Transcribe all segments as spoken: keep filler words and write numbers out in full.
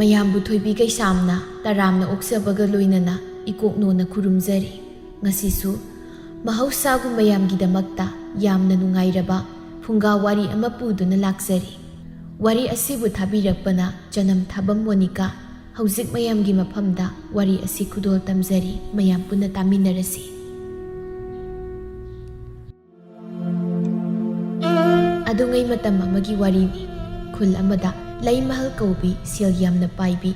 ꯃꯌꯥꯝꯕꯨ ꯊꯣꯏꯕꯤ ꯀꯩꯁꯥꯝꯅ ꯇꯔꯥꯝꯅ ꯑꯣꯛꯆꯕꯒ ꯂꯣꯏꯅꯅ ꯏꯀꯣꯛꯅꯣꯅ ꯈꯨꯔꯨꯝꯖꯔꯤ꯫ ꯉꯁꯤꯁꯨ ꯃꯍꯧꯁꯥꯒꯨꯝ ꯃꯌꯥꯝꯒꯤꯗꯃꯛꯇ ꯌꯥꯝꯅ ꯅꯨꯡꯉꯥꯏꯔꯕ ꯐꯨꯡꯒꯥ ꯋꯥꯔꯤ ꯑꯃ ꯄꯨꯗꯨꯅ ꯂꯥꯛꯆꯔꯤ꯫ ꯋꯥꯔꯤ ꯑꯁꯤꯕꯨ ꯊꯥꯕꯤꯔꯛꯄꯅ ꯆꯅꯝ ꯊꯥꯕꯝ ꯃꯣꯅꯤꯀꯥ꯫ ꯍꯧꯖꯤꯛ ꯃꯌꯥꯝꯒꯤ ꯃꯐꯝꯗ ꯋꯥꯔꯤ ꯑꯁꯤ ꯈꯨꯗꯣꯜ ꯇꯝꯖꯔꯤ, ꯃꯌꯥꯝ ꯄꯨꯟꯅ ꯇꯥꯃꯤꯟꯅꯔꯁꯤ꯫ ꯑꯗꯨꯉꯩ ꯃꯇꯝ ꯑꯃꯒꯤ ꯋꯥꯔꯤꯅꯤ꯫ ꯈꯨꯜ ꯑꯃꯗ ꯂꯩꯃꯍꯜ ꯀꯧꯕꯤ ꯁꯦꯜ ꯌꯥꯝꯅ ꯄꯥꯏꯕꯤ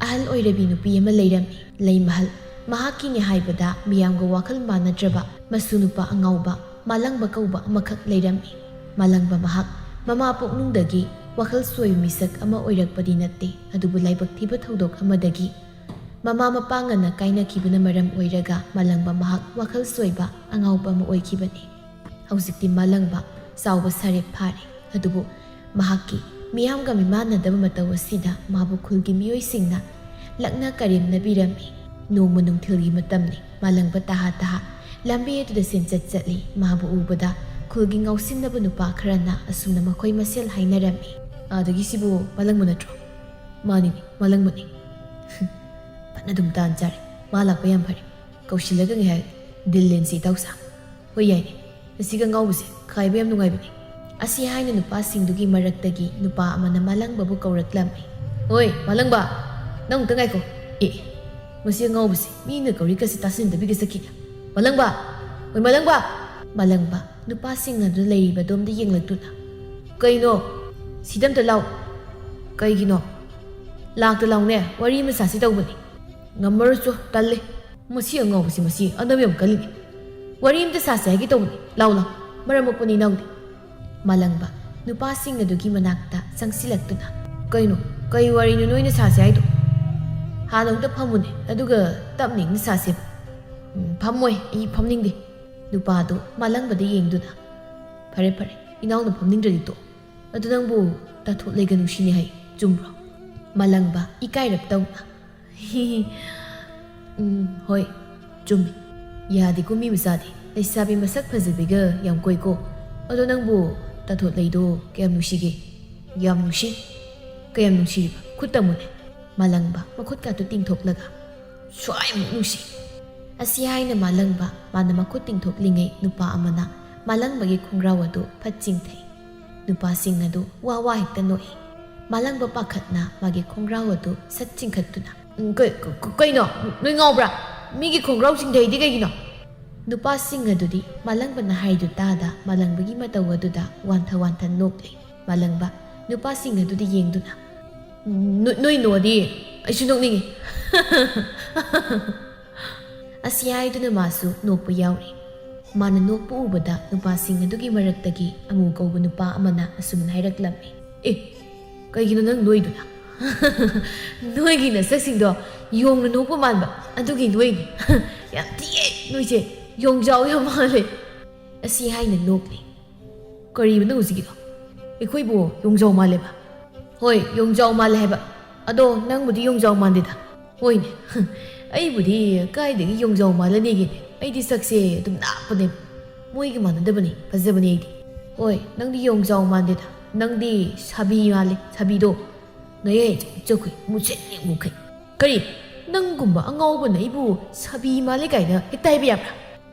ꯑꯍꯜ ꯑꯣꯏꯔꯕꯤ ꯅꯨꯄꯤ ꯑꯃ ꯂꯩꯔꯝꯃꯤ꯫ ꯂꯩꯃꯍꯜ ꯃꯍꯥꯛꯀꯤꯅꯤ ꯍꯥꯏꯕꯗ ꯃꯤꯌꯥꯝꯒ ꯋꯥꯈꯜ ꯃꯥꯟꯅꯗ꯭ꯔꯕ ꯃꯁꯨ ꯅꯨꯄꯥ ꯑꯉꯥꯎꯕ ꯃꯥꯂꯪꯕ ꯀꯧꯕ ꯑꯃꯈꯛ ꯂꯩꯔꯝꯃꯤ꯫ ꯃꯥꯂꯪꯕ ꯃꯍꯥꯛ ꯃꯃꯥ ꯄꯣꯛꯅꯨꯡꯗꯒꯤ ꯋꯥꯈꯜ ꯁꯣꯏꯕ ꯃꯤꯁꯛ ꯑꯃ ꯑꯣꯏꯔꯛꯄꯗꯤ ꯅꯠꯇꯦ, ꯑꯗꯨꯕꯨ ꯂꯥꯏꯕꯛ ꯊꯤꯕ ꯊꯧꯗꯣꯛ ꯑꯃꯗꯒꯤ ꯃꯃꯥ ꯃꯄꯥ ꯉꯟꯅ ꯀꯥꯏꯅꯈꯤꯕꯅ ꯃꯔꯝ ꯑꯣꯏꯔꯒ ꯃꯥꯂꯪꯕ ꯃꯍꯥꯛ ꯋꯥꯈꯜ ꯁꯣꯏꯕ ꯑꯉꯥꯎꯕ ꯑꯃ ꯑꯣꯏꯈꯤꯕꯅꯤ꯫ ꯍꯧꯖꯤꯛꯇꯤ ꯃꯥꯂꯪꯕ ꯆꯥꯎꯕ ꯁꯥꯔꯦꯞ ꯐꯥꯔꯦ, ꯑꯗꯨꯕꯨ ꯃꯍꯥꯛꯀꯤ ꯃꯤꯌꯥꯝꯒ ꯃꯤꯃꯥꯟꯅꯗꯕ ꯃꯇꯧ ꯑꯁꯤꯗ ꯃꯥꯕꯨ ꯈꯨꯜꯒꯤ ꯃꯤꯑꯣꯏꯁꯤꯡꯅ ꯂꯛꯅ ꯀꯔꯦꯝꯅꯕꯤꯔꯝꯃꯤ꯫ ꯅꯣꯡꯃ ꯅꯨꯡꯊꯤꯜꯒꯤ ꯃꯇꯝꯅꯤ꯫ ꯃꯥꯂꯪꯕ ꯇꯍꯥ ꯇꯍꯥ ꯂꯝꯕꯤ ꯑꯗꯨꯗ ꯆꯦꯟꯆꯠ ꯆꯠꯂꯤ꯫ ꯃꯥꯕꯨ ꯎꯕꯗ ꯈꯨꯜꯒꯤ ꯉꯥꯎꯁꯤꯟꯅꯕ ꯅꯨꯄꯥ ꯈꯔꯅ ꯑꯁꯨꯝꯅ ꯃꯈꯣꯏ ꯃꯁꯦꯜ ꯍꯥꯏꯅꯔꯝꯃꯤ꯫ "ꯑꯥꯗꯒꯤꯁꯤꯕꯨ ꯃꯥꯂꯪꯕ ꯅꯠꯇ꯭ꯔꯣ?" "ꯃꯥꯅꯤꯅꯦ, ꯃꯥꯂꯪꯕꯅꯤ꯫" "ꯐꯅ ꯑꯗꯨꯝ ꯇꯥꯟ ꯆꯥꯔꯦ꯫ ꯃꯥ ꯂꯥꯛꯄ ꯌꯥꯝ ꯐꯔꯦ꯫ ꯀꯧꯁꯤꯜꯂꯒ ꯉꯥꯏꯍꯥꯛ ꯗꯤꯜ ꯂꯦꯟꯁꯤ, ꯏꯇꯥꯎꯁꯥ꯫" "ꯍꯣꯏ, ꯌꯥꯏꯅꯦ꯫ ꯃꯁꯤꯒ ꯉꯥꯎꯕꯁꯦ ꯈꯥꯏꯕ ꯌꯥꯝ ꯅꯨꯡꯉꯥꯏꯕꯅꯦ꯫" ꯑꯁꯤ ꯍꯥꯏꯅ ꯅꯨꯄꯥꯁꯤꯡꯗꯨꯒꯤ ꯃꯔꯛꯇꯒꯤ ꯅꯨꯄꯥ ꯑꯃꯅ ꯃꯥꯂꯪꯕꯕꯨ ꯀꯧꯔꯛꯂꯝꯃꯤ꯫ "ꯍꯣꯏ, ꯃꯥꯂꯪꯕ, ꯅꯪ ꯑꯃꯨꯛꯇ ꯉꯥꯏꯈꯣ꯫" "ꯑꯦ, ꯃꯁꯤ ꯑꯉꯥꯎꯕꯁꯤ ꯃꯤꯅ ꯀꯧꯔꯤꯒꯁꯤ ꯇꯥꯁꯤꯟꯗꯕꯤꯒ ꯆꯠꯈꯤꯅꯦ꯫ ꯃꯥꯂꯪꯕ! ꯍꯣꯏ, ꯃꯥꯂꯪꯕ!" ꯃꯥꯂꯪꯕ ꯅꯨꯄꯥꯁꯤꯡ ꯑꯗꯨ ꯂꯩꯔꯤꯕꯗꯣꯝꯗ ꯌꯦꯡꯂꯛꯇꯨꯅ, "ꯀꯩꯅꯣ? ꯁꯤꯗ ꯑꯝꯇ ꯂꯥꯎ꯫" "ꯀꯩꯒꯤꯅꯣ?" "ꯂꯥꯛꯇ ꯂꯥꯎꯅꯦ, ꯋꯥꯔꯤ ꯑꯃ ꯁꯥꯁꯤ ꯇꯧꯕꯅꯤ꯫" "ꯉꯝꯃꯔꯣꯏꯁꯨ, ꯇꯜꯂꯦ꯫ ꯃꯁꯤ ꯑꯉꯥꯎꯕꯁꯤ, ꯃꯁꯤ ꯑꯅꯝ ꯌꯥꯝ ꯀꯜꯂꯤꯅꯦ꯫ ꯋꯥꯔꯤ ꯑꯝꯇ ꯁꯥꯁꯦ ꯍꯥꯏꯒꯦ ꯇꯧꯕꯅꯤ꯫ ꯂꯥꯎ, ꯂꯥꯎ, ꯃꯔꯝ ꯃꯣꯛꯄꯅꯤ ꯏꯅꯥꯎꯗꯤ꯫" ꯃꯥꯂꯪꯕ ꯅꯨꯄꯥꯁꯤꯡ ꯑꯗꯨꯒꯤ ꯃꯅꯥꯛꯇ ꯆꯪꯁꯤꯜꯂꯛꯇꯨꯅ, "ꯀꯩꯅꯣ? ꯀꯩ ꯋꯥꯔꯤꯅꯣ ꯅꯣꯏꯅ ꯁꯥꯁꯦ ꯍꯥꯏꯗꯣ? ꯍꯥꯟꯅ ꯑꯝꯇ ꯐꯝꯃꯨꯅꯦ, ꯑꯗꯨꯒ ꯇꯞꯅ ꯏꯪꯅ ꯁꯥꯁꯦꯕ꯫" "ꯎꯝ, ꯐꯝꯃꯣꯏ, ꯑꯩ ꯐꯝꯅꯤꯡꯗꯦ꯫" ꯅꯨꯄꯥꯗꯨ ꯃꯥꯂꯪꯕꯗ ꯌꯦꯡꯗꯨꯅ, "ꯐꯔꯦ, ꯐꯔꯦ, ꯏꯅꯥꯎꯅ ꯐꯝꯅꯤꯡꯗ꯭ꯔꯗꯤ ꯇꯣꯛꯑꯣ꯫ ꯑꯗꯨ ꯅꯪꯕꯨ ꯇꯥꯊꯣꯠꯂꯩꯒ ꯅꯨꯡꯁꯤꯅꯤ ꯍꯥꯏ, ꯆꯨꯝꯕ꯭ꯔꯣ?" ꯃꯥꯂꯪꯕ ꯏꯀꯥꯏꯔꯞ ꯇꯧꯅ, "ꯎꯝ, ꯍꯣꯏ, ꯆꯨꯝꯃꯤ꯫ ꯌꯥꯗꯦꯀꯣ ꯃꯤ ꯃꯆꯥꯗꯤ, ꯂꯩꯁꯥꯕꯤ ꯃꯁꯛ ꯐꯖꯕꯤꯒ ꯌꯥꯝ ꯀꯣꯏꯀꯣ꯫ ꯑꯗꯣ ꯅꯪꯕꯨ ꯇꯥꯊꯣꯠꯂꯩꯗꯣ ꯀꯌꯥꯝ ꯅꯨꯡꯁꯤꯒꯦ?" "ꯌꯥꯝ ꯅꯨꯡꯁꯤ꯫" "ꯀꯌꯥꯝ ꯅꯨꯡꯁꯤꯔꯤꯕ? ꯈꯨꯠ ꯇꯝꯃꯨꯅꯦ꯫" ꯃꯥꯂꯪꯕ ꯃꯈꯨꯠꯀꯥꯗꯨ ꯇꯤꯡꯊꯣꯛꯂꯒ, "ꯁ꯭ꯋꯥꯏꯃꯨꯛ ꯅꯨꯡꯁꯤ!" ꯑꯁꯤ ꯍꯥꯏꯅ ꯃꯥꯂꯪꯕ ꯃꯥꯅ ꯃꯈꯨꯠ ꯇꯤꯡꯊꯣꯛꯂꯤꯉꯩ ꯅꯨꯄꯥ ꯑꯃꯅ ꯃꯥꯂꯪꯕꯒꯤ ꯈꯣꯡꯒ꯭ꯔꯥꯎ ꯑꯗꯨ ꯐꯠ ꯆꯤꯡꯊꯩ꯫ ꯅꯨꯄꯥꯁꯤꯡ ꯑꯗꯨ ꯋꯥ ꯋꯥ ꯍꯦꯛꯇ ꯅꯣꯛꯏ꯫ ꯃꯥꯂꯪꯕ ꯄꯥꯈꯠꯅ ꯃꯥꯒꯤ ꯈꯣꯡꯒ꯭ꯔꯥꯎ ꯑꯗꯨ ꯁꯠ ꯆꯤꯡꯈꯠꯇꯨꯅ, "ꯎꯝ, ꯀ-, ꯀ-, ꯀ-, ꯀꯩꯅꯣ? ꯅꯣꯏ ꯉꯥꯎꯕ꯭ꯔꯥ? ꯃꯤꯒꯤ ꯈꯣꯡꯒ꯭ꯔꯥꯎ ꯆꯤꯡꯊꯩꯗꯤ ꯀꯩꯒꯤꯅꯣ?" ꯅꯨꯄꯥꯁꯤꯡ ꯑꯗꯨꯗꯤ ꯃꯥꯂꯪꯕꯅ ꯍꯥꯏꯗꯨ ꯇꯥꯗ ꯃꯥꯂꯪꯕꯒꯤ ꯃꯇꯧ ꯑꯗꯨꯗ ꯋꯥꯟꯊ ꯋꯥꯟꯊ ꯅꯣꯛꯂꯤ꯫ ꯃꯥꯂꯪꯕ ꯅꯨꯄꯥꯁꯤꯡ ꯑꯗꯨꯗ ꯌꯦꯡꯗꯨꯅ, "ꯅꯣ-, ꯅꯣꯏ ꯅꯣꯛꯑꯗꯤ ꯑꯩꯁꯨ ꯅꯣꯛꯅꯤꯡꯉꯤ꯫" ꯑꯁꯤ ꯍꯥꯏꯗꯨꯅ ꯃꯥꯁꯨ ꯅꯣꯛꯄ ꯌꯥꯎꯔꯤ꯫ ꯃꯥꯅ ꯅꯣꯛꯄ ꯎꯕꯗ ꯅꯨꯄꯥꯁꯤꯡ ꯑꯗꯨꯒꯤ ꯃꯔꯛꯇꯒꯤ ꯑꯃꯨ ꯀꯧꯕ ꯅꯨꯄꯥ ꯑꯃꯅ ꯑꯁꯨꯝꯅ ꯍꯥꯏꯔꯛꯂꯝꯃꯤ, "ꯑꯦ, ꯀꯩꯒꯤꯅꯣ ꯅꯪ ꯅꯣꯏꯗꯨꯅ?" "ꯅꯣꯏꯒꯤ ꯅꯁꯛꯁꯤꯡꯗꯣ ꯌꯣꯡꯅ ꯅꯣꯛꯄ ꯃꯥꯟꯕ, ꯑꯗꯨꯒꯤ ꯅꯣꯏꯅꯤ꯫" "ꯌꯥꯝ ꯊꯤꯌꯦ ꯅꯣꯏꯁꯦ, ꯌꯣꯡꯖꯥꯎ ꯌꯥꯝ ꯃꯥꯜꯂꯦ꯫" ꯑꯁꯤ ꯍꯥꯏꯅ ꯅꯣꯛꯂꯤ꯫ "ꯀꯔꯤꯕ ꯅꯪ ꯍꯧꯖꯤꯛꯀꯤꯗꯣ? ꯑꯩꯈꯣꯏꯕꯨ ꯌꯣꯡꯖꯥꯎ ꯃꯥꯜꯂꯦꯕ?" "ꯍꯣꯏ, ꯌꯣꯡꯖꯥꯎ ꯃꯥꯜꯂꯦ ꯍꯥꯏꯕ꯫ ꯑꯗꯣ ꯅꯪꯕꯨꯗꯤ ꯌꯣꯡꯖꯥꯎ ꯃꯥꯟꯗꯦꯗ꯫" "ꯍꯣꯏꯅꯦ, ꯑꯩꯕꯨꯗꯤ ꯀꯥꯏꯗꯒꯤ ꯌꯣꯡꯖꯥꯎ ꯃꯥꯜꯂꯅꯤꯒꯦꯅꯦ? ꯑꯩꯗꯤ ꯁꯛꯁꯦ ꯑꯗꯨꯝ ꯅꯥꯞꯄꯅꯦ, ꯃꯣꯏꯒ ꯃꯥꯟꯅꯗꯕꯅꯤ, ꯐꯖꯕꯅꯦ ꯑꯩꯗꯤ꯫" "ꯍꯣꯏ, ꯅꯪꯗꯤ ꯌꯣꯡꯖꯥꯎ ꯃꯥꯟꯗꯦꯗ, ꯅꯪꯗꯤ ꯁꯥꯕꯤ ꯃꯥꯜꯂꯦ, ꯁꯥꯕꯤꯗꯣ꯫ ꯅꯌꯥ ꯆꯧꯈꯩ, ꯃꯨꯁꯤꯟ ꯃꯨꯈꯩ꯫ ꯀꯔꯤ? ꯅꯪꯒꯨꯝꯕ ꯑꯉꯥꯎꯕꯅ ꯑꯩꯕꯨ ꯁꯥꯕꯤ ꯃꯥꯜꯂꯦ ꯀꯥꯏꯅ ꯍꯦꯛꯇ ꯍꯥꯏꯕ ꯌꯥꯕ꯭ꯔꯥ?"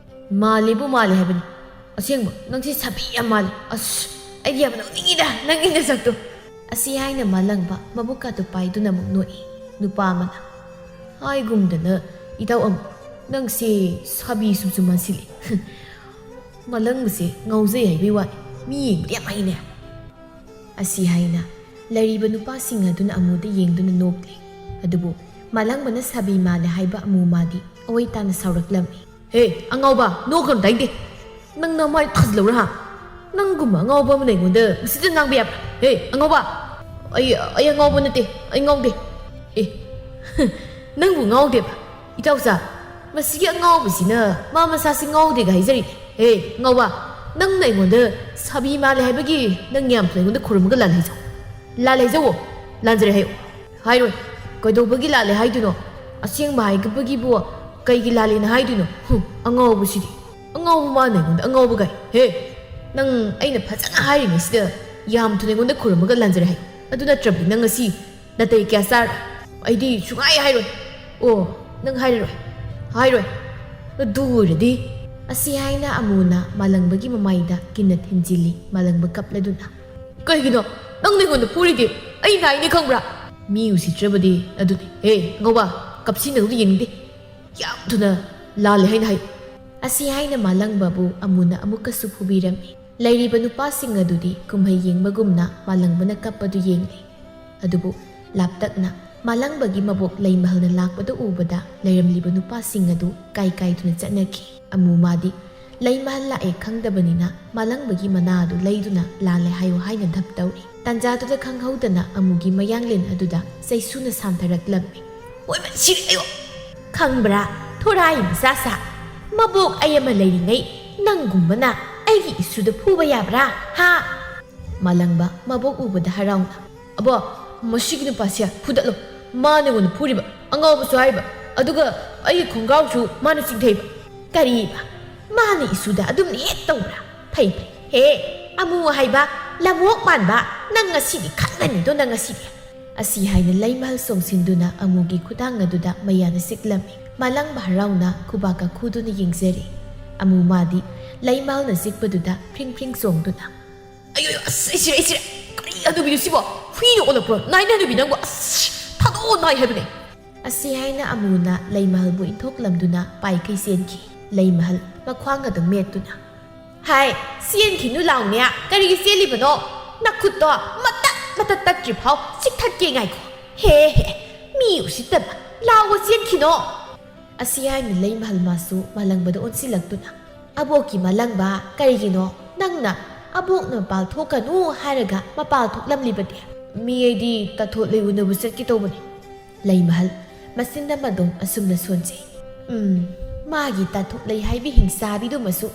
"ꯃꯥꯜꯂꯦꯕꯨ ꯃꯥꯜꯂꯦ ꯍꯥꯏꯕꯅꯤ꯫ ꯑꯁꯦꯡꯕ, ꯅꯪꯁꯦ ꯁꯥꯕꯤ ꯌꯥꯝ ꯃꯥꯜꯂꯦ꯫ ꯑꯁ, ꯑꯩꯗꯤ ꯌꯥꯝ ꯅꯣꯛꯅꯤꯡꯉꯤꯗ ꯅꯪꯒꯤ ꯅꯁꯛꯇꯣ꯫" ꯑꯁꯤ ꯍꯥꯏꯅ ꯃꯥꯂꯪꯕ ꯃꯕꯨꯛꯀꯥꯗꯨ ꯄꯥꯏꯗꯨꯅ ꯑꯃꯨꯛ ꯅꯣꯛꯏ꯫ ꯅꯨꯄꯥ ꯑꯃꯅ, "ꯍꯥꯏꯒꯨꯝꯗꯅ, ꯏꯇꯥꯎ ꯑꯃ, ꯅꯪꯁꯦ ꯁꯥꯕꯤ ꯁꯨꯝ ꯁꯨꯝ ꯃꯥꯟꯁꯤꯜꯂꯤ꯫" "ꯃꯥꯂꯪꯕꯁꯦ ꯉꯥꯎꯖꯩ ꯍꯥꯏꯕꯩ ꯋꯥꯅꯤ, ꯃꯤ ꯌꯦꯡꯕꯗꯤ ꯌꯥꯝ ꯍꯩꯅꯦ꯫" ꯑꯁꯤ ꯍꯥꯏꯅ ꯂꯩꯔꯤꯕ ꯅꯨꯄꯥꯁꯤꯡ ꯑꯗꯨꯅ ꯑꯃꯨꯗ ꯌꯦꯡꯗꯨꯅ ꯅꯣꯛꯂꯤ꯫ ꯑꯗꯨꯕꯨ ꯃꯥꯂꯪꯕꯅ ꯁꯥꯕꯤ ꯃꯥꯜꯂꯦ ꯍꯥꯏꯕ ꯑꯃꯨ ꯃꯥꯗꯤ ꯑꯑꯣꯏ ꯇꯥꯅ ꯁꯥꯎꯔꯛꯂꯝꯃꯤ꯫ "ꯍꯦ, ꯑꯉꯥꯎꯕ, ꯅꯣꯛꯀꯅꯨ ꯇꯥꯏꯗꯦ꯫ ꯅꯪ ꯅꯃꯥꯏ ꯊꯥꯖꯤꯜꯂꯧꯔꯥ, ꯍꯥ? ꯅꯪꯒꯨꯝꯕ ꯑꯉꯥꯎꯕ ꯑꯃꯅ ꯑꯩꯉꯣꯟꯗ ꯃꯁꯤꯗ ꯉꯥꯡꯕ ꯌꯥꯕ꯭ꯔꯥ? ꯍꯦ, ꯑꯉꯥꯎꯕ! ꯑꯩ, ꯑꯩ ꯑꯉꯥꯎꯕ ꯅꯠꯇꯦ, ꯑꯩ ꯉꯥꯎꯗꯦ꯫ ꯑꯦ, ꯅꯪꯕꯨ ꯉꯥꯎꯗꯦꯕ? ꯏꯇꯥꯎꯆꯥ, ꯃꯁꯤꯒꯤ ꯑꯉꯥꯎꯕꯁꯤꯅ ꯃꯥ ꯃꯁꯥꯁꯤ ꯉꯥꯎꯗꯦꯒ ꯍꯥꯏꯖꯔꯤ꯫ ꯍꯦ, ꯑꯉꯥꯎꯕ, ꯅꯪꯅ ꯑꯩꯉꯣꯟꯗ ꯁꯥꯕꯤ ꯃꯥꯜꯂꯦ ꯍꯥꯏꯕꯒꯤ ꯅꯪ ꯌꯥꯝ ꯊꯨꯅ ꯑꯩꯉꯣꯟꯗ ꯈꯨꯔꯨꯝꯃꯒ ꯂꯥꯜ ꯍꯥꯏꯖꯧ꯫ ꯂꯥꯜ ꯍꯥꯏꯖꯧꯋꯣ, ꯂꯥꯟꯖꯔꯦ ꯍꯥꯏꯌꯨ꯫" "ꯍꯥꯏꯔꯣꯏ꯫ ꯀꯩꯗꯧꯕꯒꯤ ꯂꯥꯜꯂꯦ ꯍꯥꯏꯗꯣꯏꯅꯣ? ꯑꯁꯦꯡꯕ ꯍꯥꯏꯕꯒꯤꯕꯨ ꯀꯩꯒꯤ ꯂꯥꯜꯂꯦꯅ ꯍꯥꯏꯗꯣꯏꯅꯣ? ꯍꯨꯝ, ꯑꯉꯥꯎꯕꯁꯤꯗꯤ꯫ ꯑꯉꯥꯎꯕ ꯃꯥꯅ ꯑꯩꯉꯣꯟꯗ ꯑꯉꯥꯎꯕ ꯀꯥꯏ꯫ ꯍꯦ, ꯅꯪ ꯑꯩꯅ ꯐꯖꯅ ꯍꯥꯏꯔꯤꯉꯩꯁꯤꯗ ꯌꯥꯝ ꯊꯨꯅ ꯑꯩꯉꯣꯟꯗ ꯈꯨꯔꯨꯝꯃꯒ ꯂꯥꯟꯖꯔꯦ ꯍꯥꯏꯌꯨ꯫ ꯑꯗꯨ ꯅꯠꯇ꯭ꯔꯕꯗꯤ ꯅꯪ ꯉꯁꯤ ꯅꯥꯇꯩ ꯀꯌꯥ ꯆꯥꯔ?" ꯑꯩꯗꯤ ꯁꯨꯡꯍꯥꯏ ꯍꯥꯏꯔꯣꯏ꯫ ꯑꯣ, ꯅꯪ ꯍꯥꯏꯔꯔꯣꯏ? ꯍꯥꯏꯔꯣꯏ꯫ ꯑꯗꯨ ꯑꯣꯏꯔꯗꯤ꯫ ꯑꯁꯤ ꯍꯥꯏꯅ ꯑꯃꯨꯅ ꯃꯥꯂꯪꯕꯒꯤ ꯃꯃꯥꯏꯗ ꯀꯤꯟꯅ ꯊꯤꯟꯖꯤꯜꯂꯤ꯫ ꯃꯥꯂꯪꯕ ꯀꯞꯂꯗꯨꯅ, "ꯀꯩꯒꯤꯅꯣ ꯅꯪꯅ ꯑꯩꯉꯣꯟꯗ ꯐꯨꯔꯤꯗꯤ? ꯑꯩ ꯅꯥꯏꯅꯦ ꯈꯪꯕ꯭ꯔꯥ?" "ꯃꯤ ꯎꯁꯤꯠꯇ꯭ꯔꯕꯗꯤ ꯑꯗꯨꯅꯤ꯫ ꯍꯦ, ꯑꯉꯧꯕ, ꯀꯞꯁꯤꯟꯅꯕꯗꯣ ꯌꯦꯡꯅꯤꯡꯗꯦ꯫ ꯌꯥꯝ ꯊꯨꯅ ꯂꯥꯜꯂꯦ ꯍꯥꯏꯅ ꯍꯥꯏ꯫" ꯑꯁꯤ ꯍꯥꯏꯅ ꯃꯥꯂꯪꯕꯕꯨ ꯑꯃꯨꯅ ꯑꯃꯨꯛꯀꯁꯨ ꯐꯨꯕꯤꯔꯝꯃꯤ꯫ ꯂꯩꯔꯤꯕ ꯅꯨꯄꯥꯁꯤꯡ ꯑꯗꯨꯗꯤ ꯀꯨꯝꯍꯩ ꯌꯦꯡꯕꯒꯨꯝꯅ ꯃꯥꯂꯪꯕꯅ ꯀꯞꯄꯗꯨ ꯌꯦꯡꯂꯤ꯫ ꯑꯗꯨꯕꯨ ꯂꯥꯞꯇꯛꯅ ꯃꯥꯂꯪꯕꯒꯤ ꯃꯕꯣꯛ ꯂꯩꯃꯍꯜꯅ ꯂꯥꯛꯄꯗꯨ ꯎꯕꯗ ꯂꯩꯔꯝꯂꯤꯕ ꯅꯨꯄꯥꯁꯤꯡ ꯑꯗꯨ ꯀꯥꯏ ꯀꯥꯏꯗꯨꯅ ꯆꯠꯅꯈꯤ꯫ ꯑꯃꯨ ꯃꯥꯗꯤ ꯂꯩꯃꯍꯜ ꯂꯥꯛꯑꯦ ꯈꯪꯗꯕꯅꯤꯅ ꯃꯥꯂꯪꯕꯒꯤ ꯃꯅꯥ ꯑꯗꯨ ꯂꯩꯗꯨꯅ ꯂꯥꯜꯂꯦ ꯍꯥꯏꯌꯨ ꯍꯥꯏꯅ ꯙꯞ ꯇꯧꯔꯤ꯫ ꯇꯥꯟꯖꯥꯗꯨꯗ ꯈꯪꯍꯧꯗꯅ ꯑꯃꯨꯒꯤ ꯃꯌꯥꯡꯂꯦꯟ ꯑꯗꯨꯗ ꯆꯩꯁꯨꯅ ꯁꯥꯟꯊꯔꯛꯂꯝꯃꯤ꯫ "ꯑꯣꯏꯃ ꯁꯤꯔꯦ ꯑꯌꯣ! ꯈꯪꯕ꯭ꯔꯥ, ꯊꯣꯔꯥꯏ ꯃꯆꯥ ꯁꯥ? ꯃꯕꯣꯛ ꯑꯩ ꯑꯃ ꯂꯩꯔꯤꯉꯩ ꯅꯪꯒꯨꯝꯕꯅ ꯑꯩꯒꯤ ꯏꯁꯨꯗ ꯐꯨꯕ ꯌꯥꯕ꯭ꯔꯥ? ꯍꯥ?" ꯃꯥꯂꯪꯕ ꯃꯕꯣꯛ ꯎꯕꯗ ꯍꯔꯥꯎꯅ, "ꯑꯕꯣ, ꯃꯁꯤꯒꯤ ꯅꯨꯄꯥꯁꯦ ꯐꯨꯗꯠꯂꯣ꯫ ꯃꯥꯅ ꯑꯩꯉꯣꯟꯗ ꯐꯨꯔꯤꯕ, ꯑꯉꯥꯎꯕꯁꯨ ꯍꯥꯏꯕ, ꯑꯗꯨꯒ ꯑꯩꯒꯤ ꯈꯣꯡꯒ꯭ꯔꯥꯎꯁꯨ ꯃꯥꯅ ꯆꯤꯡꯊꯩꯕ꯫" "ꯀꯔꯤꯕ? ꯃꯥꯅ ꯏꯁꯨꯗ ꯑꯗꯨꯝꯅ ꯍꯦꯛ ꯇꯧꯕ꯭ꯔꯥ? ꯐꯩ, ꯐꯩ꯫ ꯍꯦ, ꯑꯃꯨ ꯍꯥꯏꯕ, ꯂꯝꯑꯣꯛ ꯃꯥꯟꯕ, ꯅꯪ ꯉꯁꯤꯗꯤ ꯈꯪꯒꯅꯤꯗꯣ, ꯅꯪ ꯉꯁꯤꯗꯤ꯫" ꯑꯁꯤ ꯍꯥꯏꯅ ꯂꯩꯃꯍꯜ ꯆꯣꯡꯁꯤꯟꯗꯨꯅ ꯑꯃꯨꯒꯤ ꯈꯨꯗꯥꯡ ꯑꯗꯨꯗ ꯃꯌꯥꯅ ꯆꯤꯛꯂꯝꯃꯤ꯫ ꯃꯥꯂꯪꯕ ꯍꯔꯥꯎꯅ ꯈꯨꯕꯥꯛꯀ ꯈꯨꯗꯨꯅ ꯌꯦꯡꯖꯔꯤ꯫ ꯑꯃꯨ ꯃꯥꯗꯤ ꯂꯩꯃꯍꯜꯅ ꯆꯤꯛꯄꯗꯨꯗ ꯐ꯭ꯔꯤꯡ ꯐ꯭ꯔꯤꯡ ꯆꯣꯡꯗꯨꯅ, "ꯑꯌꯣ, ꯑꯁ, ꯑꯩ ꯁꯤꯔꯦ, ꯑꯩ ꯁꯤꯔꯦ꯫ ꯀꯔꯤ ꯍꯅꯨꯕꯤꯅꯣ ꯁꯤꯕꯣ? ꯍꯨꯏꯅ ꯑꯣꯜꯂꯛꯄ꯭ꯔꯣ? ꯅꯥꯏꯅ ꯍꯅꯨꯕꯤ ꯅꯪꯕꯨ, ꯑꯁ, ꯊꯥꯗꯣꯛꯑꯣ ꯅꯥꯏ ꯍꯥꯏꯕꯅꯦ!" ꯑꯁꯤ ꯍꯥꯏꯅ ꯑꯃꯨꯅ ꯂꯩꯃꯍꯜꯕꯨ ꯏꯟꯊꯣꯛꯂꯝꯗꯨꯅ ꯄꯥꯏꯈꯩ ꯆꯦꯟꯈꯤ꯫ ꯂꯩꯃꯍꯜ ꯃꯈ꯭ꯋꯥꯡ ꯑꯗꯨꯝ ꯃꯦꯠꯇꯨꯅ, "ꯍꯥꯏ, ꯆꯦꯟꯈꯤꯅꯨ ꯂꯥꯎꯅꯦ, ꯀꯔꯤꯒꯤ ꯆꯦꯜꯂꯤꯕꯅꯣ? ꯅꯈꯨꯠꯇꯣ ꯃꯇꯠ ꯃꯇꯠ ꯇꯠꯇ꯭ꯔꯤ ꯐꯥꯎ ꯆꯤꯛꯊꯠꯀꯦ ꯉꯥꯏꯈꯣ꯫ ꯍꯦ ꯍꯦ, ꯃꯤ ꯎꯁꯤꯠꯇꯕ, ꯂꯥꯎꯕ ꯆꯦꯟꯈꯤꯅꯣ!" ꯑꯁꯤ ꯍꯥꯏꯅ ꯂꯩꯃꯍꯜ ꯃꯥꯁꯨ ꯃꯥꯂꯪꯕꯗ ꯑꯣꯟꯁꯤꯜꯂꯛꯇꯨꯅ, "ꯑꯕꯣꯛꯀꯤ ꯃꯥꯂꯪꯕ, ꯀꯔꯤꯒꯤꯅꯣ ꯅꯪꯅ ꯑꯕꯣꯛꯅ ꯃꯄꯥꯜ ꯊꯣꯛꯀꯅꯨ ꯍꯥꯏꯔꯒ ꯃꯄꯥꯜ ꯊꯣꯛꯂꯝꯂꯤꯕꯗꯤ?" "ꯃꯤ ꯑꯩꯗꯤ ꯇꯥꯊꯣꯠ ꯂꯩ ꯎꯅꯕ ꯆꯠꯀꯦ ꯇꯧꯕꯅꯤ꯫" ꯂꯩꯃꯍꯜ ꯃꯆꯤꯟ ꯑꯃꯗꯣ ꯑꯁꯨꯝꯅ ꯁꯣꯟꯖꯩ꯫ "ꯎꯝ, ꯃꯥꯒꯤ ꯇꯥꯊꯣꯠ ꯂꯩ ꯍꯥꯏꯕꯤ ꯍꯤꯡꯆꯥꯕꯤꯗꯨꯃꯁꯨ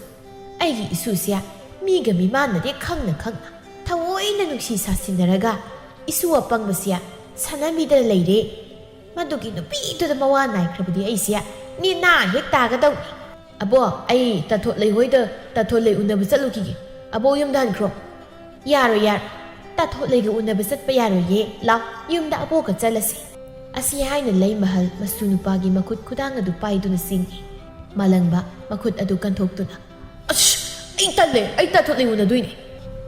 ꯑꯩꯒꯤ ꯏꯁꯨꯁꯦ ꯃꯤꯒ ꯃꯤꯃꯥꯟꯅꯗꯦ ꯈꯪꯅ ꯈꯪꯅ ꯊꯑꯣꯏꯅ ꯅꯨꯡꯁꯤ ꯁꯥꯁꯤꯟꯅꯔꯒ ꯏꯁꯨ ꯑꯄꯪꯕꯁꯦ ꯁꯥꯟꯅꯕꯤꯗꯅ ꯂꯩꯔꯦ꯫ ꯃꯗꯨꯒꯤ ꯅꯨꯄꯤꯗꯨꯗ ꯃꯋꯥ ꯅꯥꯏꯈ꯭ꯔꯕꯗꯤ ꯑꯩꯁꯦ ꯅꯦꯅꯥ ꯍꯦꯛ ꯇꯥꯒꯗꯧꯅꯤ꯫" "ꯑꯕꯣ, ꯑꯩ ꯇꯥꯊꯣꯠ ꯂꯩ ꯍꯣꯏꯗ ꯇꯥꯊꯣꯠ ꯂꯩ ꯎꯅꯕ ꯆꯠꯂꯨꯈꯤꯒꯦ꯫ ꯑꯕꯣꯛ ꯌꯨꯝꯗ ꯍꯟꯈ꯭ꯔꯣ꯫" "ꯌꯥꯔꯣꯏ, ꯌꯥꯔꯣꯏ꯫ ꯇꯥꯊꯣꯠ ꯂꯩꯒ ꯎꯅꯕ ꯆꯠꯄ ꯌꯥꯔꯣꯏꯌꯦ꯫ ꯂꯥꯎ, ꯌꯨꯝꯗ ꯑꯕꯣꯛꯀ ꯆꯠꯂꯁꯦ꯫" ꯑꯁꯤ ꯍꯥꯏꯅ ꯂꯩꯃꯍꯜ ꯃꯁꯨ ꯅꯨꯄꯥꯒꯤ ꯃꯈꯨꯠ ꯈꯨꯗꯥꯡ ꯑꯗꯨ ꯄꯥꯏꯗꯨꯅ ꯆꯤꯡꯏ꯫ ꯃꯥꯂꯪꯕ ꯃꯈꯨꯠ ꯑꯗꯨ ꯀꯟꯊꯣꯛꯇꯨꯅ, "ꯑꯁ, ꯑꯩ ꯇꯜꯂꯦ, ꯑꯩ ꯇꯥꯊꯣꯠꯂꯩ ꯎꯅꯗꯣꯏꯅꯦ꯫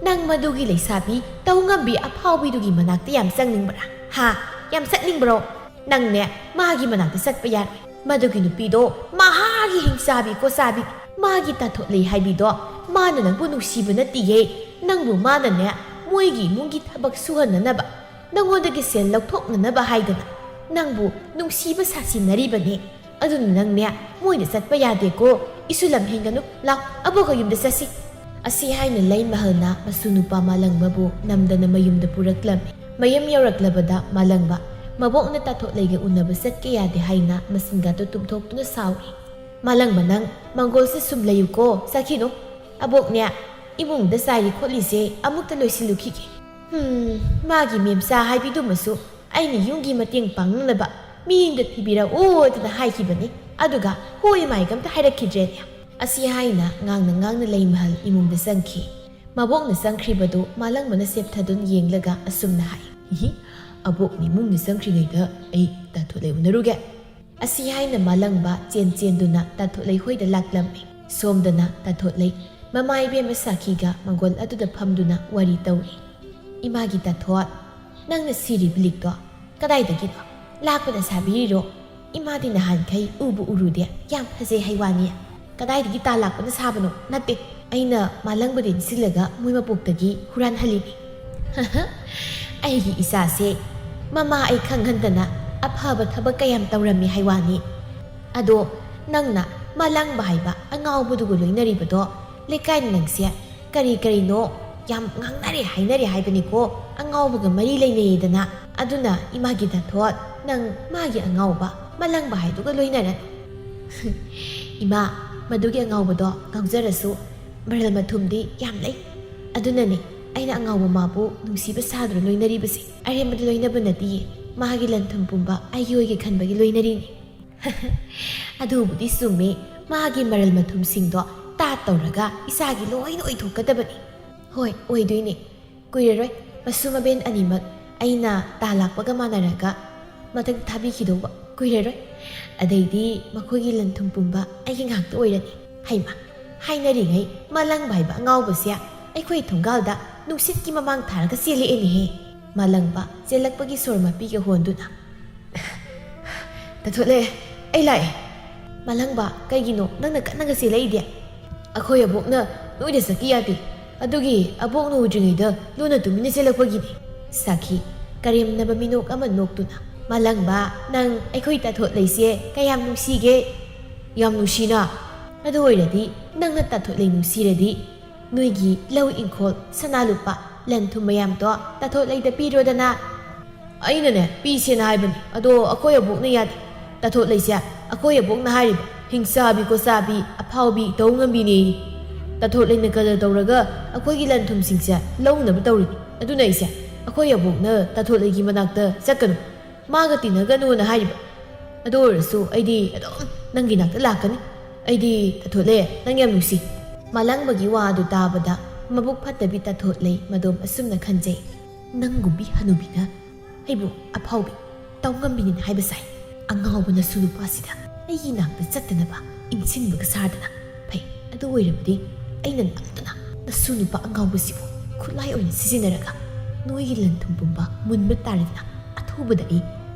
ꯅꯪ ꯃꯗꯨꯒꯤ ꯂꯩꯁꯥꯕꯤ ꯇꯧ ꯉꯝꯕꯤ ꯑꯐꯥꯎꯕꯤꯗꯨꯒꯤ ꯃꯅꯥꯛꯇ ꯌꯥꯝ ꯆꯪꯅꯤꯡꯕ꯭ꯔꯥ? ꯍꯥ? ꯌꯥꯝ ꯆꯠꯅꯤꯡꯕ꯭ꯔꯣ? ꯅꯪꯅꯦ, ꯃꯥꯒꯤ ꯃꯅꯥꯛꯇ ꯆꯠꯄ ꯌꯥꯔꯣꯏ꯫ ꯃꯗꯨꯒꯤ ꯅꯨꯄꯤꯗꯣ ꯃꯍꯥꯒꯤ ꯍꯤꯡꯆꯥꯕꯤ ꯈꯣꯆꯥꯕꯤ, ꯃꯥꯒꯤ ꯇꯥꯊꯣꯠꯂꯩ ꯍꯥꯏꯕꯤꯗꯣ꯫ ꯃꯥꯅ ꯅꯪꯕꯨ ꯅꯨꯡꯁꯤꯕ ꯅꯠꯇꯤꯌꯦ꯫ ꯅꯪꯕꯨ ꯃꯥꯅꯅꯦ, ꯃꯣꯏꯒꯤ ꯏꯃꯨꯡꯒꯤ ꯊꯕꯛ ꯁꯨꯍꯟꯅꯅꯕ, ꯅꯪꯉꯣꯟꯗꯒꯤ ꯁꯦꯜ ꯂꯧꯊꯣꯛꯅꯅꯕ ꯍꯥꯏꯗꯅ ꯅꯪꯕꯨ ꯅꯨꯡꯁꯤꯕ ꯁꯥꯁꯤꯟꯅꯔꯤꯕꯅꯦ꯫ ꯑꯗꯨꯅ ꯅꯪꯅꯦ, ꯃꯣꯏꯗ ꯆꯠꯄ ꯌꯥꯗꯦꯀꯣ꯫ ꯏꯁꯨ ꯂꯝ ꯍꯦꯟꯒꯅꯨ꯫ ꯂꯥꯎ, ꯑꯕꯣꯛꯀ ꯌꯨꯝꯗ ꯆꯠꯁꯤ꯫" ꯑꯁꯤ ꯍꯥꯏꯅ ꯂꯩꯃꯍꯜꯅ ꯃꯁꯨ ꯅꯨꯄꯥ ꯃꯥꯂꯪꯕꯕꯨ ꯅꯝꯗꯅ ꯃꯌꯨꯝꯗ ꯄꯨꯔꯛꯂꯝꯃꯤ꯫ ꯃꯌꯨꯝ ꯌꯧꯔꯛꯂꯕꯗ ꯃꯥꯂꯪꯕ ꯃꯕꯣꯛꯅ ꯇꯥꯊꯣꯠꯂꯩꯒ ꯎꯅꯕ ꯆꯠꯀꯦ ꯌꯥꯗꯦ ꯍꯥꯏꯅ ꯃꯆꯤꯟꯒꯥꯗꯨ ꯇꯨꯝꯊꯣꯛꯇꯨꯅ ꯁꯥꯎꯔꯤ꯫ "ꯃꯥꯂꯪꯕ, ꯅꯪ ꯃꯪꯒꯣꯜꯁꯦ ꯁꯨꯝ ꯂꯩꯌꯨꯀꯣ, ꯆꯠꯈꯤꯅꯨ꯫ ꯑꯕꯣꯛꯅꯦ, ꯏꯃꯨꯡꯗ ꯆꯥꯏꯔꯤ ꯈꯣꯠꯂꯤꯁꯦ ꯑꯃꯨꯛꯇ ꯂꯣꯏꯁꯤꯜꯂꯨꯈꯤꯒꯦ꯫ ꯍꯨꯝ, ꯃꯥꯒꯤ ꯃꯦꯝꯆꯥ ꯍꯥꯏꯕꯤꯗꯨꯃꯁꯨ ꯑꯩꯅ ꯌꯨꯝꯒꯤ ꯃꯇꯦꯡ ꯄꯥꯡꯅꯕ ꯃꯤ ꯑꯃꯗ ꯊꯤꯕꯤꯔꯛꯑꯣ ꯑꯗꯨꯅ ꯍꯥꯏꯈꯤꯕꯅꯤ꯫ ꯑꯗꯨꯒ ꯍꯣꯏ ꯃꯥꯏꯒ ꯑꯝꯇ ꯍꯥꯏꯔꯛꯈꯤꯗ꯭ꯔꯦꯅꯦ꯫" ꯑꯁꯤ ꯍꯥꯏꯅ ꯉꯥꯡꯅ ꯉꯥꯡꯅ ꯂꯩꯃꯍꯜ ꯏꯃꯨꯡꯗ ꯆꯪꯈꯤ꯫ ꯃꯕꯣꯛꯅ ꯆꯪꯈ꯭ꯔꯤꯕꯗꯨ ꯃꯥꯂꯪꯕꯅ ꯁꯦꯞꯊꯗꯨꯅ ꯌꯦꯡꯂꯒ ꯑꯁꯨꯝꯅ ꯍꯥꯏ, "ꯏꯍꯤ, ꯑꯕꯣꯛꯅ ꯏꯃꯨꯡꯗ ꯆꯪꯈ꯭ꯔꯤꯉꯩꯗ ꯑꯩ ꯇꯥꯊꯣꯠꯂꯩ ꯎꯅꯔꯨꯒꯦ꯫" ꯑꯁꯤ ꯍꯥꯏꯅ ꯃꯥꯂꯪꯕ ꯆꯦꯟ ꯆꯦꯟꯗꯨꯅ ꯇꯥꯊꯣꯠꯂꯩ ꯍꯣꯏꯗ ꯂꯥꯛꯂꯝꯃꯤ꯫ ꯁꯣꯝꯗꯅ ꯇꯥꯊꯣꯠꯂꯩ ꯃꯃꯥ ꯏꯕꯦꯝꯃ ꯁꯥꯈꯤꯒ ꯃꯪꯒꯣꯜ ꯑꯗꯨꯗ ꯐꯝꯗꯨꯅ ꯋꯥꯔꯤ ꯇꯧꯔꯤ꯫ "ꯏꯃꯥꯒꯤ ꯇꯥꯊꯣꯠ, ꯅꯪꯅ ꯁꯤꯔꯤꯕ ꯂꯤꯛꯇꯣ ꯀꯗꯥꯏꯗꯒꯤꯅꯣ? ꯂꯥꯛꯄꯅ ꯁꯥꯕꯤꯔꯤꯔꯣ? ꯏꯃꯥꯗꯤ ꯅꯍꯥꯟꯈꯩ ꯎꯕꯨ ꯎꯔꯨꯗꯦ, ꯌꯥꯝ ꯐꯖꯩ ꯍꯥꯏ ꯋꯥꯅꯤ꯫ ꯀꯗꯥꯏꯗꯒꯤ ꯇꯥ ꯂꯥꯛꯄꯅ ꯁꯥꯕꯅꯣ?" "ꯅꯠꯇꯦ, ꯑꯩꯅ ꯃꯥꯂꯪꯕꯗ ꯏꯟꯁꯤꯜꯂꯒ ꯃꯣꯏ ꯃꯄꯣꯛꯇꯒꯤ ꯍꯨꯔꯥꯟꯍꯜꯂꯤꯅꯤ꯫" "ꯑꯩꯒꯤ ꯏꯆꯥꯁꯦ ꯃꯃꯥ ꯑꯩ ꯈꯪꯍꯟꯗꯅ ꯑꯐꯕ ꯊꯕꯛ ꯀꯌꯥꯝ ꯇꯧꯔꯝꯃꯤ ꯍꯥꯏ ꯋꯥꯅꯤ꯫ ꯑꯗꯣ ꯅꯪꯅ ꯃꯥꯂꯪꯕ ꯍꯥꯏꯕ ꯑꯉꯥꯎꯕꯗꯨꯒ ꯂꯣꯏꯅꯔꯤꯕꯗꯣ ꯂꯩꯀꯥꯏꯅ ꯅꯪꯁꯦ ꯀꯔꯤ ꯀꯔꯤꯅꯣ ꯌꯥꯝ ꯉꯥꯡꯅꯔꯦ ꯍꯥꯏꯅꯔꯦ ꯍꯥꯏꯕꯅꯤꯀꯣ, ꯑꯉꯥꯎꯕꯒ ꯃꯔꯤ ꯂꯩꯅꯩꯌꯦꯗꯅ꯫ ꯑꯗꯨꯅ ꯏꯃꯥꯒꯤ ꯇꯥꯊꯣꯠ, ꯅꯪ ꯃꯥꯒꯤ ꯑꯉꯥꯎꯕ ꯃꯥꯂꯪꯕ ꯍꯥꯏꯗꯨꯒ ꯂꯣꯏꯅꯔꯅꯨ꯫" "ꯏꯃꯥ, ꯃꯗꯨꯒꯤ ꯑꯉꯥꯎꯕꯗꯣ ꯉꯥꯎꯖꯔꯁꯨ ꯃꯔꯜ ꯃꯊꯨꯝꯗꯤ ꯌꯥꯝ ꯂꯩ꯫ ꯑꯗꯨꯅꯅꯦ ꯑꯩꯅ ꯑꯉꯥꯎꯕ ꯃꯥꯕꯨ ꯅꯨꯡꯁꯤꯕ ꯁꯥꯗꯨꯅ ꯂꯣꯏꯅꯔꯤꯕꯁꯦ꯫ ꯑꯔꯦꯝꯕꯗ ꯂꯣꯏꯅꯕ ꯅꯠꯇꯤꯌꯦ, ꯃꯥꯒꯤ ꯂꯟ ꯊꯨꯝ ꯄꯨꯝꯕ ꯑꯩꯒꯤ ꯑꯣꯏꯒꯦ ꯈꯟꯕꯒꯤ ꯂꯣꯏꯅꯔꯤꯅꯤ꯫" "ꯑꯗꯨꯕꯨꯗꯤ ꯆꯨꯝꯃꯤ, ꯃꯥꯒꯤ ꯃꯔꯜ ꯃꯊꯨꯝꯁꯤꯡꯗꯣ ꯇꯥꯠ ꯇꯧꯔꯒ ꯏꯆꯥꯒꯤ ꯂꯣꯏꯅ ꯑꯣꯏꯊꯣꯛꯀꯗꯕꯅꯤ꯫" "ꯍꯣꯏ, ꯑꯣꯏꯗꯣꯏꯅꯦ꯫ ꯀꯨꯏꯔꯔꯣꯏ ꯃꯁꯨ ꯃꯕꯦꯟ ꯑꯅꯤꯃꯛ ꯑꯩꯅ ꯇꯥ ꯂꯥꯛꯄꯒ ꯃꯥꯟꯅꯔꯒ ꯃꯊꯛꯇ ꯊꯥꯕꯤꯈꯤꯗꯧꯕ ꯀꯨꯏꯔꯔꯣꯏ꯫ ꯑꯗꯩꯗꯤ ꯃꯈꯣꯏꯒꯤ ꯂꯟ ꯊꯨꯝ ꯄꯨꯝꯕ ꯑꯩꯒꯤ ꯉꯥꯛꯇ ꯑꯣꯏꯔꯅꯤ꯫ ꯍꯩꯃ, ꯍꯥꯏꯅꯔꯤꯉꯩ ꯃꯥꯂꯪꯕ ꯍꯥꯏꯕ ꯑꯉꯥꯎꯕꯁꯦ ꯑꯩꯈꯣꯏ ꯊꯣꯡꯒꯥꯜꯗ ꯅꯨꯡꯁꯤꯠꯀꯤ ꯃꯃꯥꯡ ꯊꯥꯔꯒ ꯆꯦꯜꯂꯛꯑꯦꯅꯦꯍꯦ꯫ ꯃꯥꯂꯪꯕ ꯆꯦꯜꯂꯛꯄꯒꯤ ꯁꯣꯔ ꯃꯄꯤꯒ ꯍꯣꯟꯗꯨꯅ, "ꯇꯥꯊꯣꯠꯂꯦ, ꯑꯩ ꯂꯥꯛꯑꯦ꯫" "ꯃꯥꯂꯪꯕ, ꯀꯩꯒꯤꯅꯣ ꯅꯪꯅ ꯀꯟꯅꯒ ꯆꯦꯜꯂꯛꯏꯗꯤ?" "ꯑꯩꯈꯣꯏ ꯑꯕꯣꯛꯅ ꯅꯣꯏꯗ ꯆꯠꯀꯦ ꯌꯥꯗꯦ, ꯑꯗꯨꯒꯤ ꯑꯕꯣꯛꯅ ꯎꯗ꯭ꯔꯤꯉꯩꯗ ꯂꯣꯟꯅ ꯇꯨꯃꯤꯟꯅ ꯆꯦꯜꯂꯛꯄꯒꯤꯅꯤ꯫" ꯁꯥꯈꯤ ꯀꯔꯦꯝꯅꯕ ꯃꯤꯅꯣꯛ ꯑꯃ ꯅꯣꯛꯇꯨꯅ "ꯃꯥꯂꯪꯕ, ꯅꯪ ꯑꯩꯈꯣꯏ ꯇꯥꯊꯣꯠꯂꯩꯁꯦ ꯀꯌꯥꯝ ꯅꯨꯡꯁꯤꯒꯦ?" "ꯌꯥꯝ ꯅꯨꯡꯁꯤꯅ?" "ꯑꯗꯨ ꯑꯣꯏꯔꯗꯤ ꯅꯪꯅ ꯇꯥꯊꯣꯠꯂꯩ ꯅꯨꯡꯁꯤꯔꯗꯤ ꯅꯣꯏꯒꯤ ꯂꯧ ꯏꯪꯈꯣꯜ, ꯁꯅꯥ ꯂꯨꯄꯥ, ꯂꯟ ꯊꯨꯝ ꯃꯌꯥꯝꯗꯣ ꯇꯥꯊꯣꯠꯂꯩꯗ ꯄꯤꯔꯣꯗꯅ꯫" "ꯑꯩꯅꯅꯦ ꯄꯤꯁꯦꯅ ꯍꯥꯏꯕꯅꯤ, ꯑꯗꯣ ꯑꯩꯈꯣꯏ ꯑꯕꯣꯛꯅ ꯌꯥꯗꯦ꯫ ꯇꯥꯊꯣꯠꯂꯩꯁꯦ ꯑꯩꯈꯣꯏ ꯑꯕꯣꯛꯅ ꯍꯥꯏꯔꯤꯕ ꯍꯤꯡꯆꯥꯕꯤ ꯈꯣꯆꯥꯕꯤ ꯑꯐꯥꯎꯕꯤ ꯇꯧ ꯉꯝꯕꯤꯅꯦꯌꯦ꯫ ꯇꯥꯊꯣꯠꯂꯩꯅ ꯀꯗꯔ ꯇꯧꯔꯒ ꯑꯩꯈꯣꯏꯒꯤ ꯂꯟ ꯊꯨꯝꯁꯤꯡꯁꯦ ꯂꯧꯅꯕ ꯇꯧꯔꯤꯅꯤ꯫ ꯑꯗꯨꯅ ꯑꯩꯁꯦ ꯑꯩꯈꯣꯏ ꯑꯕꯣꯛꯅ ꯇꯥꯊꯣꯠꯂꯩꯒꯤ ꯃꯅꯥꯛꯇ ꯆꯠꯀꯅꯨ, ꯃꯥꯒ ꯇꯤꯟꯅꯒꯅꯨꯅ ꯍꯥꯏꯔꯤꯕ꯫ ꯑꯗꯨ ꯑꯣꯏꯔꯁꯨ ꯑꯩꯗꯤ ꯑꯗꯨꯝ ꯅꯪꯒꯤ ꯅꯥꯛꯇ ꯂꯥꯛꯀꯅꯤ꯫ ꯑꯩꯗꯤ ꯇꯥꯊꯣꯠꯂꯦ ꯅꯪ ꯌꯥꯝ ꯅꯨꯡꯁꯤ꯫" ꯃꯥꯂꯪꯕꯒꯤ ꯋꯥ ꯑꯗꯨ ꯇꯥꯕꯗ ꯃꯕꯨꯛ ꯐꯠꯇꯕꯤ ꯇꯥꯊꯣꯠꯂꯩ ꯃꯗꯣꯝ ꯑꯁꯨꯝꯅ ꯈꯟꯖꯩ, "ꯅꯪꯒꯨꯝꯕꯤ ꯍꯅꯨꯕꯤꯅ ꯑꯩꯕꯨ ꯑꯐꯥꯎꯕꯤ ꯇꯧ ꯉꯝꯕꯤꯅꯤꯅ ꯍꯥꯏꯕ ꯁꯥꯏ꯫ ꯑꯉꯥꯎꯕ ꯅꯁꯨ ꯅꯨꯄꯥꯁꯤꯗ ꯑꯩꯒꯤ ꯅꯥꯛꯇ ꯆꯠꯇꯅꯕ ꯏꯟꯁꯤꯟꯕꯒ ꯁꯥꯗꯅ꯫ ꯐꯩ, ꯑꯗꯨ ꯑꯣꯏꯔꯕꯗꯤ ꯑꯩꯅ ꯅꯝꯗꯅ ꯅꯁꯨ ꯅꯨꯄꯥ ꯑꯉꯥꯎꯕꯁꯤꯕꯨ ꯈꯨꯠꯂꯥꯏ ꯑꯣꯏꯅ ꯁꯤꯖꯤꯟꯅꯔꯒ ꯅꯣꯏꯒꯤ ꯂꯟ ꯊꯨꯝ ꯄꯨꯝꯕ ꯃꯨꯟꯕ ꯇꯥꯔꯦꯗꯅ꯫ ꯑꯊꯨꯕꯗ ꯑꯩ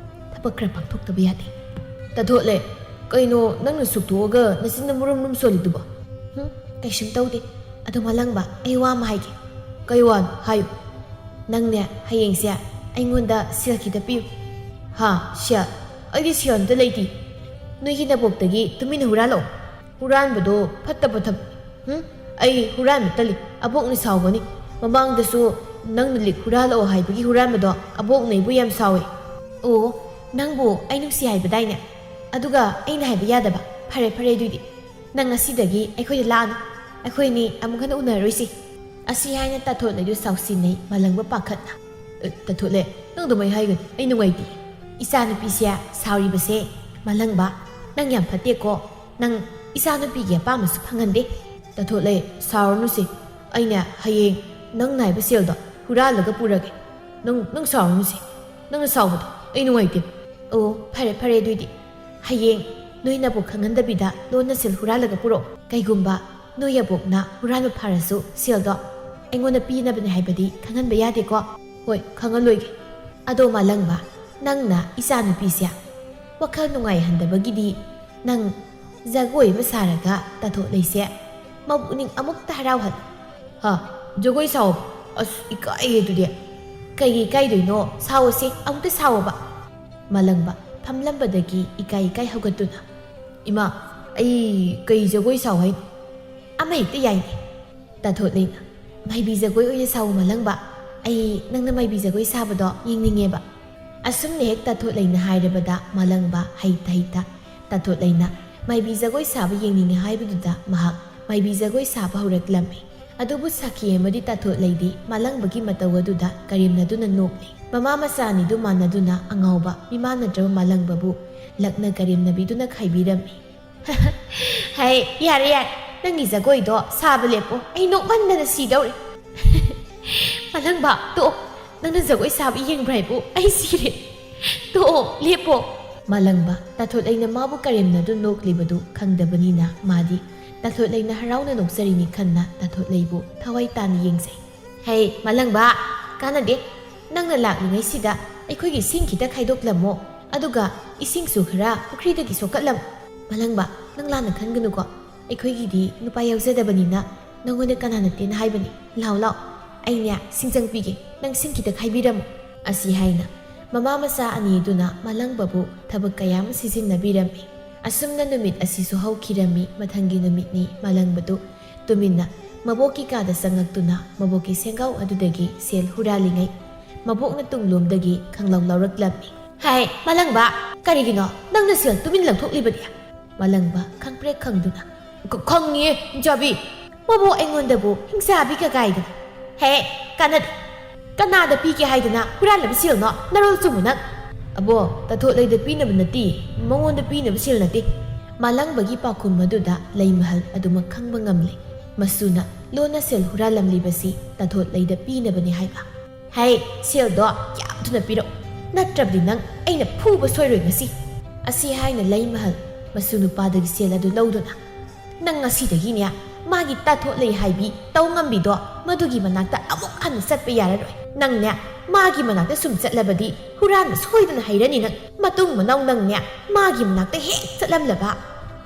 ꯊꯕꯛ ꯈꯔ ꯄꯥꯡꯊꯣꯛꯇꯕ ꯌꯥꯗꯦ꯫" "ꯇꯥꯊꯣꯠꯂꯦ, ꯀꯩꯅꯣ ꯅꯪꯅ ꯁꯨꯛꯇꯣꯛꯑꯒ ꯅꯆꯤꯟꯗ ꯃꯨꯔꯨꯝ ꯃꯨꯔꯨꯝ ꯁꯣꯜꯂꯤꯗꯨꯕꯣ?" "ꯍꯨꯝ, ꯀꯩꯁꯨꯝ ꯇꯧꯗꯦ꯫ ꯑꯗꯣ ꯃꯥꯂꯪꯕ, ꯑꯩ ꯋꯥ ꯑꯃ ꯍꯥꯏꯒꯦ꯫" "ꯀꯩ ꯋꯥꯅꯣ? ꯍꯥꯏꯌꯨ꯫" "ꯅꯪꯅꯦ, ꯍꯌꯦꯡꯁꯦ ꯑꯩꯉꯣꯟꯗ ꯁꯦꯜ ꯈꯤꯇ ꯄꯤꯌꯨ꯫" "ꯍꯥ? ꯁꯦꯜ? ꯑꯩꯗꯤ ꯁꯦꯜ ꯑꯝꯇ ꯂꯩꯇꯦ꯫" "ꯅꯣꯏꯒꯤ ꯅꯕꯣꯛꯇꯒꯤ ꯇꯨꯃꯤꯟꯅ ꯍꯨꯔꯥꯜꯂꯛꯑꯣ꯫" "ꯍꯨꯔꯥꯟꯕꯗꯣ ꯐꯠꯇꯕ ꯊꯕꯛꯅꯤ꯫" "ꯍꯨꯝ? ꯑꯩ ꯍꯨꯔꯥꯟꯕ ꯇꯜꯂꯤ꯫ ꯑꯕꯣꯛꯅ ꯁꯥꯎꯒꯅꯤ꯫ ꯃꯃꯥꯡꯗꯁꯨ ꯅꯪꯅ ꯂꯤꯛ ꯍꯨꯔꯥꯜꯂꯛꯑꯣ ꯍꯥꯏꯕꯒꯤ ꯍꯨꯔꯥꯟꯕꯗꯣ ꯑꯕꯣꯛꯅ ꯑꯩꯕꯨ ꯌꯥꯝ ꯁꯥꯎꯋꯦ꯫" "ꯑꯣ, ꯅꯪꯕꯨ ꯑꯩ ꯅꯨꯡꯁꯤ ꯍꯥꯏꯕꯗꯥꯏꯅꯦ? ꯑꯗꯨꯒ ꯑꯩꯅ ꯍꯥꯏꯕ ꯌꯥꯗꯕ? ꯐꯔꯦ, ꯐꯔꯦ ꯑꯗꯨꯗꯤ꯫ ꯅꯪ ꯉꯁꯤꯗꯒꯤ ꯑꯩꯈꯣꯏꯗ ꯂꯥꯛꯑꯅꯨ꯫ ꯑꯩꯈꯣꯏꯅꯤ ꯑꯃꯨꯛ ꯍꯟꯅ ꯎꯅꯔꯣꯏꯁꯤ꯫" ꯑꯁꯤ ꯍꯥꯏꯅ ꯇꯥꯊꯣꯠꯂꯩꯗꯨ ꯁꯥꯎꯁꯤꯟꯅꯩ ꯃꯥꯂꯪꯕ ꯄꯥꯈꯠꯅ꯫ "ꯑꯦ, ꯇꯥꯊꯣꯠꯂꯦ, ꯅꯪ ꯑꯗꯨꯃꯥꯏ ꯍꯥꯏꯒꯅꯨ꯫ ꯑꯩ ꯅꯨꯡꯉꯥꯏꯇꯦ꯫" "ꯏꯆꯥꯅꯨꯄꯤꯁꯦ ꯁꯥꯎꯔꯤꯕꯁꯦ ꯃꯥꯂꯪꯕ, ꯅꯪ ꯌꯥꯝ ꯐꯠꯇꯦꯀꯣ꯫ ꯅꯪ ꯏꯆꯥꯅꯨꯄꯤꯒꯤ ꯑꯄꯥꯝꯕꯁꯨ ꯐꯪꯍꯟꯗꯦ꯫" "ꯇꯥꯊꯣꯠꯂꯦ, ꯁꯥꯎꯔꯅꯨꯁꯦ꯫ ꯑꯩꯅꯦ ꯍꯌꯦꯡ ꯅꯪ ꯅꯥꯏꯕ ꯁꯦꯜꯗꯣ ꯍꯨꯔꯥꯜꯂꯒ ꯄꯨꯔꯒꯦ꯫ ꯅꯪ, ꯅꯪ ꯁꯥꯎꯔꯅꯨꯁꯦ꯫ ꯅꯪꯅ ꯁꯥꯎꯕꯗꯣ ꯑꯩ ꯅꯨꯡꯉꯥꯏꯇꯦ꯫" ꯑꯣ, ꯐꯔꯦ ꯐꯔꯦ, ꯑꯗꯨꯏꯗꯤ ꯍꯌꯦꯡ ꯅꯣꯏ ꯅꯕꯣꯛ ꯈꯪꯍꯟꯗꯕꯤꯗ ꯂꯣꯟꯅ ꯁꯦꯜ ꯍꯨꯔꯥꯜꯂꯒ ꯄꯨꯔꯛꯑꯣ꯫ ꯀꯩꯒꯨꯝꯕ ꯅꯣꯏ ꯑꯕꯣꯛꯅ ꯍꯨꯔꯥꯟꯕ ꯐꯥꯔꯁꯨ ꯁꯦꯜꯗꯣ ꯑꯩꯉꯣꯟꯗ ꯄꯤꯅꯕꯅꯦ ꯍꯥꯏꯕꯗꯤ ꯈꯪꯍꯟꯕ ꯌꯥꯗꯦꯀꯣ꯫ ꯍꯣꯏ, ꯈꯪꯍꯜꯂꯣꯏꯒꯦ꯫ ꯑꯗꯣ ꯃꯥꯂꯪꯕ, ꯅꯪꯅ ꯏꯆꯥꯅꯨꯄꯤꯁꯦ ꯋꯥꯈꯜ ꯅꯨꯡꯉꯥꯏꯍꯟꯗꯕꯒꯤꯗꯤ ꯅꯪ ꯖꯒꯣꯏ ꯑꯃ ꯁꯥꯔꯒ ꯇꯥꯊꯣꯛꯂꯩꯁꯦ ꯃꯄꯨꯛꯅꯤꯡ ꯑꯃꯨꯛꯇ ꯍꯔꯥꯎꯍꯜꯂꯨ꯫ ꯍꯥ? ꯖꯒꯣꯏ ꯁꯥꯎꯕ? ꯑꯁ, ꯏꯀꯥꯏꯌꯦ ꯑꯗꯨꯗꯤ꯫ ꯀꯩꯒꯤ ꯏꯀꯥꯏꯗꯣꯏꯅꯣ? ꯁꯥꯎꯑꯣꯁꯦ, ꯑꯃꯨꯛꯇ ꯁꯥꯎꯑꯣꯕ꯫ ꯃꯥꯂꯪꯕ ꯐꯝꯂꯝꯕꯗꯒꯤ ꯏꯀꯥꯏ ꯏꯀꯥꯏ ꯍꯧꯒꯠꯇꯨꯅ, ꯏꯃꯥ, ꯑꯩ ꯀꯩ ꯖꯒꯣꯏ ꯁꯥꯎ ꯍꯥꯏꯅꯣ? ꯑꯃ ꯍꯦꯛꯇ ꯌꯥꯏꯅꯦ꯫ ꯇꯥꯊꯣꯠꯂꯩꯅ, ꯃꯥꯏꯕꯤ ꯖꯒꯣꯏ ꯑꯣꯏꯅ ꯁꯥꯎ ꯃꯥꯂꯪꯕ꯫ ꯑꯩ ꯅꯪꯅ ꯃꯥꯏꯕꯤ ꯖꯒꯣꯏ ꯁꯥꯕꯗꯣ ꯌꯦꯡꯅꯤꯡꯉꯦꯕ꯫ ꯑꯁꯨꯝꯅ ꯍꯦꯛ ꯇꯥꯊꯣꯠꯂꯩꯅ ꯍꯥꯏꯔꯕꯗ ꯃꯥꯂꯪꯕ ꯍꯩꯇ ꯍꯩꯇ ꯇꯥꯊꯣꯠꯂꯩꯅ ꯃꯥꯏꯕꯤ ꯖꯒꯣꯏ ꯁꯥꯕ ꯌꯦꯡꯅꯤꯡꯉꯦ ꯍꯥꯏꯕꯗꯨꯗ ꯃꯍꯥꯛ ꯃꯥꯏꯕꯤ ꯖꯒꯣꯏ ꯁꯥꯕ ꯍꯧꯔꯛꯂꯝꯃꯤ꯫ ꯑꯗꯨꯕꯨ ꯁꯥꯈꯤ ꯑꯃꯗꯤ ꯇꯥꯊꯣꯠꯂꯩꯗꯤ ꯃꯥꯂꯪꯕꯒꯤ ꯃꯇꯧ ꯑꯗꯨꯗ ꯀꯔꯦꯝꯅꯗꯨꯅ ꯅꯣꯛꯂꯤ꯫ ꯃꯃꯥ ꯃꯆꯥ ꯑꯅꯤꯗꯨ ꯃꯥꯟꯅꯗꯨꯅ ꯑꯉꯥꯎꯕ ꯃꯤꯃꯥꯟꯅꯗ꯭ꯔꯕ ꯃꯥꯂꯪꯕꯕꯨ ꯂꯛꯅ ꯀꯔꯦꯝꯅꯕꯤꯗꯨꯅ ꯈꯥꯏꯕꯤꯔꯝꯃꯤ꯫ ꯍꯩ, ꯌꯥꯔꯦ, ꯌꯥꯔꯦ, ꯅꯪꯒꯤ ꯖꯒꯣꯏꯗꯣ ꯁꯥꯕ ꯂꯦꯞꯄꯣ, ꯑꯩ ꯅꯣꯛꯃꯟꯗꯅ ꯁꯤꯗꯧꯔꯦ꯫ ꯃꯥꯂꯪꯕ, ꯇꯣꯛꯑꯣ, ꯅꯪꯅ ꯖꯒꯣꯏ ꯁꯥꯕ ꯌꯦꯡꯕ꯭ꯔꯥ ꯍꯥꯏꯕꯨ ꯑꯩ ꯁꯤꯔꯦ꯫ ꯇꯣꯛꯑꯣ, ꯂꯦꯞꯄꯣ꯫ ꯃꯥꯂꯪꯕ, ꯇꯥꯊꯣꯠꯂꯩꯅ ꯃꯥꯕꯨ ꯀꯔꯦꯝꯅꯗꯨ ꯅꯣꯛꯂꯤꯕꯗꯨ ꯈꯪꯗꯕꯅꯤꯅ ꯃꯥꯗꯤ ꯇꯥꯊꯣꯠꯂꯩꯅ ꯍꯔꯥꯎꯅ ꯅꯣꯛꯆꯔꯤꯅꯤ ꯈꯟꯅ ꯇꯥꯊꯣꯠꯂꯩꯕꯨ ꯊꯋꯥꯏ ꯇꯥꯅ ꯌꯦꯡꯖꯩ꯫ ꯍꯩ, ꯃꯥꯂꯪꯕ, ꯀꯥꯟꯅꯗꯦ꯫ ꯅꯪꯅ ꯂꯥꯛꯂꯤꯉꯩꯁꯤꯗ ꯑꯩꯈꯣꯏꯒꯤ ꯏꯁꯤꯡ ꯈꯤꯇ ꯈꯥꯏꯗꯣꯛꯂꯝꯃꯣ, ꯑꯗꯨꯒ ꯏꯁꯤꯡꯁꯨ ꯈꯔ ꯄꯨꯈ꯭ꯔꯤꯗꯒꯤ ꯁꯣꯛꯀꯠꯂꯝꯃꯣ꯫ ꯃꯥꯂꯪꯕ, ꯅꯪ ꯂꯥꯟꯅ ꯈꯟꯒꯅꯨꯀꯣ꯫ ꯑꯩꯈꯣꯏꯒꯤꯗꯤ ꯅꯨꯄꯥ ꯌꯥꯎꯖꯗꯕꯅꯤꯅ ꯅꯪꯉꯣꯟꯗ ꯀꯅꯥꯅ ꯇꯦꯟ ꯍꯥꯏꯕꯅꯤ? ꯂꯥꯎ, ꯂꯥꯎ, ꯑꯩꯅꯦ ꯁꯤꯡꯖꯪ ꯄꯤꯒꯦ, ꯅꯪ ꯁꯤꯡ ꯈꯤꯇ ꯈꯥꯏꯕꯤꯔꯝꯃꯨ꯫ ꯑꯁꯤ ꯍꯥꯏꯅ ꯃꯃꯥ ꯃꯆꯥ ꯑꯅꯤꯗꯨꯅ ꯃꯥꯂꯪꯕꯕꯨ ꯊꯕꯛ ꯀꯌꯥ ꯑꯃ ꯁꯤꯖꯤꯟꯅꯕꯤꯔꯝꯃꯤ꯫ ꯑꯁꯨꯝꯅ ꯅꯨꯃꯤꯠ ꯑꯁꯤꯁꯨ ꯍꯧꯈꯤꯔꯝꯃꯤ꯫ ꯃꯊꯪꯒꯤ ꯅꯨꯃꯤꯠꯅꯤ꯫ ꯃꯥꯂꯪꯕꯗꯨ ꯇꯨꯃꯤꯟꯅ ꯃꯕꯣꯛꯀꯤ ꯀꯥꯗ ꯆꯪꯉꯛꯇꯨꯅ ꯃꯕꯣꯛꯀꯤ ꯁꯦꯡꯒꯥꯎ ꯑꯗꯨꯗꯒꯤ ꯁꯦꯜ ꯍꯨꯔꯥꯜꯂꯤꯉꯩ ꯃꯕꯣꯛꯅ ꯇꯨꯡꯂꯣꯝꯗꯒꯤ ꯈꯪꯂꯥꯎ ꯂꯥꯎꯔꯛꯂꯝꯃꯤ꯫ ꯍꯥꯏ, ꯃꯥꯂꯪꯕ, ꯀꯔꯤꯒꯤꯅꯣ ꯅꯪꯅ ꯁꯦꯜ ꯇꯨꯃꯤꯟ ꯂꯪꯊꯣꯛꯂꯤꯕꯗꯤ? ꯃꯥꯂꯪꯕ ꯈꯪꯄ꯭ꯔꯦꯛ ꯈꯪꯗꯨꯅ, "ꯈ-, ꯈꯪꯉꯤꯌꯦ, ꯏꯟꯖꯥꯕꯤ꯫ ꯃꯕꯣꯛ ꯑꯩꯉꯣꯟꯗꯕꯨ ꯍꯤꯡꯆꯥꯕꯤ ꯀꯀꯥꯏꯗꯅ꯫ ꯍꯦ, ꯀꯥꯟꯅꯗꯦ꯫ ꯀꯅꯥꯗ ꯄꯤꯒꯦ ꯍꯥꯏꯗꯅ ꯍꯨꯔꯥꯜꯂꯕ ꯁꯦꯜꯅꯣ? ꯅꯔꯣꯜ ꯆꯨꯝꯃꯨ ꯅꯪ!" "ꯑꯕꯣ, ꯇꯥꯊꯣꯠꯂꯩꯗ ꯄꯤꯅꯕ ꯅꯠꯇꯦ, ꯃꯉꯣꯟꯗ ꯄꯤꯅꯕ ꯁꯦꯜ ꯅꯠꯇꯦ꯫" ꯃꯥꯂꯪꯕꯒꯤ ꯄꯥꯎꯈꯨꯝ ꯑꯗꯨꯗ ꯂꯩꯃꯍꯜ ꯑꯗꯨꯃꯛ ꯈꯪꯕ ꯉꯝꯂꯦ꯫ ꯃꯁꯨꯅ ꯂꯣꯟꯅ ꯁꯦꯜ ꯍꯨꯔꯥꯜꯂꯝꯂꯤꯕꯁꯤ ꯇꯥꯊꯣꯠꯂꯩꯗ ꯄꯤꯅꯕꯅꯤ ꯍꯥꯏꯕ꯫ "ꯍꯩ, ꯁꯦꯜꯗꯣ ꯌꯥꯝ ꯊꯨꯅ ꯄꯤꯔꯛꯎ꯫" ꯅꯠꯇ꯭ꯔꯕꯗꯤ ꯅꯪ ꯑꯩꯅ ꯐꯨꯕ ꯁꯣꯏꯔꯣꯏ ꯉꯁꯤ꯫ ꯑꯁꯤ ꯍꯥꯏꯅ ꯂꯩꯃꯍꯜ ꯃꯁꯨ ꯅꯨꯄꯥꯗꯒꯤ ꯁꯦꯜ ꯑꯗꯨ ꯂꯧꯗꯨꯅ, "ꯅꯪ ꯉꯁꯤꯗꯒꯤꯅꯦ ꯃꯥꯒꯤ ꯇꯥꯊꯣꯠ ꯂꯩ ꯍꯥꯏꯕꯤ ꯇꯧ ꯉꯝꯕꯤꯗꯣ, ꯃꯗꯨꯒꯤ ꯃꯅꯥꯛꯇ ꯑꯃꯨꯛ ꯍꯟꯅ ꯆꯠꯄ ꯌꯥꯔꯔꯣꯏ꯫ ꯅꯪꯅꯦ ꯃꯥꯒꯤ ꯃꯅꯥꯛꯇ ꯁꯨꯝ ꯆꯠꯂꯕꯗꯤ ꯍꯨꯔꯥꯟꯕ ꯁꯣꯏꯗꯅ ꯍꯩꯔꯅꯤ ꯅꯪ꯫ ꯃꯇꯨꯡ ꯃꯅꯥꯎ ꯅꯪꯅꯦ ꯃꯥꯒꯤ ꯃꯅꯥꯛꯇ ꯍꯦꯛ ꯆꯠꯂꯝꯂꯕ,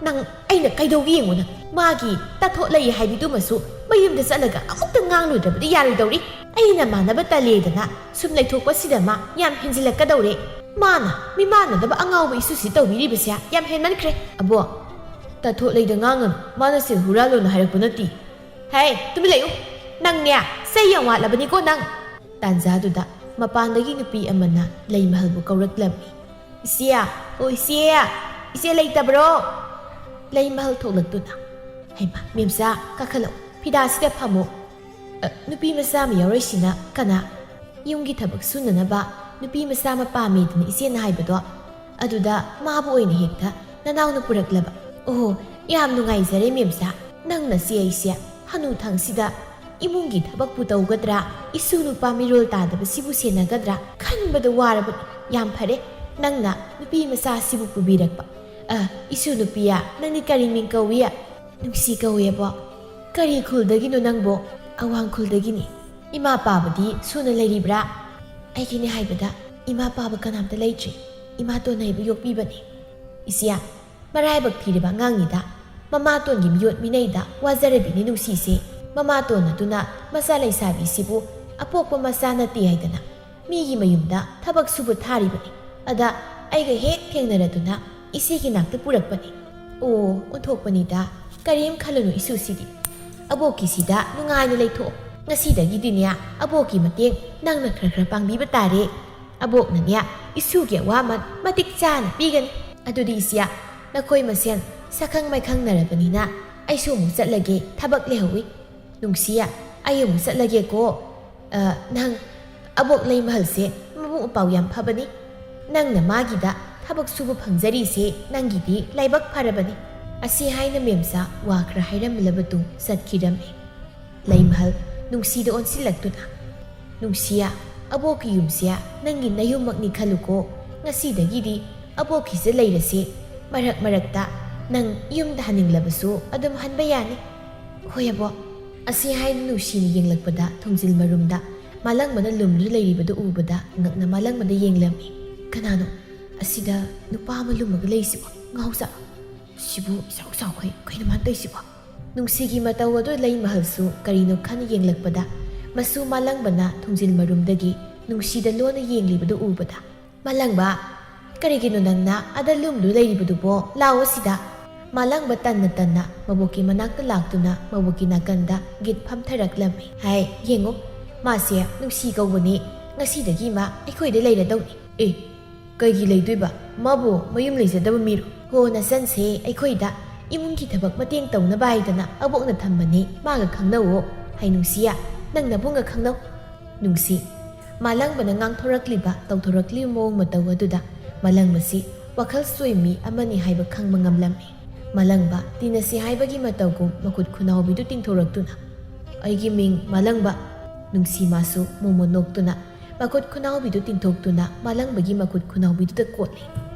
ꯅꯪ ꯑꯩꯅ ꯀꯩꯗꯧꯒꯦ ꯌꯦꯡꯉꯨ ꯅꯪ꯫ ꯃꯥꯒꯤ ꯇꯥꯊꯣꯠ ꯂꯩ ꯍꯥꯏꯕꯤꯗꯨꯃꯁꯨ ꯃꯌꯨꯝꯗ ꯆꯠꯂꯒ ꯑꯃꯨꯛꯇ ꯉꯥꯡꯂꯨꯗ꯭ꯔꯕꯗꯤ ꯌꯥꯔꯣꯏꯗꯧꯔꯤ꯫ ꯑꯩꯅ ꯃꯥꯟꯅꯕ ꯇꯜꯂꯦꯗꯅ ꯁꯨꯝ ꯂꯩꯊꯣꯛꯄꯁꯤꯗ ꯃꯥ ꯌꯥꯝ ꯍꯦꯟꯖꯤꯜꯂꯛꯀꯗꯧꯔꯦ꯫ ꯃꯥꯅ ꯃꯤꯃꯥꯟꯅꯗꯕ ꯑꯉꯥꯎꯕ ꯏꯁꯨꯁꯤ ꯇꯧꯕꯤꯔꯤꯕꯁꯦ ꯌꯥꯝ ꯍꯦꯟꯃꯟꯈ꯭ꯔꯦ꯫ ꯑꯕꯣ, ꯇꯥꯊꯣꯠ ꯂꯩꯗ ꯉꯥꯡꯉꯅꯨ, ꯃꯥꯅ ꯁꯦꯜ ꯍꯨꯔꯥꯜꯂꯣꯅ ꯍꯥꯏꯔꯛꯄ ꯅꯠꯇꯦ꯫ ꯍꯦ, ꯇꯨꯃꯤꯟ ꯂꯩꯌꯨ꯫ ꯅꯪꯅꯦ ꯆꯩ ꯌꯥꯝ ꯋꯥꯠꯂꯕꯅꯤꯀꯣ ꯅꯪ꯫ ꯇꯥꯟꯖꯥꯗꯨꯗ ꯃꯄꯥꯟꯗꯒꯤ ꯅꯨꯄꯤ ꯑꯃꯅ ꯂꯩꯃꯍꯜꯕꯨ ꯀꯧꯔꯛꯂꯝꯃꯤ꯫ "ꯏꯆꯦ, ꯑꯣ ꯏꯆꯦ, ꯏꯆꯦ ꯂꯩꯇꯕ꯭ꯔꯣ?" ꯂꯩꯃꯍꯜ ꯊꯣꯛꯂꯛꯇꯨꯅ, "ꯍꯩꯃꯥ, ꯃꯦꯝꯆꯥ, ꯀꯥꯈꯠꯂꯛꯎ, ꯐꯤꯗꯥꯁꯤꯗ ꯐꯝꯃꯨ꯫ ꯑ, ꯅꯨꯄꯤ ꯃꯆꯥ ꯑꯃ ꯌꯥꯎꯔꯛꯏꯁꯤꯅ ꯀꯅꯥ?" "ꯌꯨꯝꯒꯤ ꯊꯕꯛ ꯁꯨꯅꯅꯕ ꯅꯨꯄꯤ ꯃꯆꯥ ꯑꯃ ꯄꯥꯝꯃꯦꯗꯅ ꯏꯆꯦꯅ ꯍꯥꯏꯕꯗꯣ, ꯑꯗꯨꯗ ꯃꯥꯕꯨ ꯑꯣꯏꯅ ꯍꯦꯛꯇ ꯅꯅꯥꯎꯅ ꯄꯨꯔꯛꯂꯕ꯫" "ꯑꯣꯍꯣ, ꯌꯥꯝ ꯅꯨꯡꯉꯥꯏꯖꯔꯦ ꯃꯦꯝꯆꯥ, ꯅꯪꯅ ꯆꯦ ꯑꯩꯁꯦ ꯍꯅꯨ ꯊꯪꯁꯤꯗ ꯏꯃꯨꯡꯒꯤ ꯊꯕꯛꯄꯨ ꯇꯧꯒꯗ꯭ꯔꯥ, ꯏꯁꯨ ꯅꯨꯄꯥ ꯃꯤꯔꯣꯜ ꯇꯥꯗꯕꯁꯤꯕꯨ ꯁꯦꯟꯅꯒꯗ꯭ꯔꯥ ꯈꯟꯕꯗ ꯋꯥꯔꯕꯅꯤ꯫ ꯌꯥꯝ ꯐꯔꯦ, ꯅꯪꯅ ꯅꯨꯄꯤ ꯃꯆꯥꯁꯤꯕꯨ ꯄꯨꯕꯤꯔꯛꯄ꯫ ꯑ, ꯏꯁꯨ ꯅꯨꯄꯤꯌꯥ, ꯅꯪꯗꯤ ꯀꯔꯤ ꯃꯤꯡ ꯀꯧꯏ?" "ꯅꯨꯡꯁꯤ ꯀꯧꯏ ꯑꯕꯣ꯫" "ꯀꯔꯤ ꯈꯨꯜꯗꯒꯤꯅꯣ ꯅꯪꯕꯣ?" "ꯑꯋꯥꯡ ꯈꯨꯜꯗꯒꯤꯅꯤ꯫" "ꯏꯃꯥ ꯄꯥꯕꯗꯤ ꯁꯨꯅ ꯂꯩꯔꯤꯕ꯭ꯔꯥ?" "ꯑꯩꯒꯤꯅꯤ ꯍꯥꯏꯕꯗ ꯏꯃꯥ ꯄꯥꯕ ꯀꯅꯥꯝꯇ ꯂꯩꯇ꯭ꯔꯤ꯫ ꯏꯃꯥꯇꯣꯟ ꯍꯩꯕ ꯌꯣꯛꯄꯤꯕꯅꯤ꯫" "ꯏꯆꯦ, ꯃꯔꯥꯏꯕꯛ ꯊꯤꯔꯕ ꯑꯉꯥꯡꯅꯤꯗ꯫ ꯃꯃꯥꯇꯣꯟꯒꯤ ꯃꯤꯑꯣꯠ ꯃꯤꯅꯩꯗ ꯋꯥꯖꯔꯕꯤꯅꯤ ꯅꯨꯡꯁꯤꯁꯦ꯫ ꯃꯃꯥꯇꯣꯟ ꯑꯗꯨꯅ ꯃꯆꯥ ꯂꯩꯁꯥꯕꯤꯁꯤꯕꯨ ꯑꯄꯣꯛꯄ ꯃꯆꯥ ꯅꯠꯇꯦ ꯍꯥꯏꯗꯅ ꯃꯤꯒꯤ ꯃꯌꯨꯝꯗ ꯊꯕꯛ ꯁꯨꯕ ꯊꯥꯔꯤꯕꯅꯤ꯫ ꯑꯗ ꯑꯩꯒ ꯍꯦꯛ ꯊꯦꯡꯅꯔꯗꯨꯅ ꯏꯆꯦꯒꯤ ꯅꯥꯛꯇ ꯄꯨꯔꯛꯄꯅꯤ꯫" "ꯑꯣ, ꯑꯣꯟꯊꯣꯛꯄꯅꯤꯗ꯫ ꯀꯔꯤꯝ ꯈꯜꯂꯨꯅꯨ ꯏꯁꯨꯁꯤꯗꯤ꯫ ꯑꯕꯣꯛꯀꯤꯁꯤꯗ ꯅꯨꯡꯉꯥꯏꯅ ꯂꯩꯊꯣꯛꯑꯣ꯫ ꯉꯁꯤꯗꯒꯤꯗꯤꯅꯦ ꯑꯕꯣꯛꯀꯤ ꯃꯇꯦꯡ ꯅꯪꯅ ꯈꯔ ꯈꯔ ꯄꯥꯡꯕꯤꯕ ꯇꯥꯔꯦ꯫ ꯑꯕꯣꯛꯅꯅꯦ ꯏꯁꯨꯒꯤ ꯑꯋꯥꯃꯟ ꯃꯇꯤꯛ ꯆꯥꯅ ꯄꯤꯒꯅꯤ꯫ ꯑꯗꯨꯗꯤ ꯏꯆꯦ, ꯅꯈꯣꯏ ꯃꯁꯦꯟ ꯁꯛꯈꯪ ꯃꯥꯏꯈꯪꯅꯔꯕꯅꯤꯅ ꯑꯩꯁꯨ ꯑꯃꯨꯛ ꯆꯠꯂꯒꯦ, ꯊꯕꯛ ꯂꯩꯍꯧꯋꯤ꯫ ꯅꯨꯡꯁꯤꯌꯦ, ꯑꯩ ꯑꯃꯨꯛ ꯆꯠꯂꯒꯦꯀꯣ꯫ ꯑ, ꯅꯪ ꯑꯕꯣꯛ ꯂꯩꯃꯍꯜꯁꯦ ꯃꯕꯨꯛ ꯃꯄꯥꯎ ꯌꯥꯝ ꯐꯕꯅꯤ꯫ ꯅꯪꯅ ꯃꯥꯒꯤꯗ ꯊꯕꯛ ꯁꯨꯕ ꯐꯪꯖꯔꯤꯁꯦ ꯅꯪꯒꯤꯗꯤ ꯂꯥꯏꯕꯛ ꯐꯔꯕꯅꯤ꯫" ꯑꯁꯤ ꯍꯥꯏꯅ ꯃꯦꯝꯆꯥ ꯋꯥ ꯈꯔ ꯍꯥꯏꯔꯝꯂꯕ ꯃꯇꯨꯡ ꯆꯠꯈꯤꯔꯝꯃꯤ꯫ ꯂꯩꯃꯍꯜ ꯅꯨꯡꯁꯤꯗ ꯑꯣꯟꯁꯤꯜꯂꯛꯇꯨꯅ, "ꯅꯨꯡꯁꯤꯌꯥ, "ꯑꯕꯣꯛꯀꯤ ꯌꯨꯝꯁꯦ ꯅꯪꯒꯤ ꯅꯌꯨꯝꯃꯛꯅꯤ ꯈꯜꯂꯨꯀꯣ꯫ ꯉꯁꯤꯗꯒꯤꯗꯤ ꯑꯕꯣꯛꯀꯤꯁꯦ ꯂꯩꯔꯁꯤ꯫ ꯃꯔꯛ ꯃꯔꯛꯇ ꯅꯪ ꯌꯨꯝꯗ ꯍꯟꯅꯤꯡꯂꯕꯁꯨ ꯑꯗꯨꯝ ꯍꯟꯕ ꯌꯥꯅꯤ꯫" "ꯍꯣꯏ ꯑꯕꯣꯛ꯫" ꯑꯁꯤ ꯍꯥꯏꯅ ꯅꯨꯡꯁꯤꯅ ꯌꯦꯡꯂꯛꯄꯗ ꯊꯣꯡꯖꯤꯜ ꯃꯔꯨꯝꯗ ꯃꯥꯂꯪꯕꯅ ꯂꯨꯝꯗꯨꯅ ꯂꯩꯔꯤꯕꯗꯨ ꯎꯕꯗ ꯉꯛꯅ ꯃꯥꯂꯪꯕꯗ ꯌꯦꯡꯂꯝꯃꯤ꯫ "ꯀꯅꯥꯅꯣ? ꯑꯁꯤꯗ ꯅꯨꯄꯥ ꯑꯃ ꯂꯨꯝꯃꯒ ꯂꯩꯁꯤꯕꯣ? ꯉꯥꯎꯖꯥꯠꯂꯣ? ꯁꯤꯕꯨ ꯏꯆꯥꯎ ꯆꯥꯎꯈꯩ, ꯀꯩꯅꯣ ꯃꯥꯅ ꯇꯧꯔꯤꯁꯤꯕꯣ?" ꯅꯨꯡꯁꯤꯒꯤ ꯃꯇꯧ ꯑꯗꯨ ꯂꯩꯃꯍꯜꯁꯨ ꯀꯔꯤꯅꯣ ꯈꯟꯅ ꯌꯦꯡꯂꯛꯄꯗ, ꯃꯁꯨ ꯃꯥꯂꯪꯕꯅ ꯊꯣꯡꯖꯤꯜ ꯃꯔꯨꯝꯗꯒꯤ ꯅꯨꯡꯁꯤꯗ ꯂꯣꯟꯅ ꯌꯦꯡꯂꯤꯕꯗꯨ ꯎꯕꯗ, "ꯃꯥꯂꯪꯕ, ꯀꯔꯤꯒꯤꯅꯣ ꯅꯪꯅ ꯑꯗ ꯂꯨꯝꯗꯨ ꯂꯩꯔꯤꯕꯗꯨꯕꯣ? ꯂꯥꯛꯑꯣ ꯁꯤꯗ꯫" ꯃꯥꯂꯪꯕ ꯇꯟꯅ ꯇꯟꯅ ꯃꯕꯣꯛꯀꯤ ꯃꯅꯥꯛꯇ ꯂꯥꯛꯇꯨꯅ ꯃꯕꯣꯛꯀꯤ ꯅꯥꯀꯟꯗ ꯒꯤꯠ ꯐꯝꯊꯔꯛꯂꯝꯃꯤ꯫ "ꯍꯥꯏ, ꯌꯦꯡꯉꯣ, ꯃꯥꯁꯦ ꯅꯨꯡꯁꯤ ꯀꯧꯕꯅꯤ꯫ ꯉꯁꯤꯗꯒꯤ ꯃꯥ ꯑꯩꯈꯣꯏꯗ ꯂꯩꯔꯗꯧꯅꯤ꯫" "ꯑꯦ, ꯀꯩꯒꯤ ꯂꯩꯗꯣꯏꯕ? ꯃꯥꯕꯨ ꯃꯌꯨꯝ ꯂꯩꯖꯗꯕ ꯃꯤꯔꯣ?" "ꯍꯣ, ꯅꯆꯟꯁꯦ ꯑꯩꯈꯣꯏꯗ ꯏꯃꯨꯡꯒꯤ ꯊꯕꯛ ꯃꯇꯦꯡ ꯇꯧꯅꯕ ꯍꯥꯏꯗꯅ ꯑꯕꯣꯛꯅ ꯊꯝꯕꯅꯤ꯫ ꯃꯥꯒ ꯈꯪꯅꯧꯋꯣ꯫" "ꯍꯥꯏ ꯅꯨꯡꯁꯤꯌꯥ, ꯅꯪ ꯅꯕꯨꯡꯒ ꯈꯪꯅꯧ꯫" ꯅꯨꯡꯁꯤ꯫ ꯃꯥꯂꯪꯕꯅ ꯉꯥꯡꯊꯣꯔꯛꯂꯤꯕ, ꯇꯧꯊꯣꯔꯛꯂꯤꯕ ꯃꯑꯣꯡ ꯃꯇꯧ ꯑꯗꯨꯗ ꯃꯥꯂꯪꯕꯁꯤ ꯋꯥꯈꯜ ꯆꯣꯏꯃꯤ ꯑꯃꯅꯤ ꯍꯥꯏꯕ ꯈꯪꯕ ꯉꯝꯂꯝꯃꯤ꯫ ꯃꯥꯂꯪꯕ ꯇꯤꯟꯅꯁꯤ ꯍꯥꯏꯕꯒꯤ ꯃꯇꯧꯒꯨꯝ ꯃꯈꯨꯠ ꯈꯨꯅꯥꯎꯕꯤꯗꯨ ꯇꯤꯡꯊꯣꯔꯛꯇꯨꯅ, "ꯑꯩꯒꯤ ꯃꯤꯡ ꯃꯥꯂꯪꯕ꯫" ꯅꯨꯡꯁꯤ ꯃꯥꯁꯨ ꯃꯣꯃꯣ ꯅꯣꯛꯇꯨꯅ ꯃꯈꯨꯠ ꯈꯨꯅꯥꯎꯕꯤꯗꯨ ꯇꯤꯡꯊꯣꯛꯇꯨꯅ ꯃꯥꯂꯪꯕꯒꯤ ꯃꯈꯨꯠ ꯈꯨꯅꯥꯎꯕꯤꯗꯨꯗ ꯀꯣꯠꯂꯤ꯫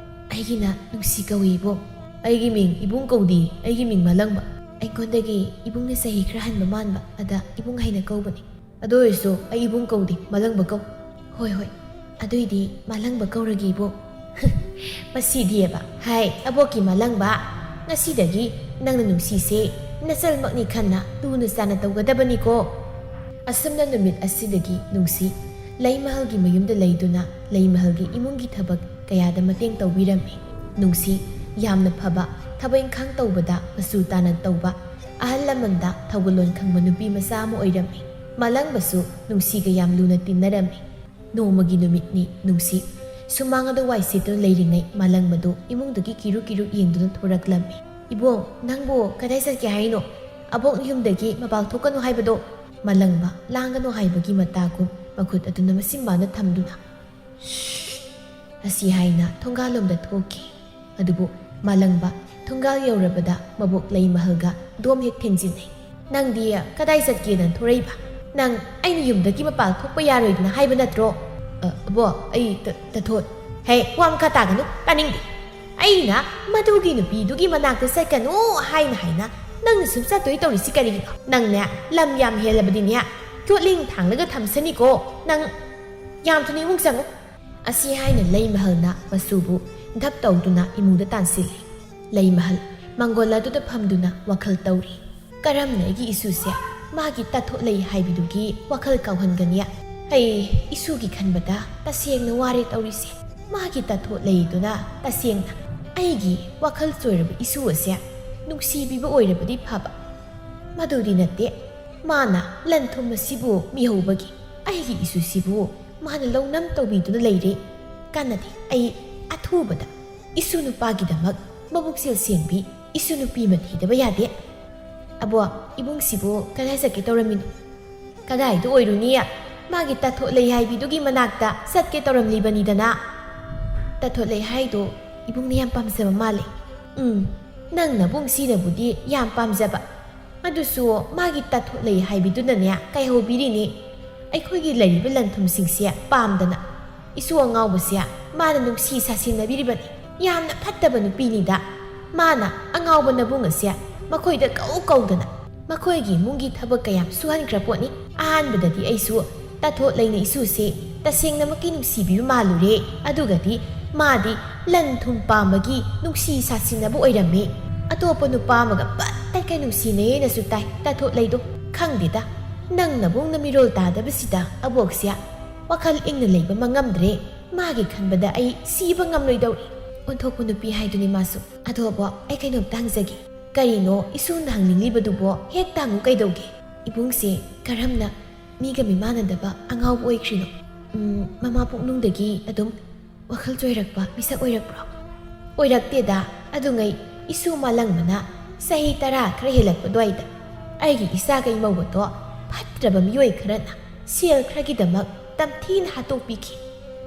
"ꯑꯩꯒꯤꯅ ꯅꯨꯡꯁꯤ ꯀꯧꯏ, ꯏꯕꯣꯛ꯫" "ꯑꯩꯒꯤ ꯃꯤꯡ ꯏꯕꯨꯡ ꯀꯧꯗꯤ, ꯑꯩꯒꯤ ꯃꯤꯡ ꯃꯥꯂꯪꯕ꯫" "ꯑꯩꯉꯣꯟꯗꯒꯤ ꯏꯕꯨꯡꯅ ꯆꯍꯤ ꯈꯔ ꯍꯟꯕ ꯃꯥꯟꯕ, ꯑꯗ ꯏꯕꯨꯡ ꯍꯥꯏꯅ ꯀꯧꯕꯅꯤ꯫" "ꯑꯗꯨ ꯑꯣꯏꯔꯁꯨ ꯑꯩ ꯏꯕꯨꯡ ꯀꯧꯗꯦ, ꯃꯥꯂꯪꯕ ꯀꯧ꯫" "ꯍꯣꯏ, ꯍꯣꯏ, ꯑꯗꯨꯏꯗꯤ ꯃꯥꯂꯪꯕ ꯀꯧꯔꯒꯦ, ꯏꯕꯣꯛ꯫" "ꯃꯁꯤꯗꯤꯑꯕ, ꯍꯥꯏ, ꯑꯕꯣꯛꯀꯤ ꯃꯥꯂꯪꯕ, ꯉꯁꯤꯗꯒꯤ ꯅꯪꯅ ꯅꯨꯡꯁꯤꯁꯦ ꯅꯆꯜꯃꯛꯅꯤ ꯈꯟꯅ ꯂꯨꯅ ꯆꯥꯟꯅ ꯇꯧꯒꯗꯕꯅꯤꯀꯣ꯫" ꯑꯁꯨꯝꯅ ꯅꯨꯃꯤꯠ ꯑꯁꯤꯗꯒꯤ ꯅꯨꯡꯁꯤ ꯂꯩꯃꯍꯜꯒꯤ ꯃꯌꯨꯝꯗ ꯂꯩꯗꯨꯅ ꯂꯩꯃꯍꯜꯒꯤ ꯏꯃꯨꯡꯒꯤ ꯊꯕꯛ ꯀꯌꯥꯗ ꯃꯇꯦꯡ ꯇꯧꯕꯤꯔꯝꯃꯤ꯫ ꯅꯨꯡꯁꯤ ꯌꯥꯝꯅ ꯐꯕ, ꯊꯕꯛ ꯏꯪꯈꯥꯡ ꯇꯧꯕꯗ ꯃꯆꯨ ꯇꯥꯅ ꯇꯧꯕ, ꯑꯍꯜ ꯂꯃꯟꯗ ꯊꯧꯒꯜꯂꯣꯟ ꯈꯪꯕ ꯅꯨꯄꯤ ꯃꯆꯥ ꯑꯃ ꯑꯣꯏꯔꯝꯃꯤ꯫ ꯃꯥꯂꯪꯕꯁꯨ ꯅꯨꯡꯁꯤꯒ ꯌꯥꯝ ꯂꯨꯅ ꯇꯤꯟꯅꯔꯝꯃꯤ꯫ ꯅꯣꯡꯃꯒꯤ ꯅꯨꯃꯤꯠꯅꯤ꯫ ꯅꯨꯡꯁꯤ ꯁꯨꯃꯥꯡ ꯑꯗꯨ ꯋꯥꯏ ꯁꯤꯠꯇꯨꯅ ꯂꯩꯔꯤꯉꯩ ꯃꯥꯂꯪꯕꯗꯨ ꯏꯃꯨꯡꯗꯒꯤ ꯀꯤꯔꯨ ꯀꯤꯔꯨ ꯌꯦꯡꯗꯨꯅ ꯊꯣꯔꯛꯂꯝꯃꯤ꯫ "ꯏꯕꯣꯛ, ꯅꯪꯕꯨ ꯀꯗꯥꯏ ꯆꯠꯀꯦ ꯍꯥꯏꯅꯣ? ꯑꯕꯣꯛ ꯌꯨꯝꯗꯒꯤ ꯃꯄꯥꯜ ꯊꯣꯛꯀꯅꯨ ꯍꯥꯏꯕꯗꯣ!" ꯃꯥꯂꯪꯕ ꯂꯥꯡꯒꯅꯨ ꯍꯥꯏꯕꯒꯤ ꯃꯇꯥꯒꯨꯝ ꯃꯈꯨꯠ ꯑꯗꯨꯅ ꯃꯆꯤꯟꯕꯥꯅ ꯊꯝꯗꯨꯅ, "ꯁ꯭ꯁ!" ꯑꯁꯤ ꯍꯥꯏꯅ ꯊꯣꯡꯒꯥꯜꯂꯣꯝꯗ ꯊꯣꯛꯈꯤ꯫ ꯑꯗꯨꯕꯨ ꯃꯥꯂꯪꯕ ꯊꯣꯡꯒꯥꯜ ꯌꯧꯔꯕꯗ ꯃꯕꯣꯛ ꯂꯩꯃꯍꯜꯒ ꯗꯣꯝ ꯍꯦꯛ ꯊꯦꯡꯖꯤꯟꯅꯩ꯫ "ꯅꯪꯗꯤ ꯀꯗꯥꯏ ꯆꯠꯀꯦꯅ ꯊꯣꯔꯛꯏꯕ?" "ꯅꯪ ꯑꯩꯅ ꯌꯨꯝꯗꯒꯤ ꯃꯄꯥꯜ ꯊꯣꯛꯄ ꯌꯥꯔꯣꯏꯗꯅ ꯍꯥꯏꯕ ꯅꯠꯇ꯭ꯔꯣ?" "ꯑ, ꯑꯕꯣ, ꯑꯩ ꯇ-, ꯇꯊꯣꯠ"꯫ "ꯍꯦ, ꯋꯥ ꯃꯈꯥ ꯇꯥꯒꯅꯨ, ꯇꯥꯅꯤꯡꯗꯦ꯫ ꯑꯩꯅ ꯃꯗꯨꯒꯤ ꯅꯨꯄꯤꯗꯨꯒꯤ ꯃꯅꯥꯛꯇ ꯆꯠꯀꯅꯨ ꯍꯥꯏꯅ ꯍꯥꯏꯅ ꯅꯪꯅ ꯁꯨꯝ ꯆꯠꯇꯣꯏ ꯇꯧꯔꯤꯁꯤ ꯀꯔꯤꯒꯤꯅꯣ? ꯅꯪꯅꯦ, ꯂꯝ ꯌꯥꯝ ꯍꯦꯜꯂꯕꯗꯤꯅꯦ, ꯌꯣꯠꯂꯤꯡ ꯊꯥꯡꯂꯒ ꯊꯝꯁꯅꯤꯀꯣ꯫ ꯅꯪ ꯌꯥꯝ ꯊꯨꯅ ꯏꯃꯨꯡ ꯆꯪꯉꯨ"꯫ ꯑꯁꯤ ꯍꯥꯏꯅ ꯂꯩꯃꯍꯜꯅ ꯃꯆꯨꯕꯨ ꯙꯞ ꯇꯧꯗꯨꯅ ꯏꯃꯨꯡꯗ ꯇꯥꯟꯁꯤꯜꯂꯤ꯫ ꯂꯩꯃꯍꯜ ꯃꯪꯒꯣꯜ ꯑꯗꯨꯗ ꯐꯝꯗꯨꯅ ꯋꯥꯈꯜ ꯇꯧꯔꯤ꯫ ꯀꯔꯝꯅ ꯑꯩꯒꯤ ꯏꯁꯨꯁꯦ ꯃꯥꯒꯤ ꯇꯥꯊꯣꯠ ꯂꯩ ꯍꯥꯏꯕꯤꯗꯨꯒꯤ ꯋꯥꯈꯜ ꯀꯥꯎꯍꯟꯒꯅꯤ? ꯑꯩ ꯏꯁꯨꯒꯤ ꯈꯟꯕꯗ ꯇꯁꯦꯡꯅ ꯋꯥꯔꯦ ꯇꯧꯔꯤꯁꯦ꯫ ꯃꯥꯒꯤ ꯇꯥꯊꯣꯠ ꯂꯩꯗꯨꯅ ꯇꯁꯦꯡꯅ ꯑꯩꯒꯤ ꯋꯥꯈꯜ ꯆꯣꯏꯔꯕ ꯏꯁꯨ ꯑꯁꯦ ꯅꯨꯡꯁꯤꯕꯤꯕ ꯑꯣꯏꯔꯕꯗꯤ ꯐꯕ꯫ ꯃꯗꯨꯗꯤ ꯅꯠꯇꯦ꯫ ꯃꯥꯅ ꯂꯟ ꯊꯨꯝ ꯑꯁꯤꯕꯨ ꯃꯤꯍꯧꯕꯒꯤ ꯑꯩꯒꯤ ꯏꯁꯨꯁꯤꯕꯨ ꯃꯥꯅ ꯂꯧꯅꯝ ꯇꯧꯕꯤꯗꯨꯅ ꯂꯩꯔꯦ꯫ ꯀꯥꯟꯅꯗꯦ꯫ ꯑꯩ ꯑꯊꯨꯕꯗ ꯏꯁꯨ ꯅꯨꯄꯥꯒꯤꯗꯃꯛ ꯃꯕꯨꯛꯆꯦꯜ ꯁꯦꯡꯕꯤ ꯏꯁꯨ ꯅꯨꯄꯤ ꯑꯃ ꯊꯤꯗꯕ ꯌꯥꯗꯦ꯫ ꯑꯕꯣ, ꯏꯕꯨꯡꯁꯤꯕꯨ ꯀꯗꯥꯏ ꯆꯠꯀꯦ ꯇꯧꯔꯝꯃꯤꯅꯣ? ꯀꯗꯥꯏꯗ ꯑꯣꯏꯔꯨꯅꯤ? ꯃꯥꯒꯤ ꯇꯥꯊꯣꯠ ꯂꯩ ꯍꯥꯏꯕꯤꯗꯨꯒꯤ ꯃꯅꯥꯛꯇ ꯆꯠꯀꯦ ꯇꯧꯔꯝꯂꯤꯕꯅꯤꯗꯅ꯫ ꯇꯥꯊꯣꯠ ꯂꯩ ꯍꯥꯏꯗꯣ ꯏꯕꯨꯡꯅ ꯌꯥꯝ ꯄꯥꯝꯖꯕ ꯃꯥꯜꯂꯦ꯫ ꯎꯝ, ꯅꯪ ꯅꯕꯨꯡꯁꯤꯅꯕꯨꯗꯤ ꯌꯥꯝ ꯄꯥꯝꯖꯕ꯫ ꯑꯗꯨꯁꯨ ꯃꯥꯒꯤ ꯇꯥꯊꯣꯠ ꯂꯩ ꯍꯥꯏꯕꯤꯗꯨꯅꯅꯦ ꯀꯥꯏꯍꯧꯕꯤꯔꯤꯅꯤ꯫ ꯑꯩꯈꯣꯏꯒꯤ ꯂꯩꯔꯤꯕ ꯂꯟ ꯊꯨꯝꯁꯤꯡꯁꯦ ꯄꯥꯝꯗꯅ ꯏꯁꯨ ꯑꯉꯥꯎꯕꯁꯦ ꯃꯥꯅ ꯅꯨꯡꯁꯤ ꯁꯥꯁꯤꯟꯅꯕꯤꯔꯤꯕꯅꯤ꯫ ꯌꯥꯝꯅ ꯐꯠꯇꯕ ꯅꯨꯄꯤꯅꯤꯗ꯫ ꯃꯥꯅ ꯑꯉꯥꯎꯕ ꯅꯕꯨꯡ ꯑꯁꯦ ꯃꯈꯣꯏꯗ ꯀꯧ ꯀꯧꯗꯅ ꯃꯈꯣꯏꯒꯤ ꯏꯃꯨꯡꯒꯤ ꯊꯕꯛ ꯀꯌꯥꯝ ꯁꯨꯍꯟꯈ꯭ꯔ ꯄꯣꯠꯅꯤ꯫ ꯑꯍꯥꯟꯕꯗꯗꯤ ꯑꯩꯁꯨ ꯇꯥꯊꯣꯠ ꯂꯩꯅ ꯏꯁꯨꯁꯦ ꯇꯁꯦꯡꯅꯃꯛꯀꯤ ꯅꯨꯡꯁꯤꯕꯤꯕ ꯃꯥꯜꯂꯨꯔꯦ꯫ ꯑꯗꯨꯒꯗꯤ ꯃꯥꯗꯤ ꯂꯟ ꯊꯨꯝ ꯄꯥꯝꯕꯒꯤ ꯅꯨꯡꯁꯤ ꯁꯥꯁꯤꯟꯅꯕ ꯑꯣꯏꯔꯝꯃꯦ꯫ ꯑꯇꯣꯞꯄ ꯅꯨꯄꯥ ꯑꯃꯒ ꯄꯠ ꯇꯠꯈꯩ ꯅꯨꯡꯁꯤꯅꯩꯌꯦꯅꯁꯨ ꯇꯥꯏ꯫ ꯇꯥꯊꯣꯠ ꯂꯩꯗꯣ ꯈꯪꯗꯦꯗ꯫ ꯅꯪ ꯅꯕꯨꯡꯅ ꯃꯤꯔꯣꯜ ꯇꯥꯗꯕꯁꯤꯗ ꯑꯕꯣꯛꯁꯦ ꯋꯥꯈꯜ ꯏꯪꯅ ꯂꯩꯕ ꯃꯉꯝꯗ꯭ꯔꯦ꯫ ꯃꯥꯒꯤ ꯈꯟꯕꯗ ꯑꯩ ꯁꯤꯕ ꯉꯝꯂꯣꯏꯗꯧꯔꯤ꯫ ꯑꯣꯟꯊꯣꯛꯄ ꯅꯨꯄꯤ ꯍꯥꯏꯗꯨꯅꯤ ꯃꯥꯁꯨ꯫ ꯑꯗꯣ ꯑꯕꯣꯛ, ꯑꯩ ꯀꯩꯅꯣꯝꯇ ꯍꯪꯖꯒꯦ꯫ ꯀꯔꯤꯅꯣ ꯏꯁꯨꯅ ꯍꯪꯅꯤꯡꯂꯤꯕꯗꯨꯕꯣ? ꯍꯦꯛ ꯇꯥꯡꯉꯨ ꯀꯩꯗꯧꯒꯦ? ꯏꯕꯨꯡꯁꯦ ꯀꯔꯝꯅ ꯃꯤꯒ ꯃꯤꯃꯥꯟꯅꯗꯕ ꯑꯉꯥꯎꯕ ꯑꯣꯏꯈ꯭ꯔꯤꯅꯣ? ꯎꯝ, ꯃꯃꯥ ꯄꯣꯛꯅꯨꯡꯗꯒꯤ ꯑꯗꯨꯝ ꯋꯥꯈꯜ ꯆꯣꯏꯔꯛꯄ ꯃꯤꯁꯛ ꯑꯣꯏꯔꯛꯄ꯭ꯔꯣ? ꯑꯣꯏꯔꯛꯇꯦꯗ꯫ ꯑꯗꯨꯉꯩ ꯏꯁꯨ ꯃꯥꯂꯪꯕꯅ ꯆꯍꯤ ꯇꯔꯥ ꯈꯔ ꯍꯦꯜꯂꯛꯄ ꯑꯗꯨꯋꯥꯏꯗ ꯑꯩꯒꯤ ꯏꯆꯥꯒ ꯏꯃꯧꯒꯗꯣ ꯐꯠꯇ꯭ꯔꯕ ꯃꯤꯑꯣꯏ ꯈꯔꯅ ꯁꯦꯜ ꯈꯔꯒꯤꯗꯃꯛ ꯇꯝꯊꯤꯅ ꯍꯥꯠꯇꯣꯛꯄꯤꯈꯤ꯫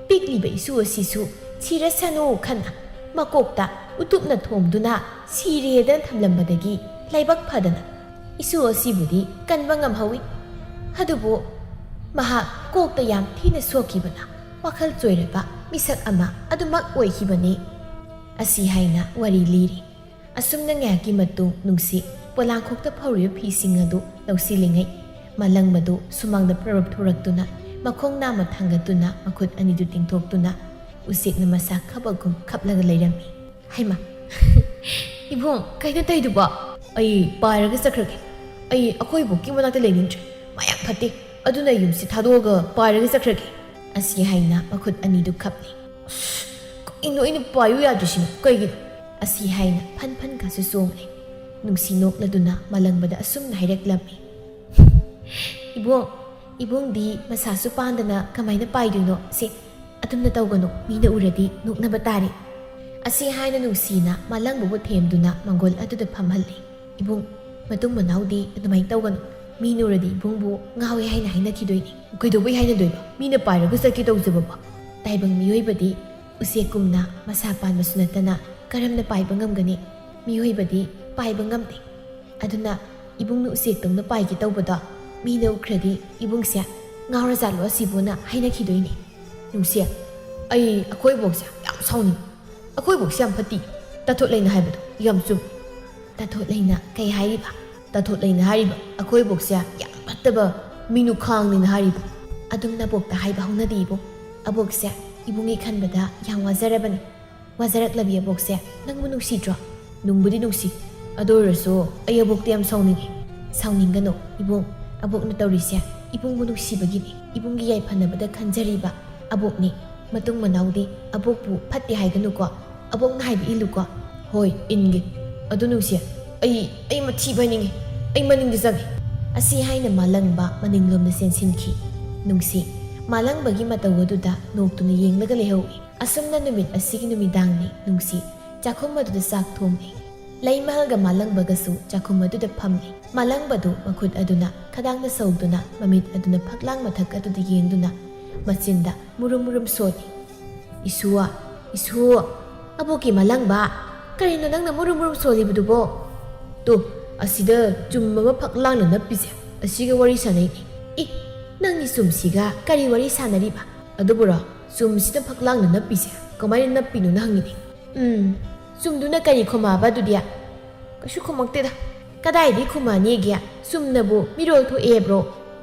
ꯄꯤꯛꯂꯤꯕ ꯏꯁꯨ ꯑꯁꯤꯁꯨ ꯁꯤꯔꯁꯅꯨ ꯈꯟꯅ ꯃꯀꯣꯛꯇ ꯎꯇꯨꯞꯅ ꯊꯣꯝꯗꯨꯅ ꯁꯤꯔꯦꯗꯅ ꯊꯝꯂꯝꯕꯗꯒꯤ ꯂꯥꯏꯕꯛ ꯐꯗꯅ ꯏꯁꯨ ꯑꯁꯤꯕꯨꯗꯤ ꯀꯟꯕ ꯉꯝꯍꯧꯏ꯫ ꯑꯗꯨꯕꯨ ꯃꯍꯥꯛ ꯀꯣꯛꯇ ꯌꯥꯝ ꯊꯤꯅ ꯁꯣꯛꯈꯤꯕꯅ ꯋꯥꯈꯜ ꯆꯣꯏꯔꯕ ꯃꯤꯁꯛ ꯑꯃ ꯑꯗꯨꯃꯛ ꯑꯣꯏꯈꯤꯕꯅꯤ꯫ ꯑꯁꯤ ꯍꯥꯏꯅ ꯋꯥꯔꯤ ꯂꯤꯔꯤ꯫ ꯑꯁꯨꯝꯅ ꯉꯥꯏꯍꯥꯛꯀꯤ ꯃꯇꯨꯡ ꯅꯨꯡꯁꯤ ꯄꯣꯂꯥꯡꯈꯣꯛꯇ ꯐꯧꯔꯤꯕ ꯐꯤꯁꯤꯡ ꯑꯗꯨ ꯂꯧꯁꯤꯜꯂꯤꯉꯩ, ꯃꯥꯂꯪꯕꯗꯨ ꯁꯨꯃꯥꯡꯗ ꯄ꯭ꯔꯞ ꯊꯣꯔꯛꯇꯨꯅ, ꯃꯈꯣꯡ ꯅꯥꯝꯃ ꯊꯥꯡꯒꯠꯇꯨꯅ, ꯃꯈꯨꯠ ꯑꯅꯤꯗꯨ ꯇꯤꯡꯊꯣꯛꯇꯨꯅ, ꯎꯆꯦꯛꯅ ꯃꯁꯥ ꯈꯞꯄꯒꯨꯝ ꯈꯞꯂꯒ ꯂꯩꯔꯝꯃꯤ꯫ "ꯍꯩꯃꯥ, ꯏꯕꯨꯡ, ꯀꯩꯅꯣ ꯇꯧꯏꯗꯨꯕꯣ?" "ꯑꯩ ꯄꯥꯏꯔꯒ ꯆꯠꯈ꯭ꯔꯒꯦ꯫ ꯑꯩ ꯑꯩꯈꯣꯏ ꯏꯕꯣꯛꯀꯤ ꯃꯅꯥꯛꯇ ꯂꯩꯅꯤꯡꯗ꯭ꯔꯦ꯫ ꯃꯥ ꯌꯥꯝ ꯐꯠꯇꯦ꯫ ꯑꯗꯨꯅ ꯌꯨꯝꯁꯤ ꯊꯥꯗꯣꯛꯑꯒ ꯄꯥꯏꯔꯒ ꯆꯠꯈ꯭ꯔꯒꯦ"꯫ ꯑꯁꯤ ꯍꯥꯏꯅ ꯃꯈꯨꯠ ꯑꯅꯤꯗꯨ ꯈꯞꯂꯤ꯫ "ꯑꯁ, ꯀꯩꯅꯣ ꯑꯩꯅ ꯄꯥꯏꯌꯨ ꯌꯥꯗ꯭ꯔꯤꯁꯤꯅ ꯀꯩꯒꯤꯅꯣ?" ꯑꯁꯤ ꯍꯥꯏꯅ ꯐꯟ ꯐꯟ ꯀꯥꯁꯨ ꯆꯣꯡꯂꯦ꯫ ꯅꯨꯡꯁꯤ ꯅꯣꯛꯂꯗꯨꯅ ꯃꯥꯂꯪꯕꯗ ꯑꯁꯨꯝꯅ ꯍꯥꯏꯔꯛꯂꯝꯃꯤ꯫ "ꯏꯕꯨꯡ, ꯏꯕꯨꯡꯗꯤ ꯃꯁꯥꯁꯨ ꯄꯥꯟꯗꯅ ꯀꯃꯥꯏꯅ ꯄꯥꯏꯗꯣꯏꯅꯣ? ꯁꯦ, ꯑꯗꯨꯝꯅ ꯇꯧꯒꯅꯨ, ꯃꯤꯅ ꯎꯔꯗꯤ ꯅꯣꯛꯅꯕ ꯇꯥꯔꯦ"꯫ ꯑꯁꯤ ꯍꯥꯏꯅ ꯅꯨꯡꯁꯤꯅ ꯃꯥꯂꯪꯕꯕꯨ ꯊꯦꯝꯗꯨꯅ ꯃꯪꯒꯣꯜ ꯑꯗꯨꯗ ꯐꯝꯍꯜꯂꯤ꯫ "ꯏꯕꯨꯡ, ꯃꯇꯨꯡ ꯃꯅꯥꯎꯗꯤ ꯑꯗꯨꯃꯥꯏꯅ ꯇꯧꯒꯅꯨ꯫ ꯃꯤꯅ ꯎꯔꯗꯤ ꯏꯕꯨꯡꯕꯨ ꯉꯥꯎꯋꯦ ꯍꯥꯏꯅ ꯍꯥꯏꯅꯈꯤꯗꯣꯏꯅꯤ"꯫ "ꯀꯩꯗꯧꯕꯩ ꯍꯥꯏꯅꯗꯣꯏꯕ? ꯃꯤꯅ ꯄꯥꯏꯔꯒ ꯆꯠꯀꯦ ꯇꯧꯖꯕꯕꯣ?" "ꯇꯥꯏꯕꯪ ꯃꯤꯑꯣꯏꯕꯗꯤ ꯎꯆꯦꯛꯀꯨꯝꯅ ꯃꯁꯥ ꯄꯥꯟꯕꯁꯨ ꯅꯠꯇꯅ ꯀꯔꯝꯅ ꯄꯥꯏꯕ ꯉꯝꯒꯅꯤ? ꯃꯤꯑꯣꯏꯕꯗꯤ ꯄꯥꯏꯕ ꯉꯝꯗꯦ꯫ ꯑꯗꯨꯅ ꯏꯕꯨꯡꯅ ꯎꯆꯦꯛꯇꯧꯅ ꯄꯥꯏꯒꯦ ꯇꯧꯕꯗꯣ ꯃꯤꯅ ꯎꯈ꯭ꯔꯗꯤ ꯏꯕꯨꯡꯁꯦ ꯉꯥꯎꯔꯖꯥꯠꯂꯣ ꯑꯁꯤꯕꯨꯅ ꯍꯥꯏꯅꯈꯤꯗꯣꯏꯅꯤ"꯫ "ꯅꯨꯡꯁꯤ, ꯑꯩ ꯑꯩꯈꯣꯏ ꯏꯕꯣꯛꯁꯦ ꯌꯥꯝ ꯁꯥꯎꯅꯤꯡꯉꯤ꯫ ꯑꯩꯈꯣꯏ ꯏꯕꯣꯛꯁꯦ ꯌꯥꯝ ꯐꯠꯇꯦ꯫ ꯇꯥꯊꯣꯠ ꯂꯩꯅ ꯍꯥꯏꯕꯗꯣ ꯌꯥꯝ ꯆꯨꯝꯃꯤ"꯫ "ꯇꯥꯊꯣꯠ ꯂꯩꯅ ꯀꯩ ꯍꯥꯏꯔꯤꯕ?" "ꯇꯥꯊꯣꯠ ꯂꯩꯅ ꯍꯥꯏꯔꯤꯕ ꯑꯩꯈꯣꯏ ꯏꯕꯣꯛꯁꯦ ꯌꯥꯝ ꯐꯠꯇꯕ ꯃꯤꯅꯨꯈꯥꯡꯅꯤꯅ ꯍꯥꯏꯔꯤꯕ"꯫ "ꯑꯗꯨꯝ ꯅꯕꯣꯛꯇ ꯍꯥꯏꯕ ꯍꯧꯅꯗꯦ ꯏꯕꯨꯡ꯫ ꯑꯕꯣꯛꯁꯦ ꯏꯕꯨꯡꯒꯤ ꯈꯟꯕꯗ ꯌꯥꯝ ꯋꯥꯖꯔꯕꯅꯤ"꯫ "ꯋꯥꯖꯔꯛꯂꯕꯤ ꯑꯕꯣꯛꯁꯦ ꯅꯪꯕꯨ ꯅꯨꯡꯁꯤꯗ꯭ꯔꯣ?" "ꯅꯨꯡꯕꯨꯗꯤ ꯅꯨꯡꯁꯤ, ꯑꯗꯨ ꯑꯣꯏꯔꯁꯨ ꯑꯩ ꯑꯕꯣꯛꯇ ꯌꯥꯝ ꯁꯥꯎꯅꯤꯡꯉꯤ"꯫ "ꯁꯥꯎꯅꯤꯡꯒꯅꯨ ꯏꯕꯨꯡ, ꯑꯕꯣꯛꯅ ꯇꯧꯔꯤꯁꯦ ꯏꯕꯨꯡꯕꯨ ꯅꯨꯡꯁꯤꯕꯒꯤꯅꯤ, ꯏꯕꯨꯡꯒꯤ ꯌꯥꯏꯐꯅꯕꯗ ꯈꯟꯖꯔꯤꯕ ꯑꯕꯣꯛꯅꯤ꯫ ꯃꯇꯨꯡ ꯃꯅꯥꯎꯗꯤ ꯑꯕꯣꯛꯄꯨ ꯐꯠꯇꯦ ꯍꯥꯏꯒꯅꯨꯀꯣ, ꯑꯕꯣꯛꯅ ꯍꯥꯏꯕ ꯏꯜꯂꯨꯀꯣ"꯫ "ꯍꯣꯏ, ꯏꯟꯒꯦ꯫ ꯑꯗꯨ ꯅꯨꯡꯁꯤ, ꯑꯩ, ꯑꯩ ꯃꯊꯤꯕ ꯍꯥꯏꯅꯤꯡꯉꯤ, ꯑꯩ ꯃꯅꯤꯡꯗ ꯆꯪꯉꯦ"꯫ ꯑꯁꯤ ꯍꯥꯏꯅ ꯃꯥꯂꯪꯕ ꯃꯅꯤꯡꯂꯣꯝꯗ ꯆꯦꯟꯁꯤꯟꯈꯤ꯫ ꯅꯨꯡꯁꯤ ꯃꯥꯂꯪꯕꯒꯤ ꯃꯇꯧ ꯑꯗꯨꯗ ꯅꯣꯛꯇꯨꯅ ꯌꯦꯡꯂꯒ ꯂꯩꯍꯧꯏ꯫ ꯑꯁꯨꯝꯅ ꯅꯨꯃꯤꯠ ꯑꯁꯤꯒꯤ ꯅꯨꯃꯤꯗꯥꯡꯅꯤ ꯅꯨꯡꯁꯤ ꯆꯥꯛꯈꯨꯝ ꯑꯗꯨꯗ ꯆꯥꯛ ꯊꯣꯡꯂꯤ꯫ ꯂꯩꯃꯍꯜꯒ ꯃꯥꯂꯪꯕꯒꯁꯨ ꯆꯥꯛꯈꯨꯝ ꯑꯗꯨꯗ ꯐꯝꯂꯤ꯫ ꯃꯥꯂꯪꯕꯗꯨ ꯃꯈꯨꯠ ꯑꯗꯨꯅ ꯈꯗꯥꯡꯗ ꯁꯧꯗꯨꯅ, ꯃꯃꯤꯠ ꯑꯗꯨꯅ ꯐꯛꯂꯥꯡ ꯃꯊꯛ ꯑꯗꯨꯗ ꯌꯦꯡꯗꯨꯅ, ꯃꯆꯤꯟꯗ ꯃꯨꯔꯨꯝ ꯃꯨꯔꯨꯝ ꯁꯣꯜꯂꯤ꯫ "ꯏꯁꯨ, ꯏꯁꯨ, ꯑꯕꯣꯛꯀꯤ ꯃꯥꯂꯪꯕ, ꯀꯔꯤꯅꯣ ꯅꯪꯅ ꯃꯨꯔꯨꯝ ꯃꯨꯔꯨꯝ ꯁꯣꯜꯂꯤꯕꯗꯨꯕꯣ?" "ꯇꯨ, ꯑꯁꯤꯗ ꯆꯨꯝ ꯑꯃ ꯐꯛꯂꯥꯡꯅ ꯅꯞꯄꯤꯁꯦ, ꯑꯁꯤꯒ ꯋꯥꯔꯤ ꯁꯥꯟꯅꯩꯅꯤ"꯫ "ꯑꯦ, ꯅꯪꯗꯤ ꯆꯨꯝꯁꯤꯒ ꯀꯔꯤ ꯋꯥꯔꯤ ꯁꯥꯟꯅꯔꯤꯕ? ꯑꯗꯨꯕꯨꯔꯣ, ꯆꯨꯝꯁꯤꯅ ꯐꯛꯂꯥꯡꯗ ꯅꯞꯄꯤꯁꯦ ꯀꯃꯥꯏꯅ ꯅꯞꯄꯤꯅꯣꯅ ꯍꯪꯉꯤꯅꯦ꯫ ꯎꯝ, ꯆꯨꯝꯗꯨꯅ ꯀꯔꯤ ꯈꯨꯝꯃꯛꯑꯕ ꯑꯗꯨꯗꯤ?" "ꯀꯩꯁꯨ ꯈꯨꯝꯃꯛꯇꯦꯗ꯫ ꯀꯗꯥꯏꯗꯒꯤ ꯈꯨꯝꯃꯛꯑꯅꯤꯒꯦ? ꯆꯨꯝꯅꯕꯨ ꯃꯤꯔꯣꯜ ꯊꯣꯛꯑꯦ ꯍꯥꯏꯕ꯭ꯔꯣ?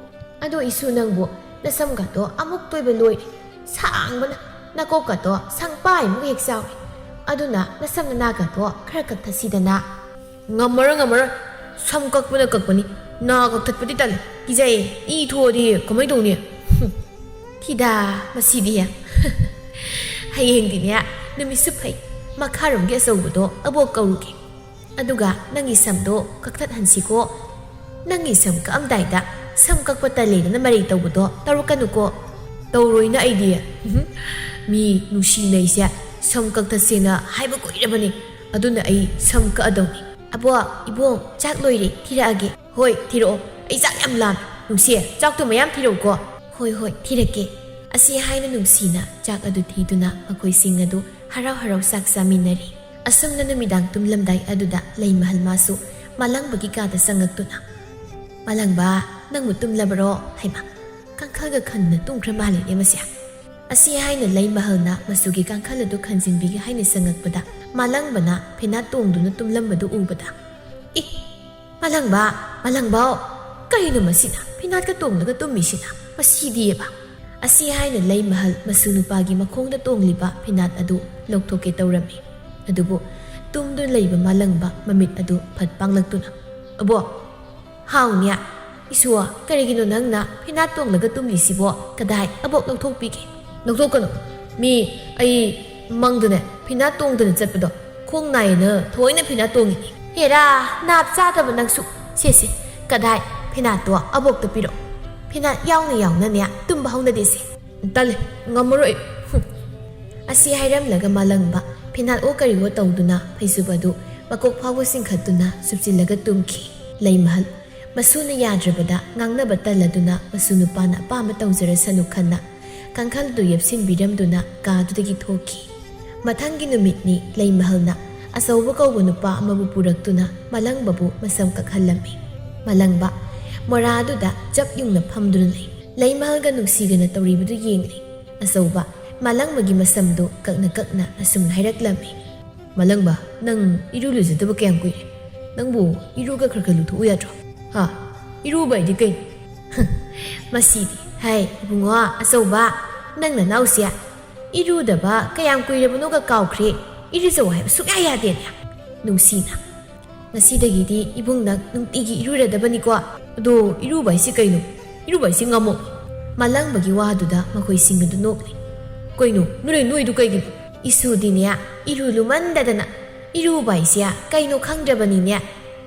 ꯑꯗꯣ ꯏꯁꯨ, ꯅꯪꯕꯨ ꯅꯁꯝꯒꯗꯣ ꯑꯃꯨꯛ ꯇꯣꯏꯕ ꯂꯣꯏꯔꯦ꯫ ꯁꯥꯡꯕꯅ ꯅꯀꯣꯛꯀꯗꯣ ꯁꯪꯄꯥꯏꯃꯨꯛ ꯍꯦꯛ ꯆꯥꯎꯔꯦ꯫ ꯑꯗꯨꯅ ꯅꯁꯝ ꯅꯅꯥꯒꯗꯣ ꯈꯔ ꯀꯛꯊꯠꯁꯤꯗꯅ?" "ꯉꯝꯃꯔꯣꯏ, ꯉꯝꯃꯔꯣꯏ꯫ ꯁꯝ ꯀꯛꯄꯅ ꯀꯛꯄꯅꯤ꯫ ꯅꯥ ꯀꯛꯊꯠꯄꯗꯤ ꯇꯜꯂꯦ꯫ ꯀꯤꯖꯩꯌꯦ꯫ ꯏ ꯊꯣꯛꯑꯗꯤ ꯀꯃꯥꯏ ꯇꯧꯅꯤ?" "ꯍꯨꯝ, ꯊꯤꯗꯥ ꯃꯁꯤꯗꯤ꯫ ꯍꯌꯦꯡꯗꯤꯅꯦ, ꯅꯨꯃꯤꯠꯁꯨ ꯐꯩ꯫ ꯃꯈꯥꯔꯣꯝꯒꯤ ꯑꯆꯧꯕꯗꯣ ꯑꯕꯣꯛ ꯀꯧꯔꯨꯒꯦ꯫ ꯑꯗꯨꯒ ꯅꯪꯒꯤ ꯁꯝꯗꯣ ꯀꯛꯊꯠꯍꯟꯁꯤꯀꯣ꯫ ꯅꯪꯒꯤ ꯁꯝ ꯀꯛꯑꯝꯗꯥꯏꯗ ꯁꯝ ꯀꯛꯄ ꯇꯜꯂꯦꯗꯅ ꯃꯔꯩ ꯇꯧꯕꯗꯣ ꯇꯧꯔꯛꯀꯅꯨꯀꯣ꯫" "ꯇꯧꯔꯣꯏꯅ ꯑꯩꯗꯤ꯫ ꯎꯝꯍꯨꯝ꯫ ꯃꯤ ꯅꯨꯡꯁꯤꯅꯩꯁꯦ ꯁꯝ ꯀꯛꯊꯠꯁꯦꯅ ꯍꯥꯏꯕ ꯀꯨꯏꯔꯕꯅꯤ꯫ ꯑꯗꯨꯅ ꯑꯩ ꯁꯝ ꯀꯛꯑꯗꯧꯅꯤ꯫" "ꯑꯕꯣꯛ, ꯏꯕꯣꯛ, ꯆꯥꯛ ꯂꯣꯏꯔꯦ, ꯊꯤꯔꯛꯑꯒꯦ꯫" "ꯍꯣꯏ, ꯊꯤꯔꯛꯑꯣ꯫ ꯑꯩ ꯆꯥꯛ ꯌꯥꯝ ꯂꯥꯝꯃꯦ꯫ ꯅꯨꯡꯁꯤ, ꯆꯥꯛꯇꯣ ꯃꯌꯥꯝ ꯊꯤꯔꯛꯎꯀꯣ꯫" "ꯍꯣꯏ, ꯍꯣꯏ, ꯊꯤꯔꯛꯀꯦ꯫" ꯑꯁꯤ ꯍꯥꯏꯅ ꯅꯨꯡꯁꯤꯅ ꯆꯥꯛ ꯑꯗꯨ ꯊꯤꯗꯨꯅ ꯃꯈꯣꯏꯁꯤꯡ ꯑꯗꯨ ꯍꯔꯥꯎ ꯍꯔꯥꯎ ꯆꯥꯛ ꯆꯥꯃꯤꯟꯅꯔꯤ꯫ ꯑꯁꯨꯝꯅ ꯅꯨꯃꯤꯗꯥꯡ ꯇꯨꯝꯂꯝꯗꯥꯏ ꯑꯗꯨꯗ ꯂꯩꯃꯍꯜ ꯃꯥꯁꯨ ꯃꯥꯂꯪꯕꯒꯤ ꯀꯥꯗ ꯆꯪꯉꯛꯇꯨꯅ, "ꯃꯥꯂꯪꯕ, ꯅꯪꯕꯨ ꯇꯨꯝꯂꯕꯔꯣ? ꯍꯩꯃꯥ, ꯀꯥꯡꯈꯜꯒ ꯈꯟꯗꯨꯅ ꯇꯨꯝꯈ꯭ꯔ ꯃꯥꯜꯂꯦꯅꯦ ꯃꯁꯦ꯫" ꯑꯁꯤ ꯍꯥꯏꯅ ꯂꯩꯃꯍꯜꯅ ꯃꯆꯨꯒꯤ ꯀꯥꯡꯈꯜ ꯑꯗꯨ ꯈꯟꯖꯤꯟꯕꯤꯒꯦ ꯍꯥꯏꯅ ꯆꯪꯉꯛꯄꯗ, ꯃꯥꯂꯪꯕꯅ ꯐꯤꯅꯥꯠ ꯇꯣꯡꯗꯨꯅ ꯇꯨꯝꯂꯝꯕꯗꯨ ꯎꯕꯗ, "ꯏ, ꯃꯥꯂꯪꯕ, ꯃꯥꯂꯪꯕꯥꯎ, ꯀꯔꯤꯅꯣ ꯃꯁꯤꯅ ꯐꯤꯅꯥꯠꯀ ꯇꯣꯡꯂꯒ ꯇꯨꯝꯃꯤꯁꯤꯅ? ꯃꯁꯤꯗꯤꯑꯕ!" ꯑꯁꯤ ꯍꯥꯏꯅ ꯂꯩꯃꯍꯜ ꯃꯁꯨ ꯅꯨꯄꯥꯒꯤ ꯃꯈꯣꯡꯗ ꯇꯣꯡꯂꯤꯕ ꯐꯤꯅꯥꯠ ꯑꯗꯨ ꯂꯧꯊꯣꯛꯀꯦ ꯇꯧꯔꯝꯃꯤ꯫ ꯑꯗꯨꯕꯨ ꯇꯨꯝꯗꯨꯅ ꯂꯩꯕ ꯃꯥꯂꯪꯕ ꯃꯃꯤꯠ ꯑꯗꯨ ꯐꯠ ꯄꯥꯡꯂꯛꯇꯨꯅ, "ꯑꯕꯣꯛ, ꯍꯥꯎꯅꯦ꯫ ꯏꯁꯨ, ꯀꯔꯤꯒꯤꯅꯣ ꯅꯪꯅ ꯐꯤꯅꯥꯠ ꯇꯣꯡꯂꯒ ꯇꯨꯝꯂꯤꯁꯤꯕꯣ? ꯀꯗꯥꯏ? ꯑꯕꯣꯛ ꯂꯧꯊꯣꯛꯄꯤꯒꯦ꯫" "ꯂꯧꯊꯣꯛꯀꯅꯨ꯫ ꯃꯤ, ꯑꯩ ꯃꯪꯗꯅꯦ ꯐꯤꯅꯥꯠ ꯇꯣꯡꯗꯅ ꯆꯠꯄꯗꯣ ꯈꯣꯡ ꯅꯥꯏꯌꯦꯅ ꯊꯑꯣꯏꯅ ꯐꯤꯅꯥꯠ ꯇꯣꯡꯉꯤꯅꯤ꯫" "ꯍꯦꯔꯥ, ꯅꯥꯞ ꯆꯥꯗꯕ ꯅꯪꯁꯨ꯫ ꯁꯦ, ꯁꯦ, ꯀꯗꯥꯏ? ꯐꯤꯅꯥꯠꯇꯣ ꯑꯕꯣꯛꯇ ꯄꯤꯔꯛꯑꯣ꯫ ꯐꯤꯅꯥꯠ ꯌꯥꯎꯅ ꯌꯥꯎꯅꯅꯦ ꯇꯨꯝꯕ ꯍꯧꯅꯗꯦꯁꯦ꯫" "ꯇꯜꯂꯦ, ꯉꯝꯃꯔꯣꯏ ꯑꯩ꯫ ꯍꯨꯝ꯫" ꯑꯁꯤ ꯍꯥꯏꯔꯝꯂꯒ ꯃꯥꯂꯪꯕ ꯐꯤꯅꯥꯠ ꯑꯣ ꯀꯔꯤꯑꯣ ꯇꯧꯗꯨꯅ ꯐꯩꯖꯨꯞ ꯑꯗꯨ ꯃꯀꯣꯛ ꯐꯥꯎꯕ ꯆꯤꯡꯈꯠꯇꯨꯅ ꯁꯨꯞꯆꯤꯜꯂꯒ ꯇꯨꯝꯈꯤ꯫ ꯂꯩꯃꯍꯜ ꯃꯁꯨꯅ ꯌꯥꯗ꯭ꯔꯕꯗ ꯉꯥꯡꯅꯕ ꯇꯜꯂꯗꯨꯅ ꯃꯁꯨ ꯅꯨꯄꯥꯅ ꯑꯄꯥꯝꯕ ꯇꯧꯖꯔꯁꯅꯨ ꯈꯟꯅ ꯀꯥꯡꯈꯜꯗꯨ ꯌꯦꯞꯁꯤꯟꯕꯤꯔꯝꯗꯨꯅ ꯀꯥꯗꯨꯗꯒꯤ ꯊꯣꯛꯈꯤ꯫ ꯃꯊꯪꯒꯤ ꯅꯨꯃꯤꯠꯅꯤ ꯂꯩꯃꯍꯜꯅ ꯑꯆꯧꯕ ꯀꯧꯕ ꯅꯨꯄꯥ ꯑꯃꯕꯨ ꯄꯨꯔꯛꯇꯨꯅ ꯃꯥꯂꯪꯕꯕꯨ ꯃꯁꯝ ꯀꯛꯍꯜꯂꯝꯃꯤ꯫ ꯃꯥꯂꯪꯕ, ꯃꯣꯔꯥꯗꯨꯗ ꯆꯞ ꯌꯨꯡꯅ ꯐꯝꯗꯨꯅ ꯂꯩ꯫ ꯂꯩꯃꯍꯜꯒ ꯅꯨꯡꯁꯤꯒꯅ ꯇꯧꯔꯤꯕꯗꯨ ꯌꯦꯡꯂꯤ꯫ ꯑꯆꯧꯕ ꯃꯥꯂꯪꯕꯒꯤ ꯃꯁꯝꯗꯨ ꯀꯛꯅ ꯀꯛꯅ ꯑꯁꯨꯝꯅ ꯍꯥꯏꯔꯛꯂꯝꯃꯤ꯫ "ꯃꯥꯂꯪꯕ, ꯅꯪ ꯏꯔꯨ ꯂꯨꯖꯗꯕ ꯀꯌꯥꯝ ꯀꯨꯏꯔꯦ? ꯅꯪꯕꯨ ꯏꯔꯨꯒ ꯈꯔ ꯈꯔ ꯂꯨꯊꯣꯛꯎ ꯌꯥꯗ꯭ꯔꯣ? ꯍꯥ? ꯏꯔꯨꯕ ꯍꯥꯏꯗꯤ ꯀꯩꯅꯣ?" ꯃꯁꯤꯗꯤ, ꯍꯥꯏ ꯏꯕꯨꯡꯉꯣ ꯑꯆꯧꯕ, ꯅꯪ ꯅꯅꯥꯎꯁꯦ ꯏꯔꯨꯗꯕ ꯀꯌꯥꯝ ꯀꯨꯏꯔꯕꯅꯣꯒ ꯀꯥꯎꯈ꯭ꯔꯦ꯫ ꯏꯔꯨꯖꯧ ꯍꯥꯏꯕ ꯁꯨꯛꯌꯥ ꯌꯥꯗꯦꯅꯦ꯫ ꯅꯨꯡꯁꯤꯅ, "ꯉꯁꯤꯗꯒꯤꯗꯤ ꯏꯕꯨꯡ ꯅꯪ ꯅꯨꯡꯇꯤꯒꯤ ꯏꯔꯨꯔꯗꯕꯅꯤꯀꯣ꯫ ꯑꯗꯣ ꯏꯔꯨꯕ ꯍꯥꯏꯁꯤ ꯀꯩꯅꯣ? ꯏꯔꯨꯕ ꯍꯥꯏꯁꯤ ꯉꯝꯃꯣ?" ꯃꯥꯂꯪꯕꯒꯤ ꯋꯥꯗꯨꯗ ꯃꯈꯣꯏꯁꯤꯡ ꯑꯗꯨ ꯅꯣꯛꯂꯤ꯫ "ꯀꯩꯅꯣ, ꯅꯣꯏ ꯅꯣꯏꯗꯨ ꯀꯩꯒꯤꯅꯣ?" "ꯏꯁꯨꯗꯤꯅꯦ, ꯏꯔꯨ ꯂꯨꯃꯟꯗꯗꯅ ꯏꯔꯨꯕ ꯍꯥꯏꯁꯦ ꯀꯩꯅꯣ ꯈꯪꯗ꯭ꯔꯕꯅꯤꯅꯦ꯫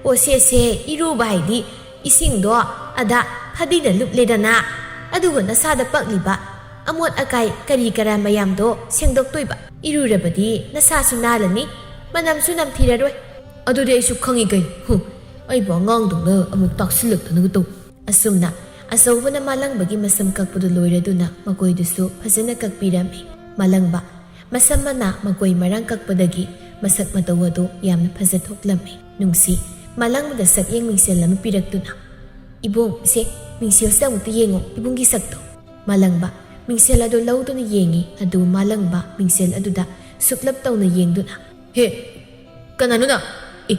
ꯑꯣ ꯁꯦ ꯁꯦ, ꯏꯔꯨꯕ ꯍꯥꯏꯗꯤ ꯏꯁꯤꯡꯗꯣ ꯑꯗ ꯐꯗꯤꯅ ꯂꯨꯞꯂꯦꯗꯅ, ꯑꯗꯨꯒ ꯅꯁꯥꯗ ꯄꯛꯂꯤꯕ ꯑꯃꯣꯠ ꯑꯀꯥꯏ ꯀꯔꯤ ꯀꯔꯥ ꯃꯌꯥꯝꯗꯣ ꯁꯦꯡꯗꯣꯛꯇꯣꯏꯕ꯫ ꯏꯔꯨꯔꯕꯗꯤ ꯅꯁꯥꯁꯨ ꯅꯥꯜꯂꯅꯤ, ꯃꯅꯝꯁꯨ ꯅꯝꯊꯤꯔꯔꯣꯏ꯫" "ꯑꯗꯨꯗꯤ ꯑꯩꯁꯨ ꯈꯪꯉꯤ ꯀꯩꯅꯣ꯫ ꯍꯨ, ꯑꯩꯕꯨ ꯑꯉꯥꯡꯗꯧꯅ ꯑꯃꯨꯛ ꯇꯥꯛꯁꯤꯜꯂꯛꯇꯅꯒ ꯇꯧ꯫" ꯑꯁꯨꯝꯅ ꯑꯆꯧꯕꯅ ꯃꯥꯂꯪꯕꯒꯤ ꯃꯁꯝ ꯀꯛꯄꯗꯨ ꯂꯣꯏꯔꯗꯨꯅ ꯃꯈꯣꯏꯗꯨꯁꯨ ꯐꯖꯅ ꯀꯛꯄꯤꯔꯝꯃꯤ꯫ ꯃꯥꯂꯪꯕ, ꯃꯁꯝ ꯃꯅꯥ ꯃꯀꯣꯏ ꯃꯔꯥꯡ ꯀꯛꯄꯗꯒꯤ ꯃꯁꯛ ꯃꯇꯧ ꯑꯗꯨ ꯌꯥꯝꯅ ꯐꯖꯊꯣꯛꯂꯝꯃꯤ꯫ ꯅꯨꯡꯁꯤ, ꯃꯥꯂꯪꯕꯗ ꯁꯛꯌꯦꯡ ꯃꯤꯡꯁꯦꯜ ꯑꯃ ꯄꯤꯔꯛꯇꯨꯅ, "ꯏꯕꯨꯡ, ꯁꯦ, ꯃꯤꯡꯁꯦꯜꯁꯤꯗ ꯑꯃꯨꯛꯇ ꯌꯦꯡꯉꯣ, ꯏꯕꯨꯡꯒꯤ ꯁꯛꯇꯣ꯫" ꯃꯥꯂꯪꯕ, ꯃꯤꯡꯁꯦꯜ ꯑꯗꯨ ꯂꯧꯗꯨꯅ ꯌꯦꯡꯉꯤ꯫ ꯑꯗꯨ ꯃꯥꯂꯪꯕ ꯃꯤꯡꯁꯦꯜ ꯑꯗꯨꯗ ꯁꯨꯞꯂꯞ ꯇꯧꯅ ꯌꯦꯡꯗꯨꯅ, "ꯍꯦ, ꯀꯅꯥꯅꯣ ꯅꯪ? ꯑꯦ,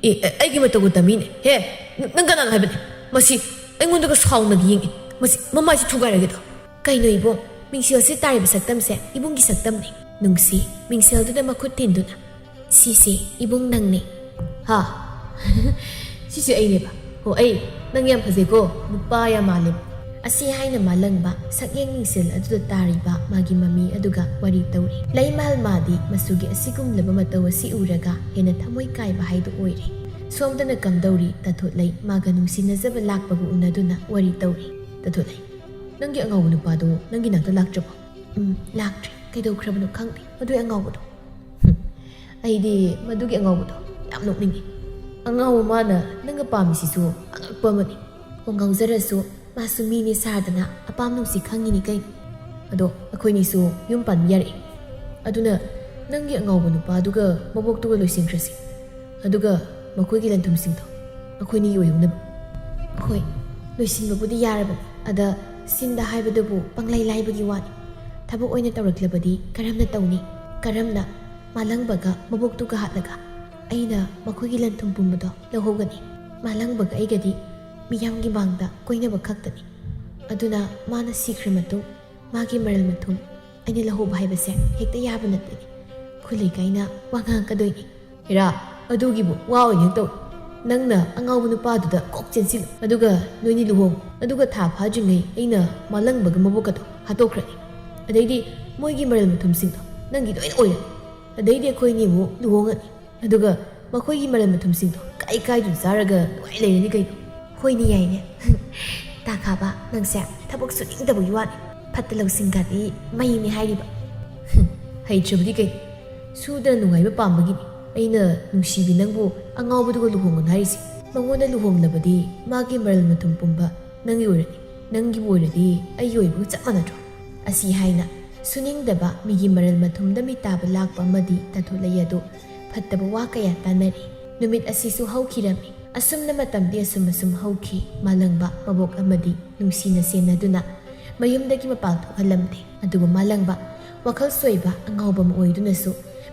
ꯑꯦ, ꯑꯦ, ꯑꯩꯒꯤ ꯃꯇꯧꯒ ꯇꯝꯃꯤꯅꯦ꯫ ꯍꯦ, ꯅ-, ꯅꯪ ꯀꯅꯥꯅꯣ ꯍꯥꯏꯕꯅꯦ? ꯃꯁꯤ ꯑꯩꯉꯣꯟꯗꯒ ꯁꯥꯎꯅꯒ ꯌꯦꯡꯉꯤ꯫ ꯃꯁꯤ ꯃꯃꯥꯏꯁꯤ ꯊꯨꯒꯥꯏꯔꯒꯦꯗꯣ꯫" "ꯀꯩꯅꯣ ꯏꯕꯨꯡ, ꯃꯤꯡꯁꯦꯜꯁꯤ ꯇꯥꯔꯤꯕ ꯁꯛꯇꯝꯁꯦ ꯏꯕꯨꯡꯒꯤ ꯁꯛꯇꯝꯅꯤ꯫" ꯅꯨꯡꯁꯤ, ꯃꯤꯡꯁꯦꯜꯗꯨꯗ ꯃꯈꯨꯠ ꯊꯤꯟꯗꯨꯅ, "ꯁꯤꯁꯦ ꯏꯕꯨꯡ ꯅꯪꯅꯦ꯫" "ꯍꯥ?" "ꯁꯤꯁꯦ ꯑꯩꯅꯦꯕ꯫ ꯍꯣ, ꯑꯩ, ꯅꯪ ꯌꯥꯝ ꯐꯖꯩꯀꯣ, ꯅꯨꯄꯥ ꯌꯥꯝ ꯃꯥꯜꯂꯦ꯫" ꯑꯁꯤ ꯍꯥꯏꯅ ꯃꯥꯂꯪꯕ ꯁꯛꯌꯦꯡ ꯃꯤꯡꯁꯦꯜ ꯑꯗꯨꯗ ꯇꯥꯔꯤꯕ ꯃꯥꯒꯤ ꯃꯃꯤ ꯑꯗꯨꯒ ꯋꯥꯔꯤ ꯇꯧꯔꯤ꯫ ꯂꯩꯃꯍꯜ ꯃꯥꯗꯤ ꯃꯆꯨꯒꯤ ꯑꯁꯤꯒꯨꯝꯂꯕ ꯃꯇꯧ ꯑꯁꯤ ꯎꯔꯒ ꯍꯦꯟꯅ ꯊꯃꯣꯏ ꯀꯥꯏꯕ ꯍꯥꯏꯗꯨ ꯑꯣꯏꯔꯦ꯫ ꯁꯣꯝꯗꯅ ꯀꯝꯗꯧꯔꯤ, ꯇꯥꯊꯣꯠꯂꯩ ꯃꯥꯒ ꯅꯨꯡꯁꯤꯅꯖꯕ ꯂꯥꯛꯄꯕꯨ ꯎꯅꯗꯨꯅ ꯋꯥꯔꯤ ꯇꯧꯔꯤ꯫ ꯇꯥꯊꯣꯠꯂꯩ, "ꯅꯪꯒꯤ ꯑꯉꯥꯎꯕ ꯅꯨꯄꯥꯗꯣ ꯅꯪꯒꯤ ꯅꯥꯛꯇ ꯂꯥꯛꯇ꯭ꯔꯕꯣ?" "ꯎꯝ, ꯂꯥꯛꯇ꯭ꯔꯤ꯫ ꯀꯩꯗꯧꯈ꯭ꯔꯕꯅꯣ ꯈꯪꯗꯦ, ꯃꯗꯨꯒꯤ ꯑꯉꯥꯎꯕꯗꯣ꯫" "ꯍꯨꯝ, ꯑꯩꯗꯤ ꯃꯗꯨꯒꯤ ꯑꯉꯥꯎꯕꯗꯣ ꯌꯥꯝ ꯅꯣꯛꯅꯤꯡꯉꯤ꯫ ꯑꯉꯥꯎꯕ ꯃꯥꯅ ꯅꯪꯒ ꯄꯥꯝꯃꯤꯁꯤꯁꯨ ꯑꯉꯛꯄ ꯑꯃꯅꯤ꯫ ꯑꯣ, ꯉꯥꯎꯖꯔꯁꯨ ꯃꯥꯁꯨ ꯃꯤꯅꯤ ꯁꯥꯗꯅ ꯑꯄꯥꯝ ꯅꯨꯡꯁꯤ ꯈꯪꯉꯤꯅꯤ ꯀꯩꯅꯣ꯫ ꯑꯗꯣ ꯑꯩꯈꯣꯏꯅꯤꯁꯨ ꯌꯨꯝ ꯄꯥꯟꯕ ꯌꯥꯔꯛꯑꯦ꯫ ꯑꯗꯨꯅ ꯅꯪꯒꯤ ꯑꯉꯥꯎꯕ ꯅꯨꯄꯥꯗꯨꯒ ꯃꯕꯣꯛꯇꯨꯒ ꯂꯣꯏꯁꯤꯟꯈ꯭ꯔꯁꯤ꯫ ꯑꯗꯨꯒ ꯃꯈꯣꯏꯒꯤ ꯂꯟ-ꯊꯨꯝꯁꯤꯡꯗꯣ ꯑꯩꯈꯣꯏꯅꯤꯒꯤ ꯑꯣꯏꯍꯧꯅꯕ꯫" "ꯍꯣꯏ, ꯂꯣꯏꯁꯤꯟꯕꯕꯨꯗꯤ ꯌꯥꯔꯕꯅꯤ꯫ ꯑꯗ ꯁꯤꯟꯗ ꯍꯥꯏꯕꯗꯨꯕꯨ ꯄꯪꯂꯩ ꯂꯥꯏꯕꯒꯤ ꯋꯥꯅꯤ꯫ ꯊꯕꯛ ꯑꯣꯏꯅ ꯇꯧꯔꯛꯂꯕꯗꯤ ꯀꯔꯝꯅ ꯇꯧꯅꯤ? ꯀꯔꯝꯅ ꯃꯥꯂꯪꯕꯒ ꯃꯕꯣꯛꯇꯨꯒ ꯍꯥꯠꯂꯒ ꯑꯩꯅ ꯃꯈꯣꯏꯒꯤ ꯂꯟ ꯊꯨꯝ ꯄꯨꯝꯕꯗꯣ ꯂꯧꯍꯧꯒꯅꯤ? ꯃꯥꯂꯪꯕꯒ ꯑꯩꯒꯗꯤ ꯃꯤꯌꯥꯝꯒꯤ ꯃꯥꯡꯗ ꯀꯣꯏꯅꯕ ꯈꯛꯇꯅꯤ꯫ ꯑꯗꯨꯅ ꯃꯥꯅ ꯁꯤꯈ꯭ꯔ ꯃꯇꯨꯡ ꯃꯥꯒꯤ ꯃꯔꯜ ꯃꯊꯨꯝ ꯑꯩꯅ ꯂꯧꯍꯧꯕ ꯍꯥꯏꯕꯁꯦ ꯍꯦꯛꯇ ꯌꯥꯕ ꯅꯠꯇꯦꯅꯦ꯫ ꯈꯨꯂꯩ ꯀꯥꯏꯅ ꯋꯥ ꯉꯥꯡꯉꯛꯀꯗꯣꯏꯅꯤ꯫ ꯍꯦꯔꯥ, ꯑꯗꯨꯒꯤꯕꯨ ꯋꯥ ꯑꯣꯏꯅ ꯍꯦꯛ ꯇꯧꯏ꯫ ꯅꯪꯅ ꯑꯉꯥꯎꯕ ꯅꯨꯄꯥꯗꯨꯗ ꯀꯣꯛ ꯆꯦꯟꯁꯤꯜꯂꯨ, ꯑꯗꯨꯒ ꯅꯣꯏꯅꯤ ꯂꯨꯍꯣꯡꯉꯨ꯫ ꯑꯗꯨꯒ ꯊꯥ ꯐꯥꯗ꯭ꯔꯤꯉꯩ ꯑꯩꯅ ꯃꯥꯂꯪꯕꯒ ꯃꯕꯣꯛꯀꯗꯣ ꯍꯥꯠꯇꯣꯛꯈ꯭ꯔꯅꯤ꯫ ꯑꯗꯩꯗꯤ ꯃꯣꯏꯒꯤ ꯃꯔꯜ ꯃꯊꯨꯝꯁꯤꯡꯗꯣ ꯅꯪꯒꯤ ꯂꯣꯏꯅ ꯑꯣꯏꯔꯅꯤ꯫ ꯑꯗꯩꯗꯤ ꯑꯩꯈꯣꯏꯅꯤ ꯑꯃꯨꯛ ꯂꯨꯍꯣꯡꯉꯅꯤ꯫ ꯑꯗꯨꯒ ꯃꯈꯣꯏꯒꯤ ꯃꯔꯜ ꯃꯊꯨꯝꯁꯤꯡꯗꯣ ꯀꯥꯏ ꯀꯥꯏꯗꯨꯅ ꯆꯥꯔꯒ ꯅꯨꯡꯉꯥꯏ ꯂꯩꯔꯅꯤ ꯀꯩꯅꯣ꯫ ꯍꯣꯏꯅꯦ, ꯌꯥꯏꯅꯦ꯫ ꯇꯥ ꯈꯥꯕ, ꯅꯪꯁꯦ ꯊꯕꯛ ꯁꯨꯅꯤꯡꯗꯕꯒꯤ ꯋꯥꯅꯤ꯫ ꯐꯠꯇ ꯂꯧꯁꯤꯡꯒꯗꯤ ꯃꯩꯅꯤ ꯍꯥꯏꯔꯤꯕ꯫ ꯍꯩꯇ꯭ꯔꯕꯗꯤ ꯀꯩꯅꯣ? ꯁꯨꯗꯅ ꯅꯨꯡꯉꯥꯏꯕ ꯄꯥꯝꯕꯒꯤꯅꯤ ꯑꯩꯅ ꯅꯨꯡꯁꯤꯕꯤ ꯅꯪꯕꯨ ꯑꯉꯥꯎꯕꯗꯨꯒ ꯂꯨꯍꯣꯡꯒꯅꯨ ꯍꯥꯏꯔꯤꯁꯦ꯫ ꯃꯉꯣꯟꯗ ꯂꯨꯍꯣꯡꯂꯕꯗꯤ ꯃꯥꯒꯤ ꯃꯔꯜ ꯃꯊꯨꯝ ꯄꯨꯝꯕ ꯅꯪꯒꯤ ꯑꯣꯏꯔꯅꯤ꯫ ꯅꯪꯒꯤꯕꯨ ꯑꯣꯏꯔꯗꯤ ꯑꯩꯒꯤ ꯑꯣꯏꯕꯒ ꯆꯞ ꯃꯥꯟꯅꯗ꯭ꯔꯣ? ꯑꯁꯤ ꯍꯥꯏꯅ ꯁꯨꯅꯤꯡꯗꯕ ꯃꯤꯒꯤ ꯃꯔꯜ ꯃꯊꯨꯝꯗ ꯃꯤꯇꯥꯕ ꯂꯥꯛꯄ ꯑꯃꯗꯤ ꯇꯥꯊꯣꯠꯂꯩ ꯑꯗꯨ ꯐꯠꯇꯕ ꯋꯥ ꯀꯌꯥ ꯇꯥꯅꯔꯤ꯫ ꯅꯨꯃꯤꯠ ꯑꯁꯤꯁꯨ ꯍꯧꯈꯤꯔꯝꯃꯤ꯫ ꯑꯁꯨꯝꯅ ꯃꯇꯝꯗꯤ ꯑꯁꯨꯝ ꯑꯁꯨꯝ ꯍꯧꯈꯤ꯫ ꯃꯥꯂꯪꯕ ꯃꯕꯣꯛ ꯑꯃꯗꯤ ꯅꯨꯡꯁꯤꯅ ꯁꯦꯟꯅꯗꯨꯅ ꯃꯌꯨꯝꯗꯒꯤ ꯃꯄꯥꯜ ꯊꯣꯛꯍꯜꯂꯝꯗꯦ꯫ ꯑꯗꯨꯕꯨ ꯃꯥꯂꯪꯕ ꯋꯥꯈꯜ ꯁꯣꯏꯕ ꯑꯉꯥꯎꯕ ꯑꯃ ꯑꯣꯏꯗꯨꯅꯁꯨ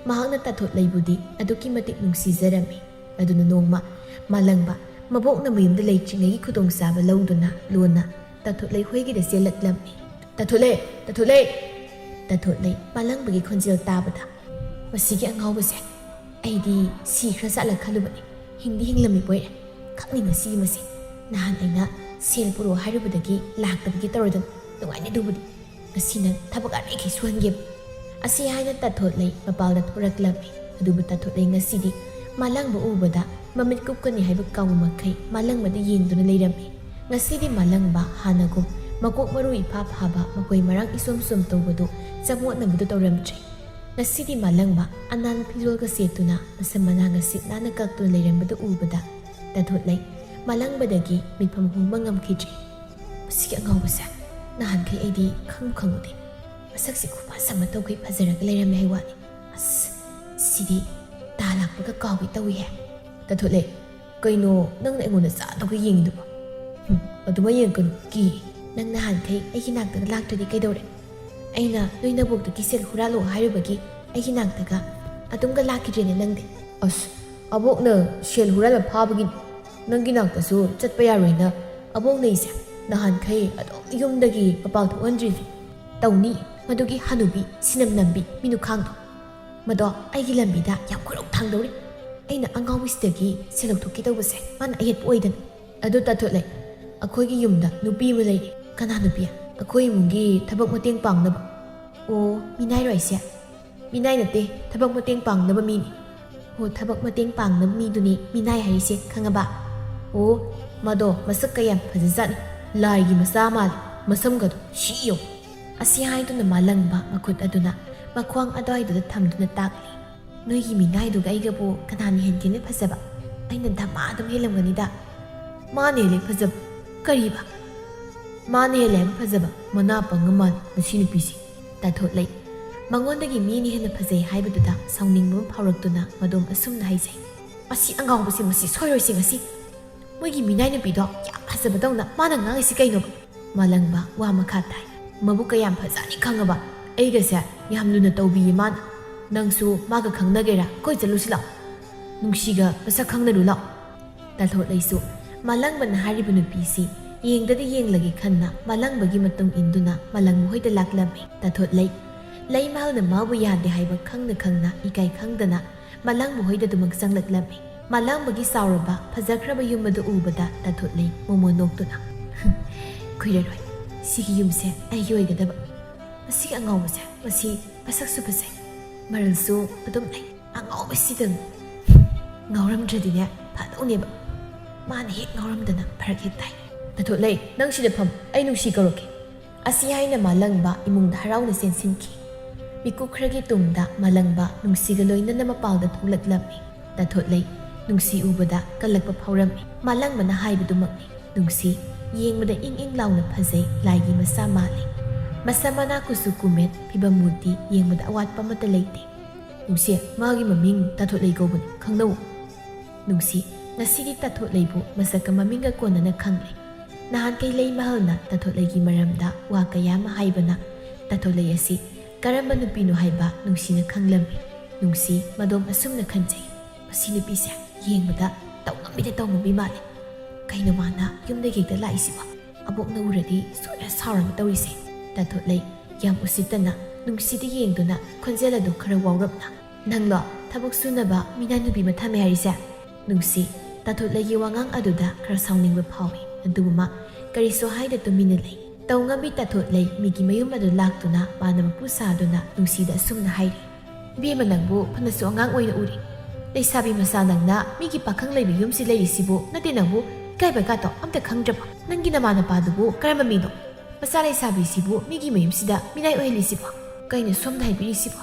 ꯃꯍꯥꯛꯅ ꯇꯥꯊꯣꯠꯂꯩꯕꯨꯗꯤ ꯑꯗꯨꯛꯀꯤ ꯃꯇꯤꯛ ꯅꯨꯡꯁꯤꯖꯔꯝꯃꯤ꯫ ꯑꯗꯨꯅ ꯅꯣꯡꯃ ꯃꯥꯂꯪꯕ ꯃꯕꯣꯛꯅ ꯃꯌꯨꯝꯗ ꯂꯩꯇ꯭ꯔꯤꯉꯩꯒꯤ ꯈꯨꯗꯣꯡꯆꯥꯕ ꯂꯧꯗꯨꯅ ꯂꯣꯟꯅ ꯇꯥꯊꯣꯠꯂꯩ ꯍꯣꯏꯒꯤꯗ ꯆꯦꯜꯂꯛꯂꯝꯃꯤ꯫ "ꯇꯥꯊꯣꯠꯂꯩ! ꯇꯥꯊꯣꯠꯂꯩ!" ꯇꯥꯊꯣꯠꯂꯩ ꯃꯥꯂꯪꯕꯒꯤ ꯈꯣꯟꯖꯦꯜ ꯇꯥꯕꯗ, "ꯃꯁꯤꯒꯤ ꯑꯉꯥꯎꯕꯁꯦ ꯑꯩꯗꯤ ꯁꯤꯈ꯭ꯔ ꯖꯥꯠꯂ ꯈꯜꯂꯨꯕꯅꯤ꯫ ꯍꯤꯡꯗꯤ ꯍꯤꯡꯂꯝꯃꯤꯕꯣꯏꯔꯦ꯫ ꯈꯪꯅꯤ ꯉꯁꯤꯒꯤ ꯃꯁꯤ꯫ ꯅꯍꯥꯟ ꯑꯩꯅ ꯁꯦꯜ ꯄꯨꯔꯛꯑꯣ ꯍꯥꯏꯔꯨꯕꯗꯒꯤ ꯂꯥꯛꯇꯕꯒꯤ ꯇꯧꯔꯗꯅ꯫ ꯅꯨꯡꯉꯥꯏꯅꯤ ꯑꯗꯨꯕꯨꯗꯤ꯫ ꯉꯁꯤ ꯅꯪ ꯊꯕꯛ ꯑꯔꯦꯡꯈꯩ ꯁꯨꯍꯟꯒꯦ꯫" ꯑꯁꯤ ꯍꯥꯏꯅ ꯇꯥꯊꯣꯠꯂꯩ ꯃꯄꯥꯜꯗ ꯊꯣꯔꯛꯂꯝꯃꯤ꯫ ꯑꯗꯨꯕꯨ ꯇꯥꯊꯣꯠꯂꯩ ꯉꯁꯤꯗꯤ ꯃꯥꯂꯪꯕ ꯎꯕꯗ ꯃꯃꯤꯠ ꯀꯨꯞꯀꯅꯤ ꯍꯥꯏꯕ ꯀꯥꯎꯕ ꯃꯈꯩ ꯃꯥꯂꯪꯕꯗ ꯌꯦꯡꯗꯨꯅ ꯂꯩꯔꯝꯃꯤ꯫ ꯉꯁꯤꯗꯤ ꯃꯥꯂꯪꯕ ꯍꯥꯟꯅꯒꯨꯝ ꯃꯀꯣꯛ ꯃꯔꯨ ꯏꯐꯥ ꯐꯥꯕ, ꯃꯈꯣꯏ ꯃꯔꯥꯡ ꯏꯁꯣꯝ ꯁꯣꯝ ꯇꯧꯕꯗꯨ ꯆꯃꯣꯠꯅꯕꯗꯨ ꯇꯧꯔꯝꯗ꯭ꯔꯦ꯫ ꯉꯁꯤꯗꯤ ꯃꯥꯂꯪꯕ ꯑꯅꯥꯟꯕ ꯐꯤꯖꯣꯜꯒ ꯁꯦꯠꯇꯨꯅ ꯃꯁꯝ ꯃꯅꯥ ꯉꯁꯤꯠ ꯅꯥꯟꯅ ꯀꯛꯇꯨꯅ ꯂꯩꯔꯝꯕꯗꯨ ꯎꯕꯗ ꯇꯥꯊꯣꯠꯂꯩ ꯃꯥꯂꯪꯕꯗꯒꯤ ꯃꯤꯠꯐꯝ ꯍꯣꯡꯕ ꯉꯝꯈꯤꯗ꯭ꯔꯦ꯫ "ꯃꯁꯤꯒꯤ ꯑꯉꯥꯎꯕꯁꯦ ꯅꯍꯥꯟꯈꯩ ꯑꯩꯗꯤ ꯈꯪꯕꯨ ꯈꯪꯉꯨꯗꯦ꯫ ꯃꯁꯛꯁꯤ ꯈꯨꯐꯖ ꯑꯃ ꯇꯧꯈꯩ ꯐꯖꯔꯒ ꯂꯩꯔꯝꯃꯦ ꯍꯥꯏ ꯋꯥꯅꯤ꯫ ꯑꯁ, ꯁꯤꯗꯤ ꯇꯥ ꯂꯥꯛꯄꯒ ꯀꯥꯎꯒꯦ ꯇꯧꯏꯍꯦ꯫" "ꯇꯥꯊꯣꯠꯂꯩ, ꯀꯩꯅꯣ ꯅꯪꯅ ꯑꯩꯉꯣꯟꯗ ꯆꯥꯗꯧꯒ ꯌꯦꯡꯉꯤꯗꯨꯕꯣ?" "ꯎꯝ, ꯑꯗꯨꯃꯥꯏ ꯌꯦꯡꯒꯅꯨ, ꯀꯤ꯫ ꯅꯪ ꯅꯍꯥꯟꯈꯩ ꯑꯩꯒꯤ ꯅꯥꯛꯇꯒ ꯂꯥꯛꯇ꯭ꯔꯗꯤ ꯀꯩꯗꯧꯔꯦ? ꯑꯩꯅ ꯅꯣꯏ ꯅꯕꯣꯛꯇꯒꯤ ꯁꯦꯜ ꯍꯨꯔꯥꯜꯂꯣ ꯍꯥꯏꯔꯨꯕꯒꯤ ꯑꯩꯒꯤ ꯅꯥꯛꯇꯒ ꯑꯗꯨꯝꯒ ꯂꯥꯛꯈꯤꯗ꯭ꯔꯦꯅꯦ ꯅꯪꯗꯤ?" "ꯑꯁ, ꯑꯕꯣꯛꯅ ꯁꯦꯜ ꯍꯨꯔꯥꯟꯕ ꯐꯥꯕꯒꯤꯅꯤ꯫ ꯅꯪꯒꯤ ꯅꯥꯛꯇꯁꯨ ꯆꯠꯄ ꯌꯥꯔꯣꯏꯅ ꯑꯕꯣꯛꯅ ꯑꯩꯁꯦ ꯅꯍꯥꯟꯈꯩ ꯑꯗꯨꯝ ꯌꯨꯝꯗꯒꯤ ꯃꯄꯥꯟ ꯊꯣꯛꯍꯟꯗ꯭ꯔꯤꯅꯤ꯫ ꯇꯧꯅꯤ, ꯃꯗꯨꯒꯤ ꯍꯅꯨꯕꯤ ꯁꯤꯅꯝ ꯅꯝꯕꯤ ꯃꯤꯅꯨꯈꯥꯡꯗꯣ꯫ ꯃꯗꯣ ꯑꯩꯒꯤ ꯂꯝꯕꯤꯗ ꯌꯥꯝ ꯈꯨꯔꯧ ꯊꯥꯡꯗꯧꯔꯤ꯫ ꯑꯩꯅ ꯑꯉꯥꯎꯕꯤꯁꯤꯗꯒꯤ ꯁꯦꯜ ꯂꯧꯊꯣꯛꯀꯦ ꯇꯧꯕꯁꯦ ꯃꯥꯅ ꯑꯌꯦꯠꯄ ꯑꯣꯏꯗꯅ꯫ ꯑꯗꯨ ꯇꯥꯊꯣꯠꯂꯩ, ꯑꯩꯈꯣꯏꯒꯤ ꯌꯨꯝꯗ ꯅꯨꯄꯤ ꯑꯃ ꯂꯩꯔꯤ꯫" "ꯀꯅꯥ ꯅꯨꯄꯤ?" "ꯑꯩꯈꯣꯏ ꯏꯃꯨꯡꯒꯤ ꯊꯕꯛ ꯃꯇꯦꯡ ꯄꯥꯡꯅꯕ꯫" "ꯑꯣ, ꯃꯤꯅꯥꯏꯔꯣ ꯑꯩꯁꯦ?" "ꯃꯤꯅꯥꯏ ꯅꯠꯇꯦ, ꯊꯕꯛ ꯃꯇꯦꯡ ꯄꯥꯡꯅꯕ ꯃꯤꯅꯤ꯫" "ꯑꯣ, ꯊꯕꯛ ꯃꯇꯦꯡ ꯄꯥꯡꯅꯕ ꯃꯤꯗꯨꯅꯤ ꯃꯤꯅꯥꯏ ꯍꯥꯏꯔꯤꯁꯦ, ꯈꯪꯉꯕ? ꯑꯣ, ꯃꯗꯣ ꯃꯁꯛꯀ ꯌꯥꯝ ꯐꯖꯖꯥꯠꯅꯤ꯫ ꯂꯥꯏꯒꯤ ꯃꯆꯥ ꯃꯥꯜꯂꯤ, ꯃꯁꯝꯒꯗꯣ ꯁꯤ ꯌꯦꯡꯉꯨ꯫" ꯑꯁꯤ ꯍꯥꯏꯗꯨꯅ ꯃꯥꯂꯪꯕ ꯃꯈꯨꯠ ꯑꯗꯨꯅ ꯃꯈ꯭ꯋꯥꯡ ꯑꯗꯨꯋꯥꯏꯗꯨꯗ ꯊꯝꯗꯨꯅ ꯇꯥꯛꯂꯤ꯫ "ꯅꯣꯏꯒꯤ ꯃꯤꯅꯥꯏꯗꯨꯒ ꯑꯩꯒꯕꯨ ꯀꯅꯥꯅ ꯍꯦꯟꯒꯦꯅ ꯐꯖꯕ? ꯑꯩꯅ ꯙꯃꯥ ꯑꯗꯨꯝ ꯍꯦꯜꯂꯝꯒꯅꯤꯗ꯫" "ꯃꯥꯅ ꯍꯦꯜꯂꯦ ꯐꯖꯕ꯫" "ꯀꯔꯤꯕ?" "ꯃꯥꯅ ꯍꯦꯜꯂꯦ ꯍꯥꯏꯕ ꯐꯖꯕ, ꯃꯅꯥ ꯄꯪꯉ ꯃꯥꯜꯂꯦ ꯃꯁꯤ ꯅꯨꯄꯤꯁꯤ꯫" ꯇꯥꯊꯣꯠꯂꯩ ꯃꯉꯣꯟꯗꯒꯤ ꯃꯤꯅ ꯍꯦꯟꯅ ꯐꯖꯩ ꯍꯥꯏꯕꯗꯨꯗ ꯁꯥꯎꯅꯤꯡꯕ ꯑꯃ ꯐꯥꯎꯔꯛꯇꯨꯅ ꯃꯗꯣꯝ ꯑꯁꯨꯝꯅ ꯍꯥꯏꯖꯩ꯫ "ꯑꯁꯤ ꯑꯉꯥꯎꯕꯁꯤ, ꯃꯁꯤ ꯁꯣꯏꯔꯣꯏꯁꯤ ꯉꯁꯤ꯫ ꯃꯣꯏꯒꯤ ꯃꯤꯅꯥꯏ ꯅꯨꯄꯤꯗꯣ ꯌꯥꯝ ꯐꯖꯕꯗꯧꯅ ꯃꯥꯅ ꯉꯥꯡꯉꯤꯁꯤ ꯀꯩꯅꯣꯕ?" ꯃꯥꯂꯪꯕ ꯋꯥ ꯃꯈꯥ ꯇꯥꯏ꯫ "ꯃꯕꯨꯛ ꯀꯌꯥꯝ ꯐꯖꯅꯤ ꯈꯪꯉꯕ? ꯑꯩꯒꯁꯦ ꯌꯥꯝ ꯂꯨꯅ ꯇꯧꯕꯤꯌꯦ ꯃꯥꯅ꯫ ꯅꯪꯁꯨ ꯃꯥꯒ ꯈꯪꯅꯒꯦꯔꯥ? ꯀꯣꯏ ꯆꯠꯂꯨꯁꯤ ꯂꯥꯛꯑꯣ꯫ ꯅꯨꯡꯁꯤꯒ ꯃꯁꯛ ꯈꯪꯅꯔꯨ ꯂꯥꯛꯑꯣ꯫" ꯇꯥꯊꯣꯠꯂꯩꯁꯨ ꯃꯥꯂꯪꯕꯅ ꯍꯥꯏꯔꯤꯕ ꯅꯨꯄꯤꯁꯤ ꯌꯦꯡꯗꯗꯤ ꯌꯦꯡꯂꯒꯦ ꯈꯟꯅ ꯃꯥꯂꯪꯕꯒꯤ ꯃꯇꯨꯡ ꯏꯟꯗꯨꯅ ꯃꯥꯂꯪꯕ ꯍꯣꯏꯗ ꯂꯥꯛꯂꯝꯃꯤ꯫ ꯇꯥꯊꯣꯠꯂꯩ ꯂꯩꯃꯥꯜꯅ ꯃꯥꯕꯨ ꯌꯥꯗꯦ ꯍꯥꯏꯕ ꯈꯪꯅ ꯈꯪꯅ ꯏꯀꯥꯏ ꯈꯪꯗꯅ ꯃꯥꯂꯪꯕ ꯍꯣꯏꯗ ꯑꯗꯨꯃꯛ ꯆꯪꯂꯛꯂꯝꯃꯤ꯫ ꯃꯥꯂꯪꯕꯒꯤ ꯆꯥꯎꯔꯕ ꯐꯖꯈ꯭ꯔꯕ ꯌꯨꯝ ꯑꯗꯨ ꯎꯕꯗ ꯇꯥꯊꯣꯠꯂꯩ ꯃꯣꯃꯣꯟ ꯅꯣꯛꯇꯨꯅ, "ꯀꯨꯏꯔꯔꯣꯏ ꯁꯤꯒꯤ ꯌꯨꯝꯁꯦ ꯑꯩꯒꯤ ꯑꯣꯏꯒꯗꯕ꯫ ꯃꯁꯤꯒꯤ ꯑꯉꯥꯎꯕꯁꯦ, ꯃꯁꯤ ꯃꯁꯛꯁꯨ ꯐꯖꯩ, ꯃꯔꯜꯁꯨ ꯑꯗꯨꯝ ꯂꯩ꯫ ꯑꯉꯥꯎꯕꯁꯤꯗꯪ ꯉꯥꯎꯔꯝꯗ꯭ꯔꯗꯤꯅꯦ ꯐꯗꯧꯅꯦꯕ꯫ ꯃꯥꯅ ꯍꯦꯛ ꯉꯥꯎꯔꯝꯗꯅ ꯐꯔꯛ ꯍꯦꯛ ꯇꯥꯏ꯫" "ꯇꯥꯊꯣꯠꯂꯩ, ꯅꯪ ꯁꯤꯗ ꯐꯝ, ꯑꯩ ꯅꯨꯡꯁꯤ ꯀꯧꯔꯛꯀꯦ꯫" ꯑꯁꯤ ꯍꯥꯏꯅ ꯃꯥꯂꯪꯕ ꯏꯃꯨꯡꯗ ꯍꯔꯥꯎꯅ ꯆꯦꯟꯁꯤꯟꯈꯤ꯫ ꯃꯤꯀꯨꯞ ꯈꯔꯒꯤ ꯇꯨꯡꯗ ꯃꯥꯂꯪꯕ ꯅꯨꯡꯁꯤꯒ ꯂꯣꯏꯅꯅ ꯃꯄꯥꯜꯗ ꯊꯣꯛꯂꯛꯂꯝꯃꯤ꯫ ꯇꯥꯊꯣꯠꯂꯩ ꯅꯨꯡꯁꯤ ꯎꯕꯗ ꯀꯜꯂꯛꯄ ꯐꯥꯎꯔꯝꯃꯤ꯫ ꯃꯥꯂꯪꯕꯅ ꯍꯥꯏꯕꯗꯨꯃꯛꯅꯤ꯫ ꯅꯨꯡꯁꯤ ꯌꯦꯡꯕꯗ ꯏꯪ ꯏꯪ ꯂꯥꯎꯅ ꯐꯖꯩ, ꯂꯥꯏꯒꯤ ꯃꯆꯥ ꯃꯥꯜꯂꯤ꯫ ꯃꯁꯝ ꯃꯅꯥ ꯀꯨꯆꯨ ꯀꯨꯃꯦꯠ ꯐꯤꯕꯝ ꯃꯨꯔꯇꯤ ꯌꯦꯡꯕꯗ ꯑꯋꯥꯠꯄ ꯑꯃꯠꯇ ꯂꯩꯇꯦ꯫ "ꯅꯨꯡꯁꯤ, ꯃꯥꯒꯤ ꯃꯃꯤꯡ ꯇꯥꯊꯣꯠꯂꯩ ꯀꯧꯕꯅꯤ, ꯈꯪꯅꯧ꯫" ꯅꯨꯡꯁꯤ ꯉꯁꯤꯗꯤ ꯇꯥꯊꯣꯠꯂꯩꯕꯨ ꯃꯁꯛꯀ ꯃꯃꯤꯡꯒ ꯀꯣꯟꯅꯅ ꯈꯪꯂꯦ꯫ ꯅꯍꯥꯟꯈꯩ ꯂꯩꯃꯍꯜꯅ ꯇꯥꯊꯣꯠꯂꯩꯒꯤ ꯃꯔꯝꯗ ꯋꯥ ꯀꯌꯥ ꯑꯃ ꯍꯥꯏꯕꯅ ꯇꯥꯊꯣꯠꯂꯩ ꯑꯁꯤ ꯀꯔꯝꯕ ꯅꯨꯄꯤꯅꯣ ꯍꯥꯏꯕ ꯅꯨꯡꯁꯤꯅ ꯈꯪꯂꯝꯃꯤ꯫ ꯅꯨꯡꯁꯤ ꯃꯗꯣꯝ ꯑꯁꯨꯝꯅ ꯈꯟꯖꯩ, "ꯃꯁꯤ ꯅꯨꯄꯤꯁꯦ ꯌꯦꯡꯕꯗ ꯇꯧꯉꯝꯕꯤꯗ ꯇꯧꯉꯝꯕꯤ ꯃꯥꯜꯂꯦ꯫ ꯀꯩꯅꯣ ꯃꯥꯅ ꯌꯨꯝꯗꯒꯤ ꯍꯦꯛꯇ ꯂꯥꯛꯏꯁꯤꯕꯣ? ꯑꯕꯣꯛꯅ ꯎꯔꯗꯤ ꯁꯣꯏꯗꯅ ꯁꯥꯎꯔꯅꯤ ꯇꯧꯔꯤꯁꯦ꯫" ꯇꯥꯊꯣꯠꯂꯩ ꯌꯥꯝ ꯎꯁꯤꯠꯇꯅ ꯅꯨꯡꯁꯤꯗ ꯌꯦꯡꯗꯨꯅ ꯈꯣꯟꯖꯦꯜ ꯑꯗꯨ ꯈꯔ ꯋꯥꯎꯔꯞꯅ, "ꯅꯪꯂꯣ ꯊꯕꯛ ꯁꯨꯅꯕ ꯃꯤꯅꯥꯏ ꯅꯨꯄꯤ ꯑꯃ ꯊꯝꯃꯦ ꯍꯥꯏꯔꯤꯁꯦ?" ꯅꯨꯡꯁꯤ ꯇꯥꯊꯣꯠꯂꯩꯒꯤ ꯋꯥꯉꯥꯡ ꯑꯗꯨꯗ ꯈꯔ ꯁꯥꯎꯅꯤꯡꯕ ꯐꯥꯎꯏ꯫ ꯑꯗꯨꯕꯨ ꯃꯥ ꯀꯔꯤꯁꯨ ꯍꯥꯏꯗ ꯇꯨꯃꯤꯟꯅ ꯂꯩ꯫ ꯇꯧꯉꯝꯕꯤ ꯇꯥꯊꯣꯠꯂꯩ ꯃꯤꯒꯤ ꯃꯌꯨꯝ ꯑꯗꯨ ꯂꯥꯛꯇꯨꯅ ꯃꯥꯅ ꯃꯄꯨ ꯁꯥꯗꯨꯅ ꯅꯨꯡꯁꯤꯗ ꯑꯁꯨꯝꯅ ꯍꯥꯏꯔꯤ, "ꯏꯕꯦꯝꯃ, ꯅꯪꯕꯨ ꯐꯅꯁꯨ ꯑꯉꯥꯡ ꯑꯣꯏꯅ ꯎꯔꯤ꯫ ꯂꯩꯁꯥꯕꯤ ꯃꯆꯥ ꯅꯪꯅ ꯃꯤꯒꯤ ꯄꯥꯈꯪ ꯂꯩꯕ ꯌꯨꯝꯁꯤ ꯂꯩꯔꯤꯁꯤꯕꯨ ꯅꯠꯇꯦ, ꯅꯪꯕꯨ ꯏꯀꯥꯏꯕꯒꯥꯇꯣ ꯑꯝꯇ ꯈꯪꯗ꯭ꯔꯕꯣ? ꯅꯪꯒꯤ ꯅꯃꯥ ꯅꯄꯥꯗꯨꯕꯨ ꯀꯔꯝꯕ ꯃꯤꯅꯣ? ꯃꯆꯥ ꯂꯩꯁꯥꯕꯤꯁꯤꯕꯨ ꯃꯤꯒꯤ ꯃꯌꯨꯝꯁꯤꯗ ꯃꯤꯅꯥꯏ ꯑꯣꯏꯍꯜꯂꯤꯁꯤꯕꯣ? ꯀꯩꯅꯣ ꯁꯣꯝꯅ ꯍꯥꯏꯕꯤꯔꯤꯁꯤꯕꯣ?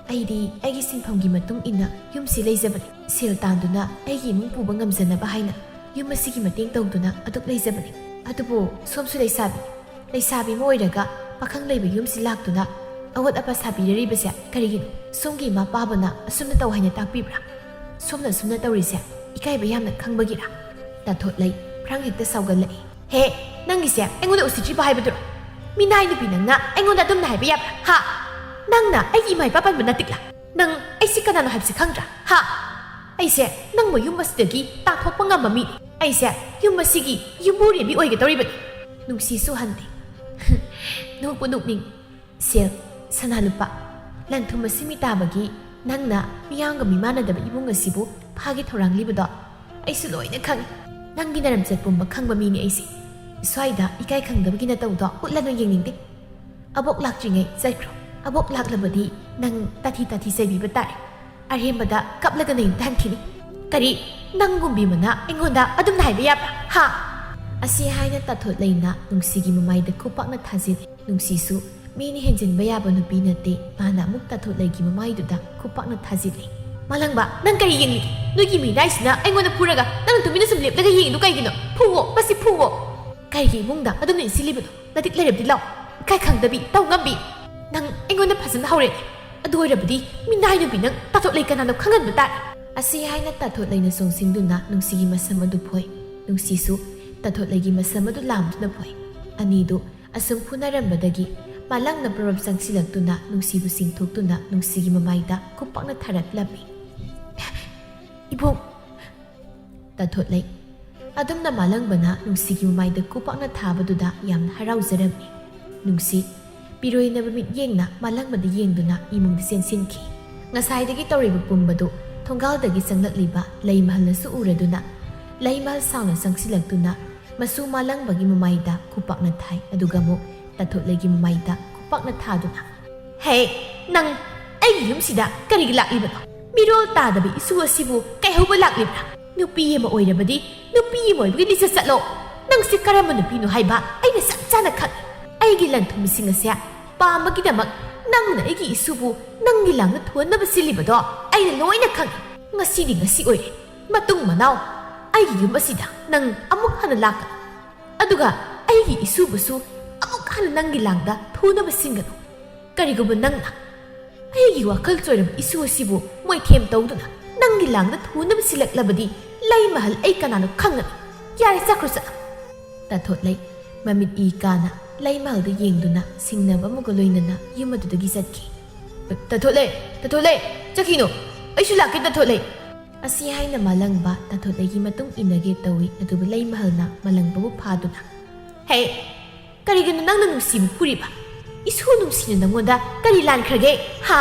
ꯑꯩꯗꯤ ꯑꯩꯒꯤ ꯁꯤꯟꯐꯝꯒꯤ ꯃꯇꯨꯡ ꯏꯟꯅ ꯌꯨꯝꯁꯤ ꯂꯩꯖꯕꯅꯤ꯫ ꯁꯦꯜ ꯇꯥꯟꯗꯨꯅ ꯑꯩꯒꯤ ꯏꯃꯨꯡ ꯄꯨꯕ ꯉꯝꯖꯅꯕ ꯍꯥꯏꯅ ꯌꯨꯝ ꯑꯁꯤꯒꯤ ꯃꯇꯦꯡ ꯇꯧꯗꯨꯅ ꯑꯗꯨꯛ ꯂꯩꯖꯕꯅꯤ꯫ ꯑꯗꯨꯕꯨ ꯁꯣꯝꯁꯨ ꯂꯩꯁꯥꯕꯤ, ꯂꯩꯁꯥꯕꯤ ꯑꯃ ꯑꯣꯏꯔꯒ ꯄꯥꯈꯪ ꯂꯩꯕ ꯌꯨꯝꯁꯤ ꯂꯥꯛꯇꯨꯅ ꯑꯋꯥꯠ ꯑꯄꯥ ꯁꯥꯕꯤꯔꯔꯤꯕꯁꯦ ꯀꯔꯤꯒꯤꯅꯣ? ꯁꯣꯝꯒꯤ ꯏꯃꯥ ꯄꯥꯕꯅ ꯑꯁꯨꯝꯅ ꯇꯧ ꯍꯥꯏꯅ ꯇꯥꯛꯄꯤꯕ꯭ꯔꯥ? ꯁꯣꯝꯅ ꯑꯁꯨꯝꯅ ꯇꯧꯔꯤꯁꯦ ꯏꯀꯥꯏꯕ ꯌꯥꯝꯅ ꯈꯪꯕꯒꯤꯔꯥ?" ꯇꯥꯊꯣꯠꯂꯩ ꯐ꯭ꯔꯥꯡ ꯍꯦꯛꯇ ꯁꯥꯎꯒꯠꯂꯛꯏ꯫ "ꯍꯦ, ꯅꯪꯒꯤꯁꯦ ꯑꯩꯉꯣꯟꯗ ꯎꯁꯤꯠꯇ꯭ꯔꯤꯕ ꯍꯥꯏꯕꯗꯨꯔꯣ? ꯃꯤꯅꯥꯏ ꯅꯨꯄꯤ ꯅꯪꯅ ꯑꯩꯉꯣꯟꯗ ꯑꯗꯨꯝꯅ ꯍꯥꯏꯕ ꯌꯥꯕ꯭ꯔꯥ? ꯍꯥ? ꯅꯪꯅ ꯑꯩꯒꯤ ꯏꯃꯥ ꯏꯄꯥ ꯄꯟꯕ ꯅꯠꯇꯤꯛꯂꯥ? ꯅꯪ ꯑꯩꯁꯤ ꯀꯅꯥꯅꯣ ꯍꯥꯏꯕꯁꯤ ꯈꯪꯗ꯭ꯔꯥ? ꯍꯥ? ꯑꯩꯁꯦ ꯅꯪꯕꯨ ꯌꯨꯝ ꯑꯁꯤꯗꯒꯤ ꯇꯥꯟꯊꯣꯛꯄ ꯉꯝꯕ ꯃꯤꯅꯤ꯫ ꯑꯩꯁꯦ ꯌꯨꯝ ꯑꯁꯤꯒꯤ ꯌꯨꯝꯕꯨꯔꯦꯝꯕꯤ ꯑꯣꯏꯒꯗꯧꯔꯤꯕꯅꯤ꯫" ꯅꯨꯡꯁꯤꯁꯨ ꯍꯟꯗꯦ꯫ ꯅꯣꯛꯄꯨ ꯅꯣꯛꯅꯤꯡ꯫ "ꯁꯦꯜ, ꯁꯅꯥ ꯂꯨꯄꯥ, ꯂꯟ ꯊꯨꯝ ꯃꯁꯤꯡ ꯃꯤ ꯇꯥꯕꯒꯤ ꯅꯪꯅ ꯃꯤꯌꯥꯝꯒ ꯃꯤꯃꯥꯟꯅꯗꯕ ꯏꯃꯨꯡ ꯑꯁꯤꯕꯨ ꯐꯥꯒꯦ ꯊꯧꯔꯥꯡꯂꯤꯕꯗꯣ ꯑꯩꯁꯨ ꯂꯣꯏꯅ ꯈꯪꯏ꯫ ꯅꯪꯒꯤ ꯅꯔꯝꯆꯠ ꯄꯨꯝꯕ ꯈꯪꯕ ꯃꯤꯅꯤ ꯑꯩꯁꯦ꯫ ꯁ꯭ꯋꯥꯏꯗ ꯏꯀꯥꯏ ꯈꯪꯗꯕꯒꯤ ꯅꯇꯧꯗꯣ ꯎꯠꯂꯅꯨ, ꯌꯦꯡꯅꯤꯡꯗꯦ꯫ ꯑꯕꯣꯛ ꯂꯥꯛꯇ꯭ꯔꯤꯉꯩ ꯆꯠꯈ꯭ꯔꯣ꯫ ꯑꯕꯣꯛ ꯂꯥꯛꯂꯕꯗꯤ ꯅꯪ ꯇꯥꯊꯤ ꯇꯥꯊꯤ ꯆꯩꯕꯤꯕ ꯇꯥꯔꯦ꯫ ꯑꯔꯦꯝꯕꯗ ꯀꯞꯂꯒ ꯅꯌꯨꯝꯗ ꯍꯟꯈꯤꯅꯤ꯫ ꯀꯔꯤ? ꯅꯪꯒꯨꯝꯕꯤ ꯑꯃꯅ ꯑꯩꯉꯣꯟꯗ ꯑꯗꯨꯝꯅ ꯍꯥꯏꯕ ꯌꯥꯕ꯭ꯔꯥ? ꯍꯥ?" ꯑꯁꯤ ꯍꯥꯏꯅ ꯇꯥꯊꯣꯠꯂꯩꯅ ꯅꯨꯡꯁꯤꯒꯤ ꯃꯃꯥꯏꯗ ꯈꯨꯄꯥꯛꯅ ꯊꯥꯖꯤꯜꯂꯤ꯫ ꯅꯨꯡꯁꯤꯁꯨ ꯃꯤꯅ ꯍꯦꯟꯖꯤꯟꯕ ꯌꯥꯕ ꯅꯨꯄꯤ ꯅꯠꯇꯦ꯫ ꯃꯥꯅ ꯑꯃꯨꯛ ꯇꯥꯊꯣꯠꯂꯩꯒꯤ ꯃꯃꯥꯏꯗꯨꯗ ꯈꯨꯄꯥꯛꯅ ꯊꯥꯖꯤꯜꯂꯤ꯫ "ꯃꯥꯂꯪꯕ, ꯅꯪ ꯀꯔꯤ ꯌꯦꯡꯂꯤꯒꯦ? ꯅꯣꯏꯒꯤ ꯃꯤꯅꯥꯏꯁꯤꯅ ꯑꯩꯉꯣꯟꯗ ꯐꯨꯔꯒ ꯅꯪꯅ ꯇꯨꯃꯤꯟꯅ ꯁꯨꯝ ꯂꯦꯞꯂꯒ ꯌꯦꯡꯉꯤꯗꯨ ꯀꯩꯒꯤꯅꯣ? ꯐꯨꯋꯣ, ꯃꯁꯤ ꯐꯨꯋꯣ!" "ꯀꯔꯤꯒꯤ ꯏꯃꯨꯡꯗ ꯑꯗꯨꯝꯅ ꯏꯟꯁꯤꯜꯂꯤꯕꯅꯣ? ꯅꯇꯤꯛ ꯂꯩꯔꯕꯗꯤ ꯂꯥꯎ꯫ ꯏꯀꯥꯏ ꯈꯪꯗꯕꯤ, ꯇꯧ ꯉꯝꯕꯤ꯫ ꯅꯪ ꯑꯩꯉꯣꯟꯗ ꯐꯖꯅ ꯍꯧꯔꯦꯅꯦ꯫ ꯑꯗꯨ ꯑꯣꯏꯔꯕꯗꯤ ꯃꯤꯅꯥꯏ ꯅꯨꯄꯤ ꯅꯪ ꯇꯥꯊꯣꯠꯂꯩ ꯀꯅꯥꯅꯣ ꯈꯪꯍꯟꯕ ꯇꯥꯔꯦ꯫" ꯑꯁꯤ ꯍꯥꯏꯅ ꯇꯥꯊꯣꯠꯂꯩꯅ ꯆꯣꯡꯁꯤꯟꯗꯨꯅ ꯅꯨꯡꯁꯤꯒꯤ ꯃꯁꯝ ꯑꯗꯨ ꯐꯣꯏ꯫ ꯅꯨꯡꯁꯤꯁꯨ ꯇꯥꯊꯣꯠꯂꯩꯒꯤ ꯃꯁꯝ ꯑꯗꯨ ꯂꯥꯝꯗꯨꯅ ꯐꯣꯏ꯫ ꯑꯅꯤꯗꯨ ꯑꯁꯨꯝ ꯐꯨꯅꯔꯝꯕꯗꯒꯤ ꯃꯥꯂꯪꯅ ꯄ꯭ꯔꯣꯞ ꯆꯪꯁꯤꯜꯂꯛꯇꯨꯅ ꯅꯨꯡꯁꯤꯕꯨ ꯆꯤꯡꯊꯣꯛꯇꯨꯅ ꯅꯨꯡꯁꯤꯒꯤ ꯃꯃꯥꯏꯗ ꯈꯨꯄꯥꯛꯅ ꯊꯥꯔꯛꯂꯝꯃꯤ꯫ "ꯏꯕꯨꯡ!" ꯇꯥꯊꯣꯠꯂꯩ꯫ ꯑꯗꯨꯝꯅ ꯃꯥꯂꯪꯕꯅ ꯅꯨꯡꯁꯤꯒꯤ ꯃꯃꯥꯏꯗ ꯈꯨꯄꯥꯛꯅ ꯊꯥꯕꯗꯨꯗ ꯌꯥꯝꯅ ꯍꯔꯥꯎꯖꯔꯝꯃꯤ꯫ ꯅꯨꯡꯁꯤ ꯄꯤꯔꯣꯏꯅꯕ ꯃꯤꯠꯌꯦꯡꯅ ꯃꯥꯂꯪꯕꯗ ꯌꯦꯡꯗꯨꯅ ꯏꯃꯨꯡꯗ ꯆꯦꯟꯁꯤꯟꯈꯤ꯫ ꯉꯁꯥꯏꯗꯒꯤ ꯇꯧꯔꯤꯕ ꯄꯨꯝꯕꯗꯨ ꯊꯣꯡꯒꯥꯜꯗꯒꯤ ꯆꯪꯂꯛꯂꯤꯕ ꯂꯩꯃꯍꯜꯅꯁꯨ ꯎꯔꯗꯨꯅ ꯂꯩꯃꯍꯜ ꯁꯥꯎꯅ ꯆꯪꯁꯤꯜꯂꯛꯇꯨꯅ ꯃꯁꯨ ꯃꯥꯂꯪꯕꯒꯤ ꯃꯃꯥꯏꯗ ꯈꯨꯄꯥꯛꯅ ꯊꯥꯏ, ꯑꯗꯨꯒ ꯑꯃꯨꯛ ꯇꯥꯊꯣꯠꯂꯩꯒꯤ ꯃꯃꯥꯏꯗ ꯈꯨꯄꯥꯛꯅ ꯊꯥꯗꯨꯅ, "ꯍꯦ, ꯅꯪ ꯑꯩꯒꯤ ꯌꯨꯝꯁꯤꯗ ꯀꯔꯤꯒꯤ ꯂꯥꯛꯂꯤꯕꯅꯣ? ꯃꯤꯔꯣꯜ ꯇꯥꯗꯕ ꯏꯁꯨ ꯑꯁꯤꯕꯨ ꯀꯩꯍꯧꯕ ꯂꯥꯛꯂꯤꯕ꯭ꯔꯥ? ꯅꯨꯄꯤ ꯑꯃ ꯑꯣꯏꯔꯕꯗꯤ ꯅꯨꯄꯤ ꯑꯃ ꯑꯣꯏꯕꯒꯤ ꯂꯤꯆꯠ ꯆꯠꯂꯣ꯫ ꯅꯪꯁꯤ ꯀꯔꯝꯕ ꯅꯨꯄꯤꯅꯣ ꯍꯥꯏꯕ ꯑꯩꯅ ꯆꯞ ꯆꯥꯅ ꯈꯪꯏ꯫ ꯑꯩꯒꯤ ꯂꯟ ꯊꯨꯝꯁꯤꯡ ꯑꯁꯦ ꯄꯥꯝꯕꯒꯤꯗꯃꯛ ꯅꯪꯅ ꯑꯩꯒꯤ ꯏꯁꯨꯕꯨ ꯅꯪꯒꯤ ꯂꯥꯡꯗ ꯊꯨꯍꯟꯅꯕ ꯁꯤꯜꯂꯤꯕꯗꯣ ꯑꯩꯅ ꯂꯣꯏꯅ ꯈꯪꯏ꯫ ꯉꯁꯤꯗꯤ ꯉꯁꯤ ꯑꯣꯏꯔꯦ꯫ ꯃꯇꯨꯡ ꯃꯅꯥꯎ ꯑꯩꯒꯤ ꯌꯨꯝ ꯑꯁꯤꯗ ꯅꯪ ꯑꯃꯨꯛ ꯍꯟꯅ ꯂꯥꯛꯀꯅꯨ꯫ ꯑꯗꯨꯒ ꯑꯩꯒꯤ ꯏꯁꯨꯕꯨꯁꯨ ꯑꯃꯨꯛ ꯍꯟꯅ ꯅꯪꯒꯤ ꯂꯥꯡꯗ ꯊꯨꯅꯕ ꯁꯤꯟꯒꯅꯨ꯫ ꯀꯔꯤꯒꯨꯝꯕ ꯅꯪꯅ ꯑꯩꯒꯤ ꯋꯥꯈꯜ ꯆꯣꯏꯔꯕ ꯏꯁꯨ ꯑꯁꯤꯕꯨ ꯃꯣꯏꯊꯦꯝ ꯇꯧꯗꯨꯅ ꯅꯪꯒꯤ ꯂꯥꯡꯗ ꯊꯨꯅꯕ ꯁꯤꯜꯂꯛꯂꯕꯗꯤ ꯂꯩꯃꯍꯜ ꯑꯩ ꯀꯅꯥꯅꯣ ꯈꯪꯒꯅꯤ꯫ ꯌꯥꯔꯦ, ꯆꯠꯈ꯭ꯔꯣ, ꯆꯠꯂꯣ!" ꯇꯥꯊꯣꯠꯂꯩ ꯃꯃꯤꯠ ꯏ ꯀꯥꯅ ꯂꯩꯃꯍꯜꯗ ꯌꯦꯡꯗꯨꯅ ꯁꯤꯡꯅꯕ ꯑꯃꯒ ꯂꯣꯏꯅꯅ ꯌꯨꯝ ꯑꯗꯨꯗꯒꯤ ꯆꯠꯈꯤ꯫ "ꯇꯥꯊꯣꯠꯂꯩ, ꯇꯥꯊꯣꯠꯂꯩ, ꯆꯠꯈꯤꯅꯨ, ꯑꯩꯁꯨ ꯂꯥꯛꯀꯦ, ꯇꯥꯊꯣꯠꯂꯩ!" ꯑꯁꯤ ꯍꯥꯏꯅ ꯃꯥꯂꯪꯕ ꯇꯥꯊꯣꯠꯂꯩꯒꯤ ꯃꯇꯨꯡ ꯏꯟꯅꯒꯦ ꯇꯧꯏ, ꯑꯗꯨꯕꯨ ꯂꯩꯃꯍꯜꯅ ꯃꯥꯂꯪꯕꯕꯨ ꯐꯥꯗꯨꯅ, "ꯍꯦ, ꯀꯔꯤꯒꯤꯅꯣ ꯅꯪꯅ ꯅꯨꯡꯁꯤꯕꯨ ꯐꯨꯔꯤꯕ? ꯏꯁꯨ ꯅꯨꯡꯁꯤꯅ ꯅꯪꯉꯣꯟꯗ ꯀꯔꯤ ꯂꯥꯟꯈ꯭ꯔꯒꯦ? ꯍꯥ?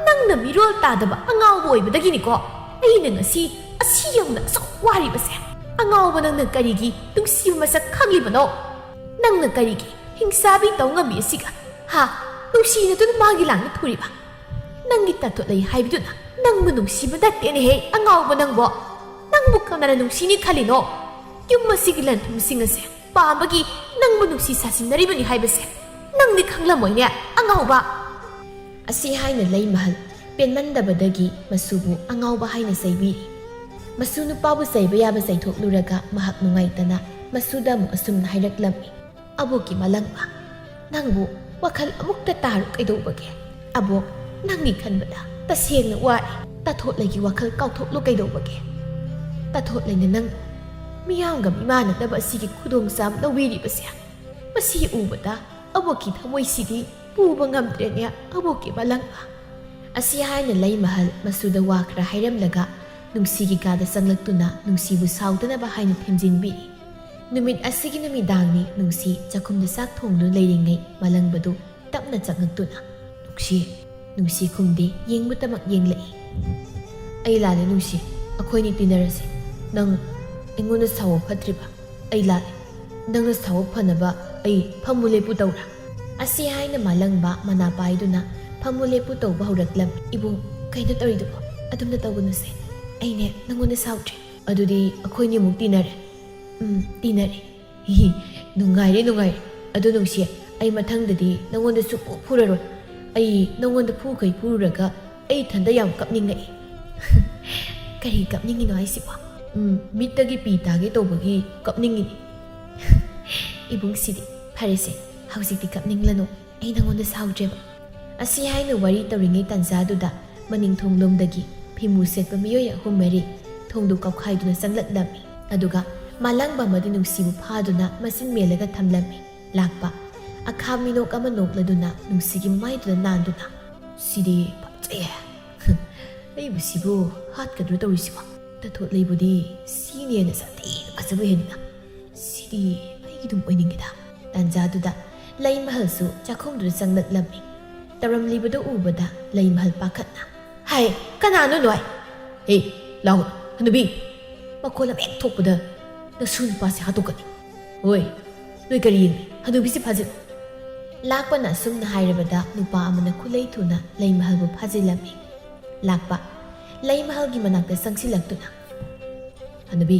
ꯅꯪꯅ ꯃꯤꯔꯣꯜ ꯇꯥꯗꯕ ꯑꯉꯥꯎꯕ ꯑꯣꯏꯕꯗꯒꯤꯅꯤꯀꯣ ꯑꯩꯅ ꯉꯁꯤ ꯑꯁꯤ ꯌꯧꯅ ꯑꯁꯨꯛ ꯋꯥꯔꯤꯕꯁꯦ꯫ ꯑꯉꯥꯎꯕ ꯅꯪꯅ ꯀꯔꯤꯒꯤ ꯅꯨꯡꯁꯤꯕ ꯃꯁꯛ ꯈꯪꯂꯤꯕꯅꯣ? ꯅꯪꯅ ꯀꯔꯤꯒꯤ ꯍꯤꯡꯁꯥꯕꯤ ꯇꯧ ꯉꯝꯃꯤ ꯑꯁꯤꯒ? ꯍꯥ? ꯅꯨꯡꯁꯤꯅꯗꯨꯅ ꯃꯥꯒꯤ ꯂꯥꯡꯗ ꯊꯨꯔꯤꯕ? ꯅꯪꯒꯤ ꯇꯥꯊꯣꯠꯂꯩ ꯍꯥꯏꯕꯗꯨꯅ ꯅꯪꯕꯨ ꯅꯨꯡꯁꯤꯕ ꯅꯠꯇꯦꯅꯦꯍꯦ, ꯑꯉꯥꯎꯕ ꯅꯪꯕꯣ! ꯅꯪꯕꯨ ꯀꯅꯥꯅ ꯅꯨꯡꯁꯤꯅꯤ ꯈꯜꯂꯤꯅꯣ? ꯌꯨꯝ ꯑꯁꯤꯒꯤ ꯂꯟ ꯊꯨꯝꯁꯤꯡ ꯑꯁꯦ ꯄꯥꯝꯕꯒꯤ ꯅꯪꯕꯨ ꯅꯨꯡꯁꯤ ꯁꯥꯁꯤꯟꯅꯔꯤꯕꯅꯤ ꯍꯥꯏꯕꯁꯦ ꯅꯪꯗꯤ ꯈꯪꯂꯝꯃꯣꯏꯅꯦ, ꯑꯉꯥꯎꯕ!" ꯑꯁꯤ ꯍꯥꯏꯅ ꯂꯩꯃꯍꯜ ꯄꯦꯟꯃꯟꯗꯕꯗꯒꯤ ꯃꯁꯨꯕꯨ ꯑꯉꯥꯎꯕ ꯍꯥꯏꯅ ꯆꯩꯕꯤꯔꯤ꯫ ꯃꯁꯨ ꯅꯨꯄꯥꯕꯨ ꯆꯩꯕ ꯌꯥꯕ ꯆꯩꯊꯣꯛꯂꯨꯔꯒ ꯃꯍꯥꯛ ꯅꯨꯡꯉꯥꯏꯇꯅ ꯃꯁꯨꯗ ꯑꯃꯨꯛ ꯑꯁꯨꯝꯅ ꯍꯥꯏꯔꯛꯂꯝꯃꯤ, "ꯑꯕꯣꯛꯀꯤ ꯃꯥꯂꯪꯕ, ꯅꯪꯕꯨ ꯋꯥꯈꯜ ꯑꯃꯨꯛꯇ ꯇꯥꯔꯨ ꯀꯩꯗꯧꯕꯒꯦ? ꯑꯕꯣꯛ, ꯅꯪꯒꯤ ꯈꯟꯕꯗ ꯇꯁꯦꯡꯅ ꯋꯥꯔꯦ꯫ ꯇꯥꯊꯣꯠꯂꯩꯒꯤ ꯋꯥꯈꯜ ꯀꯥꯎꯊꯣꯛꯂꯨ ꯀꯩꯗꯧꯕꯒꯦ? ꯇꯥꯊꯣꯠꯂꯩꯅ ꯅꯪꯕꯨ ꯃꯤꯌꯥꯝꯒ ꯃꯤꯃꯥꯟꯅꯗꯕ ꯑꯁꯤꯒꯤ ꯈꯨꯗꯣꯡꯆꯥꯕ ꯂꯧꯕꯤꯔꯤꯕꯁꯦ, ꯃꯁꯤ ꯎꯕꯗ ꯑꯕꯣꯛꯀꯤ ꯊꯃꯣꯏꯁꯤꯗꯤ ꯄꯨꯕ ꯉꯝꯗ꯭ꯔꯦꯅꯦ, ꯑꯕꯣꯛꯀꯤ ꯃꯂꯪꯕ꯫ ꯑꯁꯤ ꯍꯥꯏꯅ ꯂꯩꯃꯍꯜ ꯃꯁꯨꯗ ꯋꯥ ꯈꯔ ꯍꯥꯏꯔꯝꯂꯒ ꯅꯨꯡꯁꯤꯒꯤ ꯀꯥꯗ ꯆꯪꯂꯛꯇꯨꯅ ꯅꯨꯡꯁꯤꯕꯨ ꯁꯥꯎꯗꯅꯕ ꯍꯥꯏꯅ ꯊꯦꯝꯖꯤꯟꯕꯤꯔꯤ꯫ ꯅꯨꯃꯤꯠ ꯑꯁꯤꯒꯤ ꯅꯨꯃꯤꯗꯥꯡꯅꯤ ꯅꯨꯡꯁꯤ ꯆꯥꯛꯈꯨꯝꯗ ꯆꯥꯛ ꯊꯣꯡꯗꯨꯅ ꯂꯩꯔꯤꯉꯩ ꯃꯂꯪꯕꯗꯨ ꯇꯞꯅ ꯆꯪꯉꯛꯇꯨꯅ, "ꯅꯨꯡꯁꯤ, ꯅꯨꯡꯁꯤ ꯈꯨꯝꯗꯦ, ꯌꯦꯡꯕꯇꯃꯛ ꯌꯦꯡꯂꯛꯏ꯫ ꯑꯩ ꯂꯥꯜꯂꯦ ꯅꯨꯡꯁꯤ, ꯑꯩꯈꯣꯏꯅꯤ ꯇꯤꯟꯅꯔꯁꯦ꯫ ꯅꯪ ꯑꯩꯉꯣꯟꯗ ꯁꯥꯎꯕ ꯐꯠꯇ꯭ꯔꯤꯕ? ꯑꯩ ꯂꯥꯜꯂꯦ꯫ ꯅꯪꯅ ꯁꯥꯎꯕ ꯐꯅꯕ ꯑꯩ ꯐꯝꯃꯨ ꯂꯦꯞꯄꯨ ꯇꯧꯔꯥ?" ꯑꯁꯤ ꯍꯥꯏꯅ ꯃꯥꯂꯪꯕ ꯃꯅꯥ ꯄꯥꯏꯗꯨꯅ ꯐꯝꯃꯨ ꯂꯦꯞꯄꯨ ꯇꯧꯕ ꯍꯧꯔꯛꯂꯝꯃꯤ꯫ "ꯏꯕꯨꯡ, ꯀꯩꯅꯣ ꯇꯧꯔꯤꯗꯨꯕꯣ? ꯑꯗꯨꯝꯅ ꯇꯧꯒꯅꯨꯁꯦ꯫ ꯑꯩꯅꯦ ꯅꯪꯉꯣꯟꯗ ꯁꯥꯎꯗ꯭ꯔꯦ꯫ ꯑꯗꯨꯗꯤ ꯑꯩꯈꯣꯏꯅꯤ ꯑꯃꯨꯛ ꯇꯤꯟꯅꯔꯦ?" "ꯎꯝ, ꯇꯤꯟꯅꯔꯦ꯫" "ꯍꯤ, ꯅꯨꯡꯉꯥꯏꯔꯦ, ꯅꯨꯡꯉꯥꯏꯔꯦ꯫ ꯑꯗꯨ ꯅꯨꯡꯁꯤ, ꯑꯩ ꯃꯊꯪꯗꯗꯤ ꯅꯪꯉꯣꯟꯗ ꯁꯨꯛꯐꯨ ꯐꯨꯔꯔꯣꯏ꯫ ꯑꯩ ꯅꯪꯉꯣꯟꯗ ꯐꯨꯈꯩ ꯐꯨꯔꯨꯔꯒ ꯑꯩ ꯏꯊꯟꯗ ꯌꯥꯝ ꯀꯞꯅꯤꯡꯉꯛꯏ꯫" "ꯀꯔꯤ ꯀꯞꯅꯤꯡꯉꯤꯅꯣ ꯍꯥꯏꯁꯤꯕꯣ?" "ꯎꯝ, ꯃꯤꯠꯇꯒꯤ ꯄꯤ ꯇꯥꯒꯦ ꯇꯧꯕꯒꯤ ꯀꯞꯅꯤꯡꯉꯤꯅꯤ꯫" "ꯏꯕꯨꯡꯁꯤꯗꯤ, ꯐꯔꯦꯁꯦ, ꯍꯧꯖꯤꯛꯇꯤ ꯀꯞꯅꯤꯡꯂꯅꯨ꯫ ꯑꯩ ꯅꯪꯉꯣꯟꯗ ꯁꯥꯎꯗ꯭ꯔꯦꯕ꯫" ꯑꯁꯤ ꯍꯥꯏꯅ ꯋꯥꯔꯤ ꯇꯧꯔꯤꯉꯩ ꯇꯥꯟꯖꯥꯗꯨꯗ ꯃꯅꯤꯡ ꯊꯣꯡꯂꯣꯝꯗꯒꯤ ꯐꯤꯃꯨ ꯁꯦꯠꯄ ꯃꯤꯑꯣꯏ ꯑꯍꯨꯝ ꯃꯔꯤ ꯊꯣꯡꯗꯨ ꯀꯥꯎꯈꯥꯏꯗꯨꯅ ꯆꯪꯂꯛꯂꯝꯃꯤ꯫ ꯑꯗꯨꯒ ꯃꯥꯂꯪꯕ ꯑꯃꯗꯤ ꯅꯨꯡꯁꯤꯕꯨ ꯐꯥꯗꯨꯅ ꯃꯆꯤꯟ ꯃꯦꯜꯂꯒ ꯊꯝꯂꯝꯃꯤ꯫ ꯂꯥꯛꯄ, ꯑꯈꯥ ꯃꯤꯅꯣꯛ ꯑꯃ ꯅꯣꯛꯂꯗꯨꯅ ꯅꯨꯡꯁꯤꯒꯤ ꯃꯃꯥꯏꯗꯨꯗ ꯅꯥꯟꯗꯨꯅ, "ꯁꯤꯗꯤ ꯐꯖꯩꯍꯦ꯫ ꯑꯩꯕꯨ ꯁꯤꯕꯨ ꯍꯥꯠꯀꯗ꯭ꯔꯣ ꯇꯧꯔꯤꯁꯤꯕꯣ? ꯇꯥꯊꯣꯠ ꯂꯩꯕꯨꯗꯤ ꯁꯤꯅꯦꯅ ꯁꯥꯊꯤꯅ ꯐꯖꯕ ꯍꯦꯟꯅ꯫ ꯁꯤꯗꯤ ꯑꯩꯒꯤ ꯑꯗꯨꯝ ꯑꯣꯏꯅꯤꯡꯉꯤꯗ꯫" ꯇꯥꯟꯖꯥꯗꯨꯗ ꯂꯩꯃꯍꯜꯁꯨ ꯆꯥꯛꯈꯨꯝꯗꯨꯗ ꯆꯪꯂꯛꯂꯝꯃꯤ꯫ ꯇꯧꯔꯝꯂꯤꯕꯗꯨ ꯎꯕꯗ ꯂꯩꯃꯍꯜ ꯄꯥꯈꯠꯅ, "ꯍꯥꯏ, ꯀꯅꯥꯅꯣ ꯅꯣꯏ? ꯍꯦ, ꯂꯥꯎ, ꯍꯅꯨꯕꯤ!" ꯃꯈꯣꯜ ꯑꯃ ꯍꯦꯛ ꯊꯣꯛꯄꯗ, "ꯅꯁꯨ ꯅꯨꯄꯥꯁꯦ ꯍꯥꯠꯇꯣꯛꯀꯅꯤ꯫ ꯍꯣꯏ, ꯅꯣꯏ ꯀꯔꯤ ꯌꯦꯡꯂꯤ? ꯍꯅꯨꯕꯤꯁꯦ ꯐꯥꯖꯤꯜꯂꯨ꯫" ꯂꯥꯛꯄꯅ ꯑꯁꯨꯝꯅ ꯍꯥꯏꯔꯕꯗ ꯅꯨꯄꯥ ꯑꯃꯅ ꯈꯨꯠꯂꯩ ꯊꯨꯅ ꯂꯩꯃꯍꯜꯕꯨ ꯐꯥꯖꯤꯜꯂꯝꯃꯤ꯫ ꯂꯥꯛꯄ, ꯂꯩꯃꯍꯜꯒꯤ ꯃꯅꯥꯛꯇ ꯆꯪꯁꯤꯜꯂꯛꯇꯨꯅ, "ꯍꯅꯨꯕꯤ,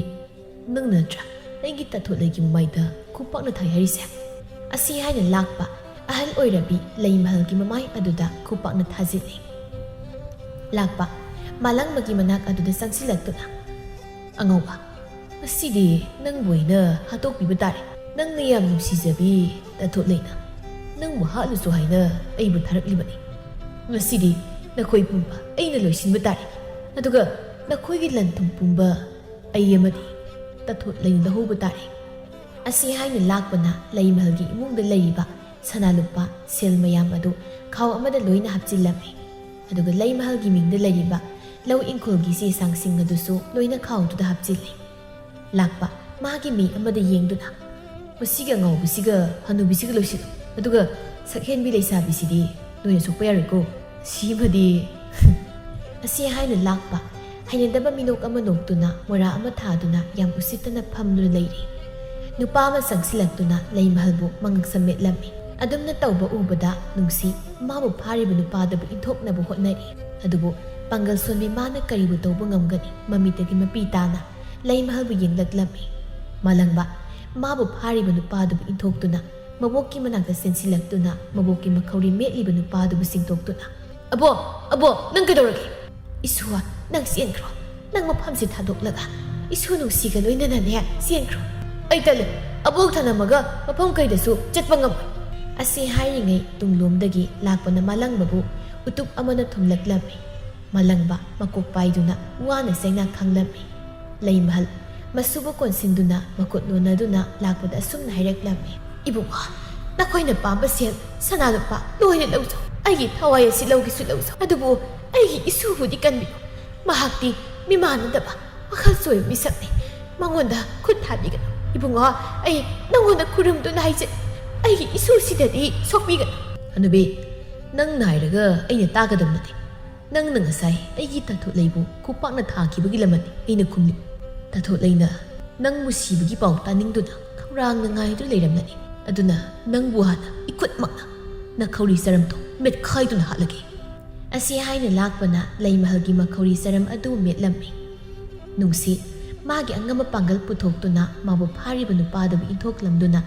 ꯅꯪ ꯅꯠꯇ꯭ꯔꯥ ꯑꯩꯒꯤ ꯇꯥꯊꯣꯠꯂꯩꯒꯤ ꯃꯃꯥꯏꯗ ꯈꯨꯄꯥꯛꯅ ꯊꯥꯏ ꯍꯥꯏꯔꯤꯁꯦ?" ꯑꯁꯤ ꯍꯥꯏꯅ ꯂꯥꯛꯄ ꯑꯍꯜ ꯑꯣꯏꯔꯕꯤ ꯂꯩꯃꯍꯜꯒꯤ ꯃꯃꯥꯏ ꯑꯗꯨꯗ ꯈꯨꯄꯥꯛꯅ ꯊꯥꯖꯤꯜꯂꯤ꯫ ꯂꯥꯛꯄ, ꯃꯥꯂꯪꯕꯒꯤ ꯃꯅꯥꯛ ꯑꯗꯨꯗ ꯆꯪꯁꯤꯜꯂꯛꯇꯨꯅ, "ꯑꯉꯧꯕ, ꯉꯁꯤꯗꯤ ꯅꯪꯕꯨ ꯑꯩꯅ ꯍꯥꯠꯇꯣꯛꯄꯤꯕ ꯇꯥꯔꯦ꯫ ꯅꯪꯅ ꯌꯥꯝ ꯅꯨꯡꯁꯤꯖꯕꯤ ꯇꯥꯊꯣꯠꯂꯩꯅ ꯅꯪꯕꯨ ꯍꯥꯠꯂꯨꯁꯨ ꯍꯥꯏꯅ ꯑꯩꯕꯨ ꯊꯥꯔꯛꯂꯤꯕꯅꯤ꯫ ꯉꯁꯤꯗꯤ ꯅꯈꯣꯏ ꯄꯨꯝꯕ ꯑꯩꯅ ꯂꯣꯏꯁꯤꯟꯕ ꯇꯥꯔꯦ꯫ ꯑꯗꯨꯒ ꯅꯈꯣꯏꯒꯤ ꯂꯟ ꯊꯨꯝ ꯄꯨꯝꯕ ꯑꯩ ꯑꯃꯗꯤ ꯇꯥꯊꯣꯠ ꯂꯩꯅ ꯂꯧꯍꯧꯕ ꯇꯥꯔꯦ꯫ ꯑꯁꯤ ꯍꯥꯏꯅ ꯂꯥꯛꯄꯅ ꯂꯩꯃꯍꯜꯒꯤ ꯏꯃꯨꯡꯗ ꯂꯩꯔꯤꯕ ꯁꯅꯥ ꯂꯨꯄꯥ, ꯁꯦꯜ ꯃꯌꯥꯝ ꯑꯗꯨ ꯈꯥꯎ ꯑꯃꯗ ꯂꯣꯏꯅ ꯍꯥꯞꯆꯤꯜꯂꯝꯃꯤ꯫ ꯑꯗꯨꯒ ꯂꯩꯃꯍꯜꯒꯤ ꯃꯤꯡꯗ ꯂꯩꯔꯤꯕ ꯂꯧ ꯏꯪꯈꯣꯜꯒꯤ ꯆꯦ ꯆꯥꯡꯁꯤꯡ ꯑꯗꯨꯁꯨ ꯂꯣꯏꯅ ꯈꯥꯎꯗꯨꯗ ꯍꯥꯞꯆꯤꯜꯂꯤ꯫ ꯂꯥꯛꯄ ꯃꯥꯒꯤ ꯃꯤ ꯑꯃꯗ ꯌꯦꯡꯗꯨꯅ, "ꯃꯁꯤꯒ ꯑꯉꯥꯎꯕꯁꯤꯒ ꯍꯅꯨꯕꯤꯁꯤꯒ ꯂꯣꯏꯁꯤꯜꯂꯨ, ꯑꯗꯨꯒ ꯁꯛꯍꯦꯟꯕꯤ ꯂꯩꯁꯥꯕꯤꯁꯤꯗꯤ ꯅꯣꯏꯅ ꯁꯣꯛꯄ ꯌꯥꯔꯣꯏꯀꯣ꯫ ꯁꯤꯃꯗꯤ" ꯑꯁꯤ ꯍꯥꯏꯅ ꯂꯥꯛꯄ ꯍꯩꯅꯗꯕ ꯃꯤꯅꯣꯛ ꯑꯃ ꯅꯣꯛꯇꯨꯅ, ꯃꯣꯔꯥ ꯑꯃ ꯊꯥꯗꯨꯅ ꯌꯥꯝ ꯎꯁꯤꯠꯇꯅ ꯐꯝꯗꯨꯅ ꯂꯩꯔꯤ꯫ ꯅꯨꯄꯥ ꯑꯃ ꯆꯪꯁꯤꯜꯂꯛꯇꯨꯅ ꯂꯩꯃꯍꯜꯕꯨ ꯃꯉꯛ ꯁꯝꯃꯦꯠꯂꯝꯃꯤ꯫ ꯑꯗꯨꯝꯅ ꯇꯧꯕ ꯎꯕꯗ ꯅꯨꯡꯁꯤ ꯃꯥꯕꯨ ꯐꯥꯔꯤꯕ ꯅꯨꯄꯥꯗꯨꯕꯨ ꯏꯟꯊꯣꯛꯅꯕ ꯍꯣꯠꯅꯔꯤ꯫ ꯑꯗꯨꯕꯨ ꯄꯥꯡꯒꯜ ꯁꯣꯟꯕꯤ ꯃꯥꯅ ꯀꯔꯤꯕꯨ ꯇꯧꯕ ꯉꯝꯒꯅꯤ? ꯃꯃꯤꯠꯇꯒꯤ ꯃꯄꯤ ꯇꯥꯅ ꯂꯩꯃꯍꯜꯕꯨ ꯌꯦꯡꯂꯛꯂꯝꯃꯤ꯫ ꯃꯥꯂꯪꯕ ꯃꯥꯕꯨ ꯐꯥꯔꯤꯕ ꯅꯨꯄꯥꯗꯨꯕꯨ ꯏꯟꯊꯣꯛꯇꯨꯅ ꯃꯕꯣꯛꯀꯤ ꯃꯅꯥꯛꯇ ꯆꯦꯟꯁꯤꯜꯂꯛꯇꯨꯅ ꯃꯕꯣꯛꯀꯤ ꯃꯈꯧꯔꯤ ꯃꯦꯠꯂꯤꯕ ꯅꯨꯄꯥꯗꯨꯕꯨ ꯆꯤꯡꯊꯣꯛꯇꯨꯅ, "ꯑꯕꯣꯛ, ꯑꯕꯣꯛ, ꯅꯪ ꯀꯩꯗꯧꯔꯒꯦ?" "ꯏꯁꯨ, ꯅꯪ ꯆꯦꯟꯈ꯭ꯔꯣ꯫ ꯅꯪ ꯃꯐꯝꯁꯤ ꯊꯥꯗꯣꯛꯂꯒ ꯏꯁꯨ ꯅꯨꯡꯁꯤꯒ ꯂꯣꯏꯅꯅꯅꯦ ꯆꯦꯟꯈ꯭ꯔꯣ꯫" "ꯑꯩ ꯇꯜꯂꯦ꯫ ꯑꯕꯣꯛ ꯊꯅꯝꯃꯒ ꯃꯐꯝ ꯀꯩꯗꯁꯨ ꯆꯠꯄ ꯉꯝꯃꯣꯏ꯫" ꯑꯁꯤ ꯍꯥꯏꯔꯤꯉꯩ ꯇꯨꯡꯂꯣꯝꯗꯒꯤ ꯂꯥꯛꯄꯅ ꯃꯥꯂꯪꯕꯕꯨ ꯎꯇꯨꯞ ꯑꯃꯅ ꯊꯨꯝꯂꯛꯂꯝꯃꯤ꯫ ꯃꯥꯂꯪꯕ ꯃꯀꯣꯛ ꯄꯥꯏꯗꯨꯅ ꯋꯥꯅ ꯆꯩꯅꯥ ꯈꯥꯡꯂꯝꯃꯤ꯫ ꯂꯩꯃꯍꯜ ꯃꯁꯨꯕꯨ ꯀꯣꯟꯁꯤꯟꯗꯨꯅ ꯃꯈꯨꯠ ꯅꯣꯟꯅꯗꯨꯅ ꯂꯥꯛꯄꯗ ꯑꯁꯨꯝꯅ ꯍꯥꯏꯔꯛꯂꯝꯃꯤ, "ꯏꯕꯨꯡꯉꯣ, ꯅꯈꯣꯏꯅ ꯄꯥꯝꯕ ꯁꯦꯜ, ꯁꯅꯥ ꯂꯨꯄꯥ ꯂꯣꯏꯅ ꯂꯧꯖꯧ꯫ ꯑꯩꯒꯤ ꯊꯋꯥꯏ ꯑꯁꯤ ꯂꯧꯒꯦꯁꯨ ꯂꯧꯖꯧ꯫ ꯑꯗꯨꯕꯨ ꯑꯩꯒꯤ ꯏꯁꯨꯕꯨꯗꯤ ꯀꯟꯕꯤꯌꯨ꯫ ꯃꯍꯥꯛꯇꯤ ꯃꯤꯃꯥꯟꯅꯗꯕ ꯋꯥꯈꯜ ꯆꯣꯏꯕ ꯃꯤꯁꯛꯅꯤ꯫ ꯃꯉꯣꯟꯗ ꯈꯨꯠ ꯊꯥꯕꯤꯒꯅꯨ꯫ ꯏꯕꯨꯡꯉꯣ, ꯑꯩ ꯅꯉꯣꯟꯗ ꯈꯨꯔꯨꯝꯗꯨꯅ ꯍꯥꯏꯖꯩ, ꯑꯩꯒꯤ ꯏꯁꯨꯁꯤꯗꯗꯤ ꯁꯣꯛꯄꯤꯒꯅꯨ꯫" "ꯍꯅꯨꯕꯤ, ꯅꯪꯅ ꯍꯥꯏꯔꯒ ꯑꯩꯅ ꯇꯥꯒꯗꯕ ꯅꯠꯇꯦ꯫ ꯅꯪꯅ ꯉꯁꯥꯏ ꯑꯩꯒꯤ ꯇꯥꯊꯣꯠꯂꯩꯕꯨ ꯈꯨꯄꯥꯛꯅ ꯊꯥꯈꯤꯕꯒꯤ ꯂꯃꯟꯅꯤ ꯑꯩꯅ ꯈꯨꯝꯂꯤ꯫ ꯇꯥꯊꯣꯠꯂꯩꯅ ꯅꯪꯕꯨ ꯁꯤꯕꯒꯤ ꯄꯥꯎ ꯇꯥꯅꯤꯡꯗꯨꯅ ꯈꯧꯔꯥꯡꯅ ꯉꯥꯏꯗꯨꯅ ꯂꯩꯔꯝꯂꯅꯤ꯫ ꯑꯗꯨꯅ ꯅꯪꯕꯨ ꯍꯥꯟꯅ ꯏꯈꯨꯠꯃꯛꯅ ꯅꯈꯧꯔꯤ ꯆꯔꯝꯗꯣ ꯃꯦꯠꯈꯥꯏꯗꯨꯅ ꯍꯥꯠꯂꯒꯦ꯫" ꯑꯁꯤ ꯍꯥꯏꯅ ꯂꯥꯛꯄꯅ ꯂꯩꯃꯍꯜꯒꯤ ꯃꯈꯧꯔꯤ ꯆꯔꯝ ꯑꯗꯨ ꯃꯦꯠꯂꯝꯃꯤ꯫ ꯅꯨꯡꯁꯤ ꯃꯥꯒꯤ ꯑꯉꯝꯕ ꯄꯥꯡꯒꯜ ꯄꯨꯊꯣꯛꯇꯨꯅ ꯃꯥꯕꯨ ꯐꯥꯔꯤꯕ ꯅꯨꯄꯥꯗꯨꯕꯨ ꯏꯟꯊꯣꯛꯂꯝꯗꯨꯅ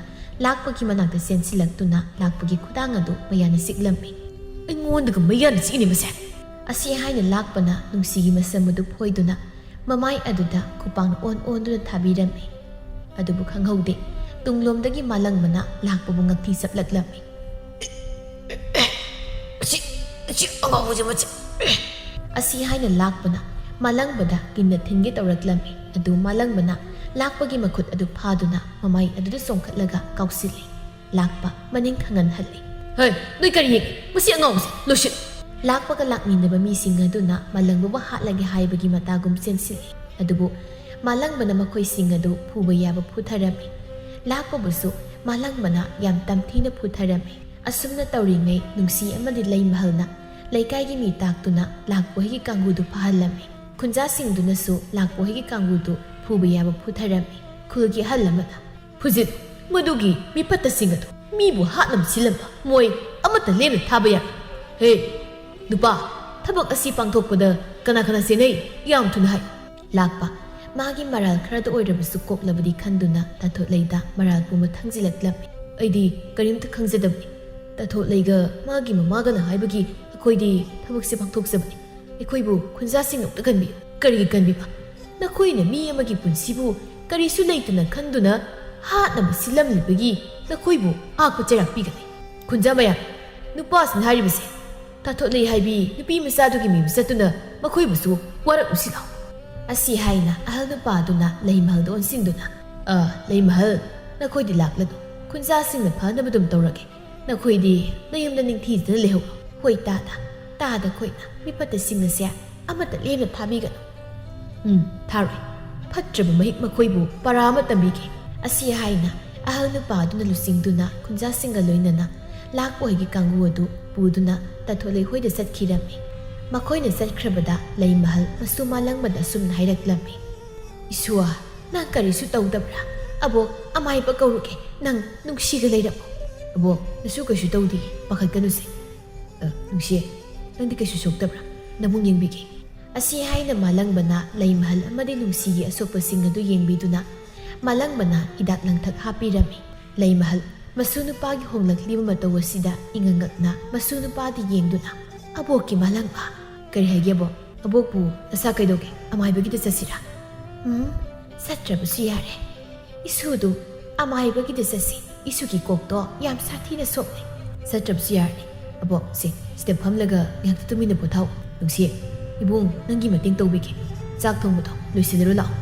ꯂꯥꯛꯄꯒꯤ ꯃꯅꯥꯛꯇ ꯆꯦꯟꯁꯤꯜꯂꯛꯇꯨꯅ ꯂꯥꯛꯄꯒꯤ ꯈꯨꯗꯥꯡ ꯑꯗꯨ ꯃꯌꯥꯅ ꯁꯤꯛꯂꯝꯃꯤ꯫ "ꯑꯩꯉꯣꯟꯗꯒ ꯃꯌꯥꯅ ꯁꯤꯛꯏꯅꯦ ꯃꯁꯦ!" ꯑꯁꯤ ꯍꯥꯏꯅ ꯂꯥꯛꯄꯅ ꯅꯨꯡꯁꯤꯒꯤ ꯃꯁꯝ ꯑꯗꯨ ꯐꯣꯏꯗꯨꯅ ꯃꯃꯥꯏ ꯑꯗꯨꯗ ꯈꯨꯄꯥꯡꯅ ꯑꯣꯟ ꯑꯣꯟꯗꯨꯅ ꯊꯥꯕꯤꯔꯝꯃꯤ꯫ ꯑꯗꯨꯕꯨ ꯈꯪꯍꯧꯗꯦ, ꯇꯨꯡꯂꯣꯝꯗꯒꯤ ꯃꯥꯂꯪꯕꯅ ꯂꯥꯛꯄꯕꯨ ꯉꯛꯊꯤ ꯆꯞꯂꯛꯂꯝꯃꯤ꯫ "ꯑꯁꯤ, ꯑꯁꯤ ꯑꯉꯥꯎꯕꯁꯦ ꯃꯁꯤ!" ꯑꯁꯤ ꯍꯥꯏꯅ ꯂꯥꯛꯄꯅ ꯃꯥꯂꯪꯕꯗ ꯀꯤꯟꯅ ꯊꯤꯟꯒꯦ ꯇꯧꯔꯛꯂꯝꯃꯤ꯫ ꯑꯗꯨ ꯃꯥꯂꯪꯕꯅ ꯂꯥꯛꯄꯒꯤ ꯃꯈꯨꯠ ꯑꯗꯨ ꯐꯥꯗꯨꯅ ꯃꯃꯥꯏ ꯑꯗꯨꯗ ꯆꯣꯡꯈꯠꯂꯒ ꯀꯥꯎꯁꯤꯜꯂꯤ꯫ ꯂꯥꯛꯄ ꯃꯅꯤꯡ ꯈꯪꯍꯟꯍꯜꯂꯤ꯫ "ꯍꯩ, ꯅꯣꯏ ꯀꯔꯤ ꯌꯦꯡꯉꯤ? ꯃꯁꯤ ꯑꯉꯥꯎꯕꯁꯦ ꯂꯣꯏꯁꯤꯜ!" ꯂꯥꯛꯄꯒ ꯂꯥꯛꯃꯤꯟꯅꯕ ꯃꯤꯁꯤꯡ ꯑꯗꯨꯅ ꯃꯥꯂꯪꯕꯕꯨ ꯍꯥꯠꯂꯒꯦ ꯍꯥꯏꯕꯒꯤ ꯃꯇꯥꯒꯨꯝ ꯆꯦꯟꯁꯤꯜꯂꯤ꯫ ꯑꯗꯨꯕꯨ ꯃꯥꯂꯪꯕꯅ ꯃꯈꯣꯏꯁꯤꯡ ꯑꯗꯨ ꯐꯨꯕ ꯌꯥꯕ ꯐꯨꯊꯔꯝꯃꯤ꯫ ꯂꯥꯛꯄꯕꯨꯁꯨ ꯃꯥꯂꯪꯕꯅ ꯌꯥꯝ ꯇꯝꯊꯤꯅ ꯐꯨꯊꯔꯝꯃꯤ꯫ ꯑꯁꯨꯝꯅ ꯇꯧꯔꯤꯉꯩ ꯅꯨꯡꯁꯤ ꯑꯃꯗꯤ ꯂꯩꯃꯍꯜꯅ ꯂꯩꯀꯥꯏꯒꯤ ꯃꯤ ꯇꯥꯛꯇꯨꯅ ꯂꯥꯛꯄꯣꯏꯒꯤ ꯀꯥꯡꯕꯨꯗꯨ ꯐꯥꯍꯜꯂꯝꯃꯤ꯫ ꯈꯨꯟꯖꯥꯁꯤꯡꯗꯨꯅꯁꯨ ꯂꯥꯛꯄꯣꯏꯒꯤ ꯀꯥꯡꯕꯨꯗꯨ ꯐꯨꯕ ꯌꯥꯕ ꯐꯨꯊꯔꯝꯃꯤ꯫ ꯈꯨꯜꯒꯤ ꯑꯍꯜ ꯑꯃꯅ, "ꯐꯨꯖꯤꯜꯂꯨ, ꯃꯗꯨꯒꯤ ꯃꯤꯐꯠꯇꯁꯤꯡ ꯑꯗꯨ ꯃꯤꯕꯨ ꯍꯥꯠꯅꯕ ꯁꯤꯜꯂꯝꯕ ꯃꯣꯏ ꯑꯃꯠꯇ ꯂꯦꯝꯅ ꯊꯥꯕ ꯌꯥꯏ꯫ ꯍꯦ, ꯅꯨꯄꯥ, ꯊꯕꯛ ꯑꯁꯤ ꯄꯥꯡꯊꯣꯛꯄꯗ ꯀꯅꯥ ꯀꯅꯥ ꯆꯦꯟꯅꯩ? ꯌꯥꯝ ꯊꯨꯅ ꯍꯥꯏ!" ꯂꯥꯛꯄ ꯃꯥꯒꯤ ꯃꯔꯥꯜ ꯈꯔꯗ ꯑꯣꯏꯔꯕꯁꯨ ꯀꯣꯛꯂꯕꯗꯤ ꯈꯟꯗꯨꯅ ꯇꯥꯊꯣꯠꯂꯩꯗ ꯃꯔꯥꯜ ꯄꯨꯝꯕ ꯊꯥꯡꯖꯤꯜꯂꯛꯂꯝꯃꯤ꯫ "ꯑꯩꯗꯤ ꯀꯔꯤꯝꯇ ꯈꯪꯖꯗꯕꯅꯤ꯫ ꯇꯥꯊꯣꯠꯂꯩꯒ ꯃꯥꯒꯤ ꯃꯃꯥꯒꯅ ꯍꯥꯏꯕꯒꯤ ꯑꯩꯈꯣꯏꯗꯤ ꯊꯕꯛꯁꯦ ꯄꯥꯡꯊꯣꯛꯆꯕꯅꯤ꯫ ꯑꯩꯈꯣꯏꯕꯨ ꯈꯨꯟꯖꯥꯁꯤꯡ ꯑꯝꯇ ꯀꯟꯕꯤꯌꯨ꯫" "ꯀꯔꯤꯒꯤ ꯀꯟꯕꯤꯕ? ꯅꯈꯣꯏꯅ ꯃꯤ ꯑꯃꯒꯤ ꯄꯨꯟꯁꯤꯕꯨ ꯀꯔꯤꯁꯨ ꯂꯩꯇꯅ ꯈꯟꯗꯨꯅ ꯍꯥꯠꯅꯕ ꯁꯤꯜꯂꯝꯂꯤꯕꯒꯤ ꯅꯈꯣꯏꯕꯨ ꯑꯥꯛꯄ ꯆꯩꯔꯥꯛ ꯄꯤꯒꯅꯤ꯫ ꯈꯨꯟꯖꯥ ꯃꯌꯥꯝ, ꯅꯨꯄꯥꯁꯤꯡꯅ ꯍꯥꯏꯔꯤꯕꯁꯦ ꯇꯥꯊꯣꯠꯂꯩ ꯍꯥꯏꯕꯤ ꯅꯨꯄꯤ ꯃꯆꯥꯗꯨꯒꯤ ꯃꯤꯕꯨ ꯆꯠꯇꯨꯅ ꯃꯈꯣꯏꯕꯨꯁꯨ ꯋꯥꯔꯛꯂꯨꯁꯤ ꯂꯥꯎ꯫" ꯑꯁꯤ ꯍꯥꯏꯅ ꯑꯍꯜ ꯅꯨꯄꯥ ꯑꯗꯨꯅ ꯂꯩꯃꯍꯜꯗ ꯑꯣꯟꯁꯤꯟꯗꯨꯅ, "ꯑ, ꯂꯩꯃꯍꯜ, ꯅꯈꯣꯏꯗꯤ ꯂꯥꯛꯂꯅꯨ꯫ ꯈꯨꯟꯖꯥꯁꯤꯡꯅ ꯐꯅꯕ ꯑꯗꯨꯝ ꯇꯧꯔꯒꯦ꯫ ꯅꯈꯣꯏꯗꯤ ꯅꯌꯨꯝꯗ ꯅꯤꯡꯊꯤꯖꯅ ꯂꯩꯍꯧ꯫" "ꯍꯣꯏ ꯇꯥꯗ, ꯇꯥꯗ ꯈꯣꯏꯅ ꯃꯤꯐꯠꯇꯁꯤꯡ ꯑꯁꯦ ꯑꯃꯠꯇ ꯂꯦꯝꯅ ꯊꯥꯕꯤꯒꯅꯨ꯫" "ꯎꯝ, ꯊꯥꯔꯣꯏ꯫ ꯐꯠꯇ꯭ꯔꯕ ꯃꯍꯤꯛ ꯃꯈꯣꯏꯕꯨ ꯄꯔꯥ ꯑꯃ ꯇꯝꯕꯤꯒꯦ꯫" ꯑꯁꯤ ꯍꯥꯏꯅ ꯑꯍꯜ ꯅꯨꯄꯥ ꯑꯗꯨꯅ ꯂꯨꯆꯤꯡꯗꯨꯅ ꯈꯨꯟꯖꯥꯁꯤꯡꯒ ꯂꯣꯏꯅꯅ ꯂꯥꯛꯄꯣꯏꯒꯤ ꯀꯥꯡꯕꯨ ꯑꯗꯨ ꯄꯨꯗꯨꯅ ꯇꯥꯊꯣꯠꯂꯩ ꯍꯣꯏꯗ ꯆꯠꯈꯤꯔꯝꯃꯤ꯫ ꯃꯈꯣꯏꯅ ꯆꯠꯈ꯭ꯔꯕꯗ ꯂꯩꯃꯍꯜ ꯃꯁꯨ ꯃꯥꯂꯪꯕꯗ ꯑꯁꯨꯝꯅ ꯍꯥꯏꯔꯛꯂꯝꯃꯤ, "ꯏꯁꯨꯋꯥ, ꯅꯪ ꯀꯔꯤꯁꯨ ꯇꯧꯗꯕ꯭ꯔꯥ? ꯑꯕꯣꯛ ꯑꯃꯥꯏꯕ ꯀꯧꯔꯨꯒꯦ, ꯅꯪ ꯅꯨꯡꯁꯤꯒ ꯂꯩꯔꯝꯃꯨ꯫" "ꯑꯕꯣꯛ, ꯅꯁꯨ ꯀꯩꯁꯨ ꯇꯧꯗꯦ, ꯄꯥꯈꯠꯀꯅꯨꯁꯦ꯫ ꯑ, ꯅꯨꯡꯁꯤ, ꯅꯪꯗꯤ ꯀꯩꯁꯨ ꯁꯣꯛꯇꯕ꯭ꯔꯥ? ꯅꯕꯨꯡ ꯌꯦꯡꯕꯤꯒꯦ꯫" ꯑꯁꯤ ꯍꯥꯏꯅ ꯃꯥꯂꯪꯕꯅ ꯂꯩꯃꯍꯜ ꯑꯃꯗꯤ ꯅꯨꯡꯁꯤꯒꯤ ꯑꯁꯣꯛꯄꯁꯤꯡ ꯑꯗꯨ ꯌꯦꯡꯕꯤꯗꯨꯅ ꯃꯥꯂꯪꯕꯅ ꯍꯤꯗꯥꯛ ꯂꯥꯡꯊꯛ ꯍꯥꯞꯄꯤꯔꯝꯃꯤ꯫ ꯂꯩꯃꯍꯜ ꯃꯁꯨ ꯅꯨꯄꯥꯒꯤ ꯍꯣꯡꯂꯛꯂꯤꯕ ꯃꯇꯧ ꯑꯁꯤꯗ ꯏꯉꯛ ꯉꯛꯅ ꯃꯁꯨ ꯅꯨꯄꯥꯗꯤ ꯌꯦꯡꯗꯨꯅ, "ꯑꯕꯣꯛꯀꯤ ꯃꯥꯂꯪꯕ, ꯀꯔꯤ ꯍꯥꯏꯒꯦ ꯑꯕꯣꯛ? ꯑꯕꯣꯛꯄꯨ ꯅꯁꯥ ꯀꯩꯗꯧꯒꯦ? ꯑꯃꯥꯏꯕꯒꯤꯗ ꯆꯠꯁꯤꯔꯥ?" "ꯎꯝ, ꯆꯠꯇ꯭ꯔꯕꯁꯨ ꯌꯥꯔꯦ꯫ ꯏꯁꯨꯗꯨ ꯑꯃꯥꯏꯕꯒꯤꯗ ꯆꯠꯁꯤ꯫ ꯏꯁꯨꯒꯤ ꯀꯣꯛꯇꯣ ꯌꯥꯝ ꯁꯥꯊꯤꯅ ꯁꯣꯛꯂꯦ꯫" "ꯆꯠꯇ꯭ꯔꯕꯁꯨ ꯌꯥꯔꯅꯤ꯫ ꯑꯕꯣꯛ, ꯁꯦ, ꯁꯤꯗ ꯐꯝꯂꯒ ꯉꯥꯏꯍꯥꯛꯇ ꯇꯨꯃꯤꯟꯅ ꯄꯣꯊꯥꯎ꯫ ꯅꯨꯡꯁꯤ, ꯏꯕꯨꯡ, ꯅꯪꯒꯤ ꯃꯇꯦꯡ ꯇꯧꯕꯤꯒꯦ꯫ ꯆꯥꯛ ꯊꯣꯡꯕꯗꯣ ꯂꯣꯏꯁꯤꯜꯂꯔꯣ ꯂꯥꯛꯑꯣ꯫"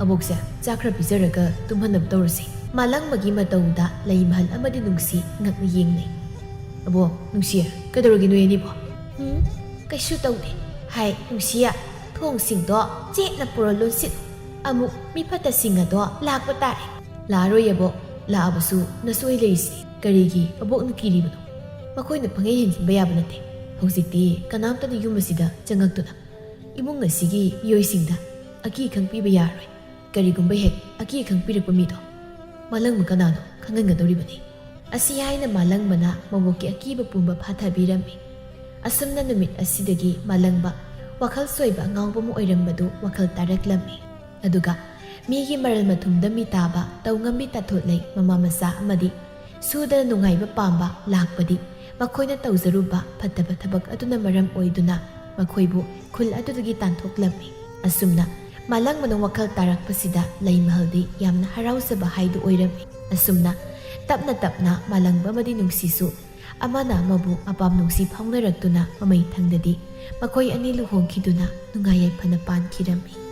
"ꯑꯕꯣꯛꯁꯦ, ꯆꯥꯛ ꯈꯔ ꯄꯤꯖꯔꯒ ꯇꯨꯝꯍꯟꯅꯕ ꯇꯧꯔꯁꯤ꯫" ꯃꯥꯂꯪꯕꯒꯤ ꯃꯇꯧꯗ ꯂꯩꯃꯍꯜ ꯑꯃꯗꯤ ꯅꯨꯡꯁꯤ ꯉꯛꯅ ꯌꯦꯡꯅꯩ꯫ "ꯑꯕꯣꯛ, ꯅꯨꯡꯁꯤ, ꯀꯩꯗꯧꯔꯒꯦ ꯅꯣꯏ ꯑꯅꯤꯕꯣ?" "ꯎꯝ, ꯀꯩꯁꯨ ꯇꯧꯗꯦ꯫ ꯍꯥꯏ ꯅꯨꯡꯁꯤꯌꯦ, ꯊꯣꯡꯁꯤꯡꯗꯣ ꯆꯦꯠꯅ ꯄꯨꯔ ꯂꯣꯟꯁꯤꯜꯂꯨ꯫ ꯑꯃꯨꯛ ꯃꯤ ꯐꯠꯇꯁꯤꯡ ꯑꯗꯣ ꯂꯥꯛꯄ ꯇꯥꯔꯦ꯫" "ꯂꯥꯛꯑꯔꯣꯏ ꯑꯕꯣꯛ, ꯂꯥꯛꯑꯕꯁꯨ ꯅꯁꯣꯏ ꯂꯩꯔꯤꯁꯤꯗꯤ꯫ ꯀꯔꯤꯒꯤ ꯑꯕꯣꯛꯅ ꯀꯤꯔꯤꯕꯅꯣ? ꯃꯈꯣꯏꯅ ꯄꯪꯍꯦꯟ ꯍꯦꯟꯖꯤꯟꯕ ꯌꯥꯕ ꯅꯠꯇꯦ꯫ ꯍꯧꯖꯤꯛꯇꯤ ꯀꯅꯥꯝꯇꯅ ꯌꯨꯝ ꯑꯁꯤꯗ ꯆꯪꯉꯛꯇꯨꯅ ꯏꯃꯨꯡ ꯑꯁꯤꯒꯤ ꯃꯤꯑꯣꯏꯁꯤꯡꯗ ꯑꯀꯤ ꯈꯪ ꯄꯤꯕ ꯌꯥꯔꯣꯏ꯫ ꯀꯔꯤꯒꯨꯝꯕ ꯍꯦꯛ ꯑꯀꯤ ꯈꯪ ꯄꯤꯔꯛꯄ ꯃꯤꯗꯣ ꯃꯥꯂꯪꯕ ꯀꯅꯥꯅꯣ ꯈꯪꯍꯟꯒꯗꯧꯔꯤꯕꯅꯤ꯫" ꯑꯁꯤ ꯍꯥꯏꯅ ꯃꯥꯂꯪꯕꯅ ꯃꯕꯣꯛꯀꯤ ꯑꯀꯤꯕ ꯄꯨꯝꯕ ꯐꯥꯊꯕꯤꯔꯝꯃꯤ꯫ ꯑꯁꯨꯝꯅ ꯅꯨꯃꯤꯠ ꯑꯁꯤꯗꯒꯤ ꯃꯥꯂꯪꯕ ꯋꯥꯈꯜ ꯁꯣꯏꯕ ꯑꯉꯥꯎꯕ ꯑꯃ ꯑꯣꯏꯔꯝꯕꯗꯨ ꯋꯥꯈꯜ ꯇꯥꯔꯛꯂꯝꯃꯤ꯫ ꯑꯗꯨꯒ ꯃꯤꯒꯤ ꯃꯔꯜ ꯃꯊꯨꯝꯗ ꯃꯤ ꯇꯥꯕ ꯇꯧꯉꯝꯕꯤ ꯇꯥꯊꯣꯠꯂꯩ ꯃꯃꯥ ꯃꯆꯥ ꯑꯃꯗꯤ ꯁꯨꯗꯅ ꯅꯨꯡꯉꯥꯏꯕ ꯄꯥꯝꯕ ꯂꯥꯛꯄꯗꯤ ꯃꯈꯣꯏꯅ ꯇꯧꯖꯔꯨꯕ ꯐꯠꯇꯕ ꯊꯕꯛ ꯑꯗꯨꯅ ꯃꯔꯝ ꯑꯣꯏꯗꯨꯅ ꯃꯈꯣꯏꯕꯨ ꯈꯨꯜ ꯑꯗꯨꯗꯒꯤ ꯇꯥꯟꯊꯣꯛꯂꯝꯃꯤ꯫ ꯑꯁꯨꯝꯅ ꯃꯥꯂꯪꯕꯅ ꯋꯥꯈꯜ ꯇꯥꯔꯛꯄꯁꯤꯗ ꯂꯩꯃꯍꯜꯗꯤ ꯌꯥꯝꯅ ꯍꯔꯥꯎꯖꯕ ꯍꯥꯏꯗꯨ ꯑꯣꯏꯔꯝꯃꯤ꯫ ꯑꯁꯨꯝꯅ ꯇꯞꯅ ꯇꯞꯅ ꯃꯥꯂꯪꯕ ꯑꯃꯗꯤ ꯅꯨꯡꯁꯤꯁꯨ ꯑꯃꯅ ꯑꯃꯕꯨ ꯑꯄꯥꯝ ꯅꯨꯡꯁꯤ ꯐꯥꯎꯅꯔꯛꯇꯨꯅ ꯃꯃꯩ ꯊꯪꯗꯗꯤ ꯃꯈꯣꯏ ꯑꯅꯤ ꯂꯨꯍꯣꯡꯈꯤꯗꯨꯅ ꯅꯨꯡꯉꯥꯏ ꯌꯥꯏꯐꯅ ꯄꯥꯟꯈꯤꯔꯝꯃꯤ꯫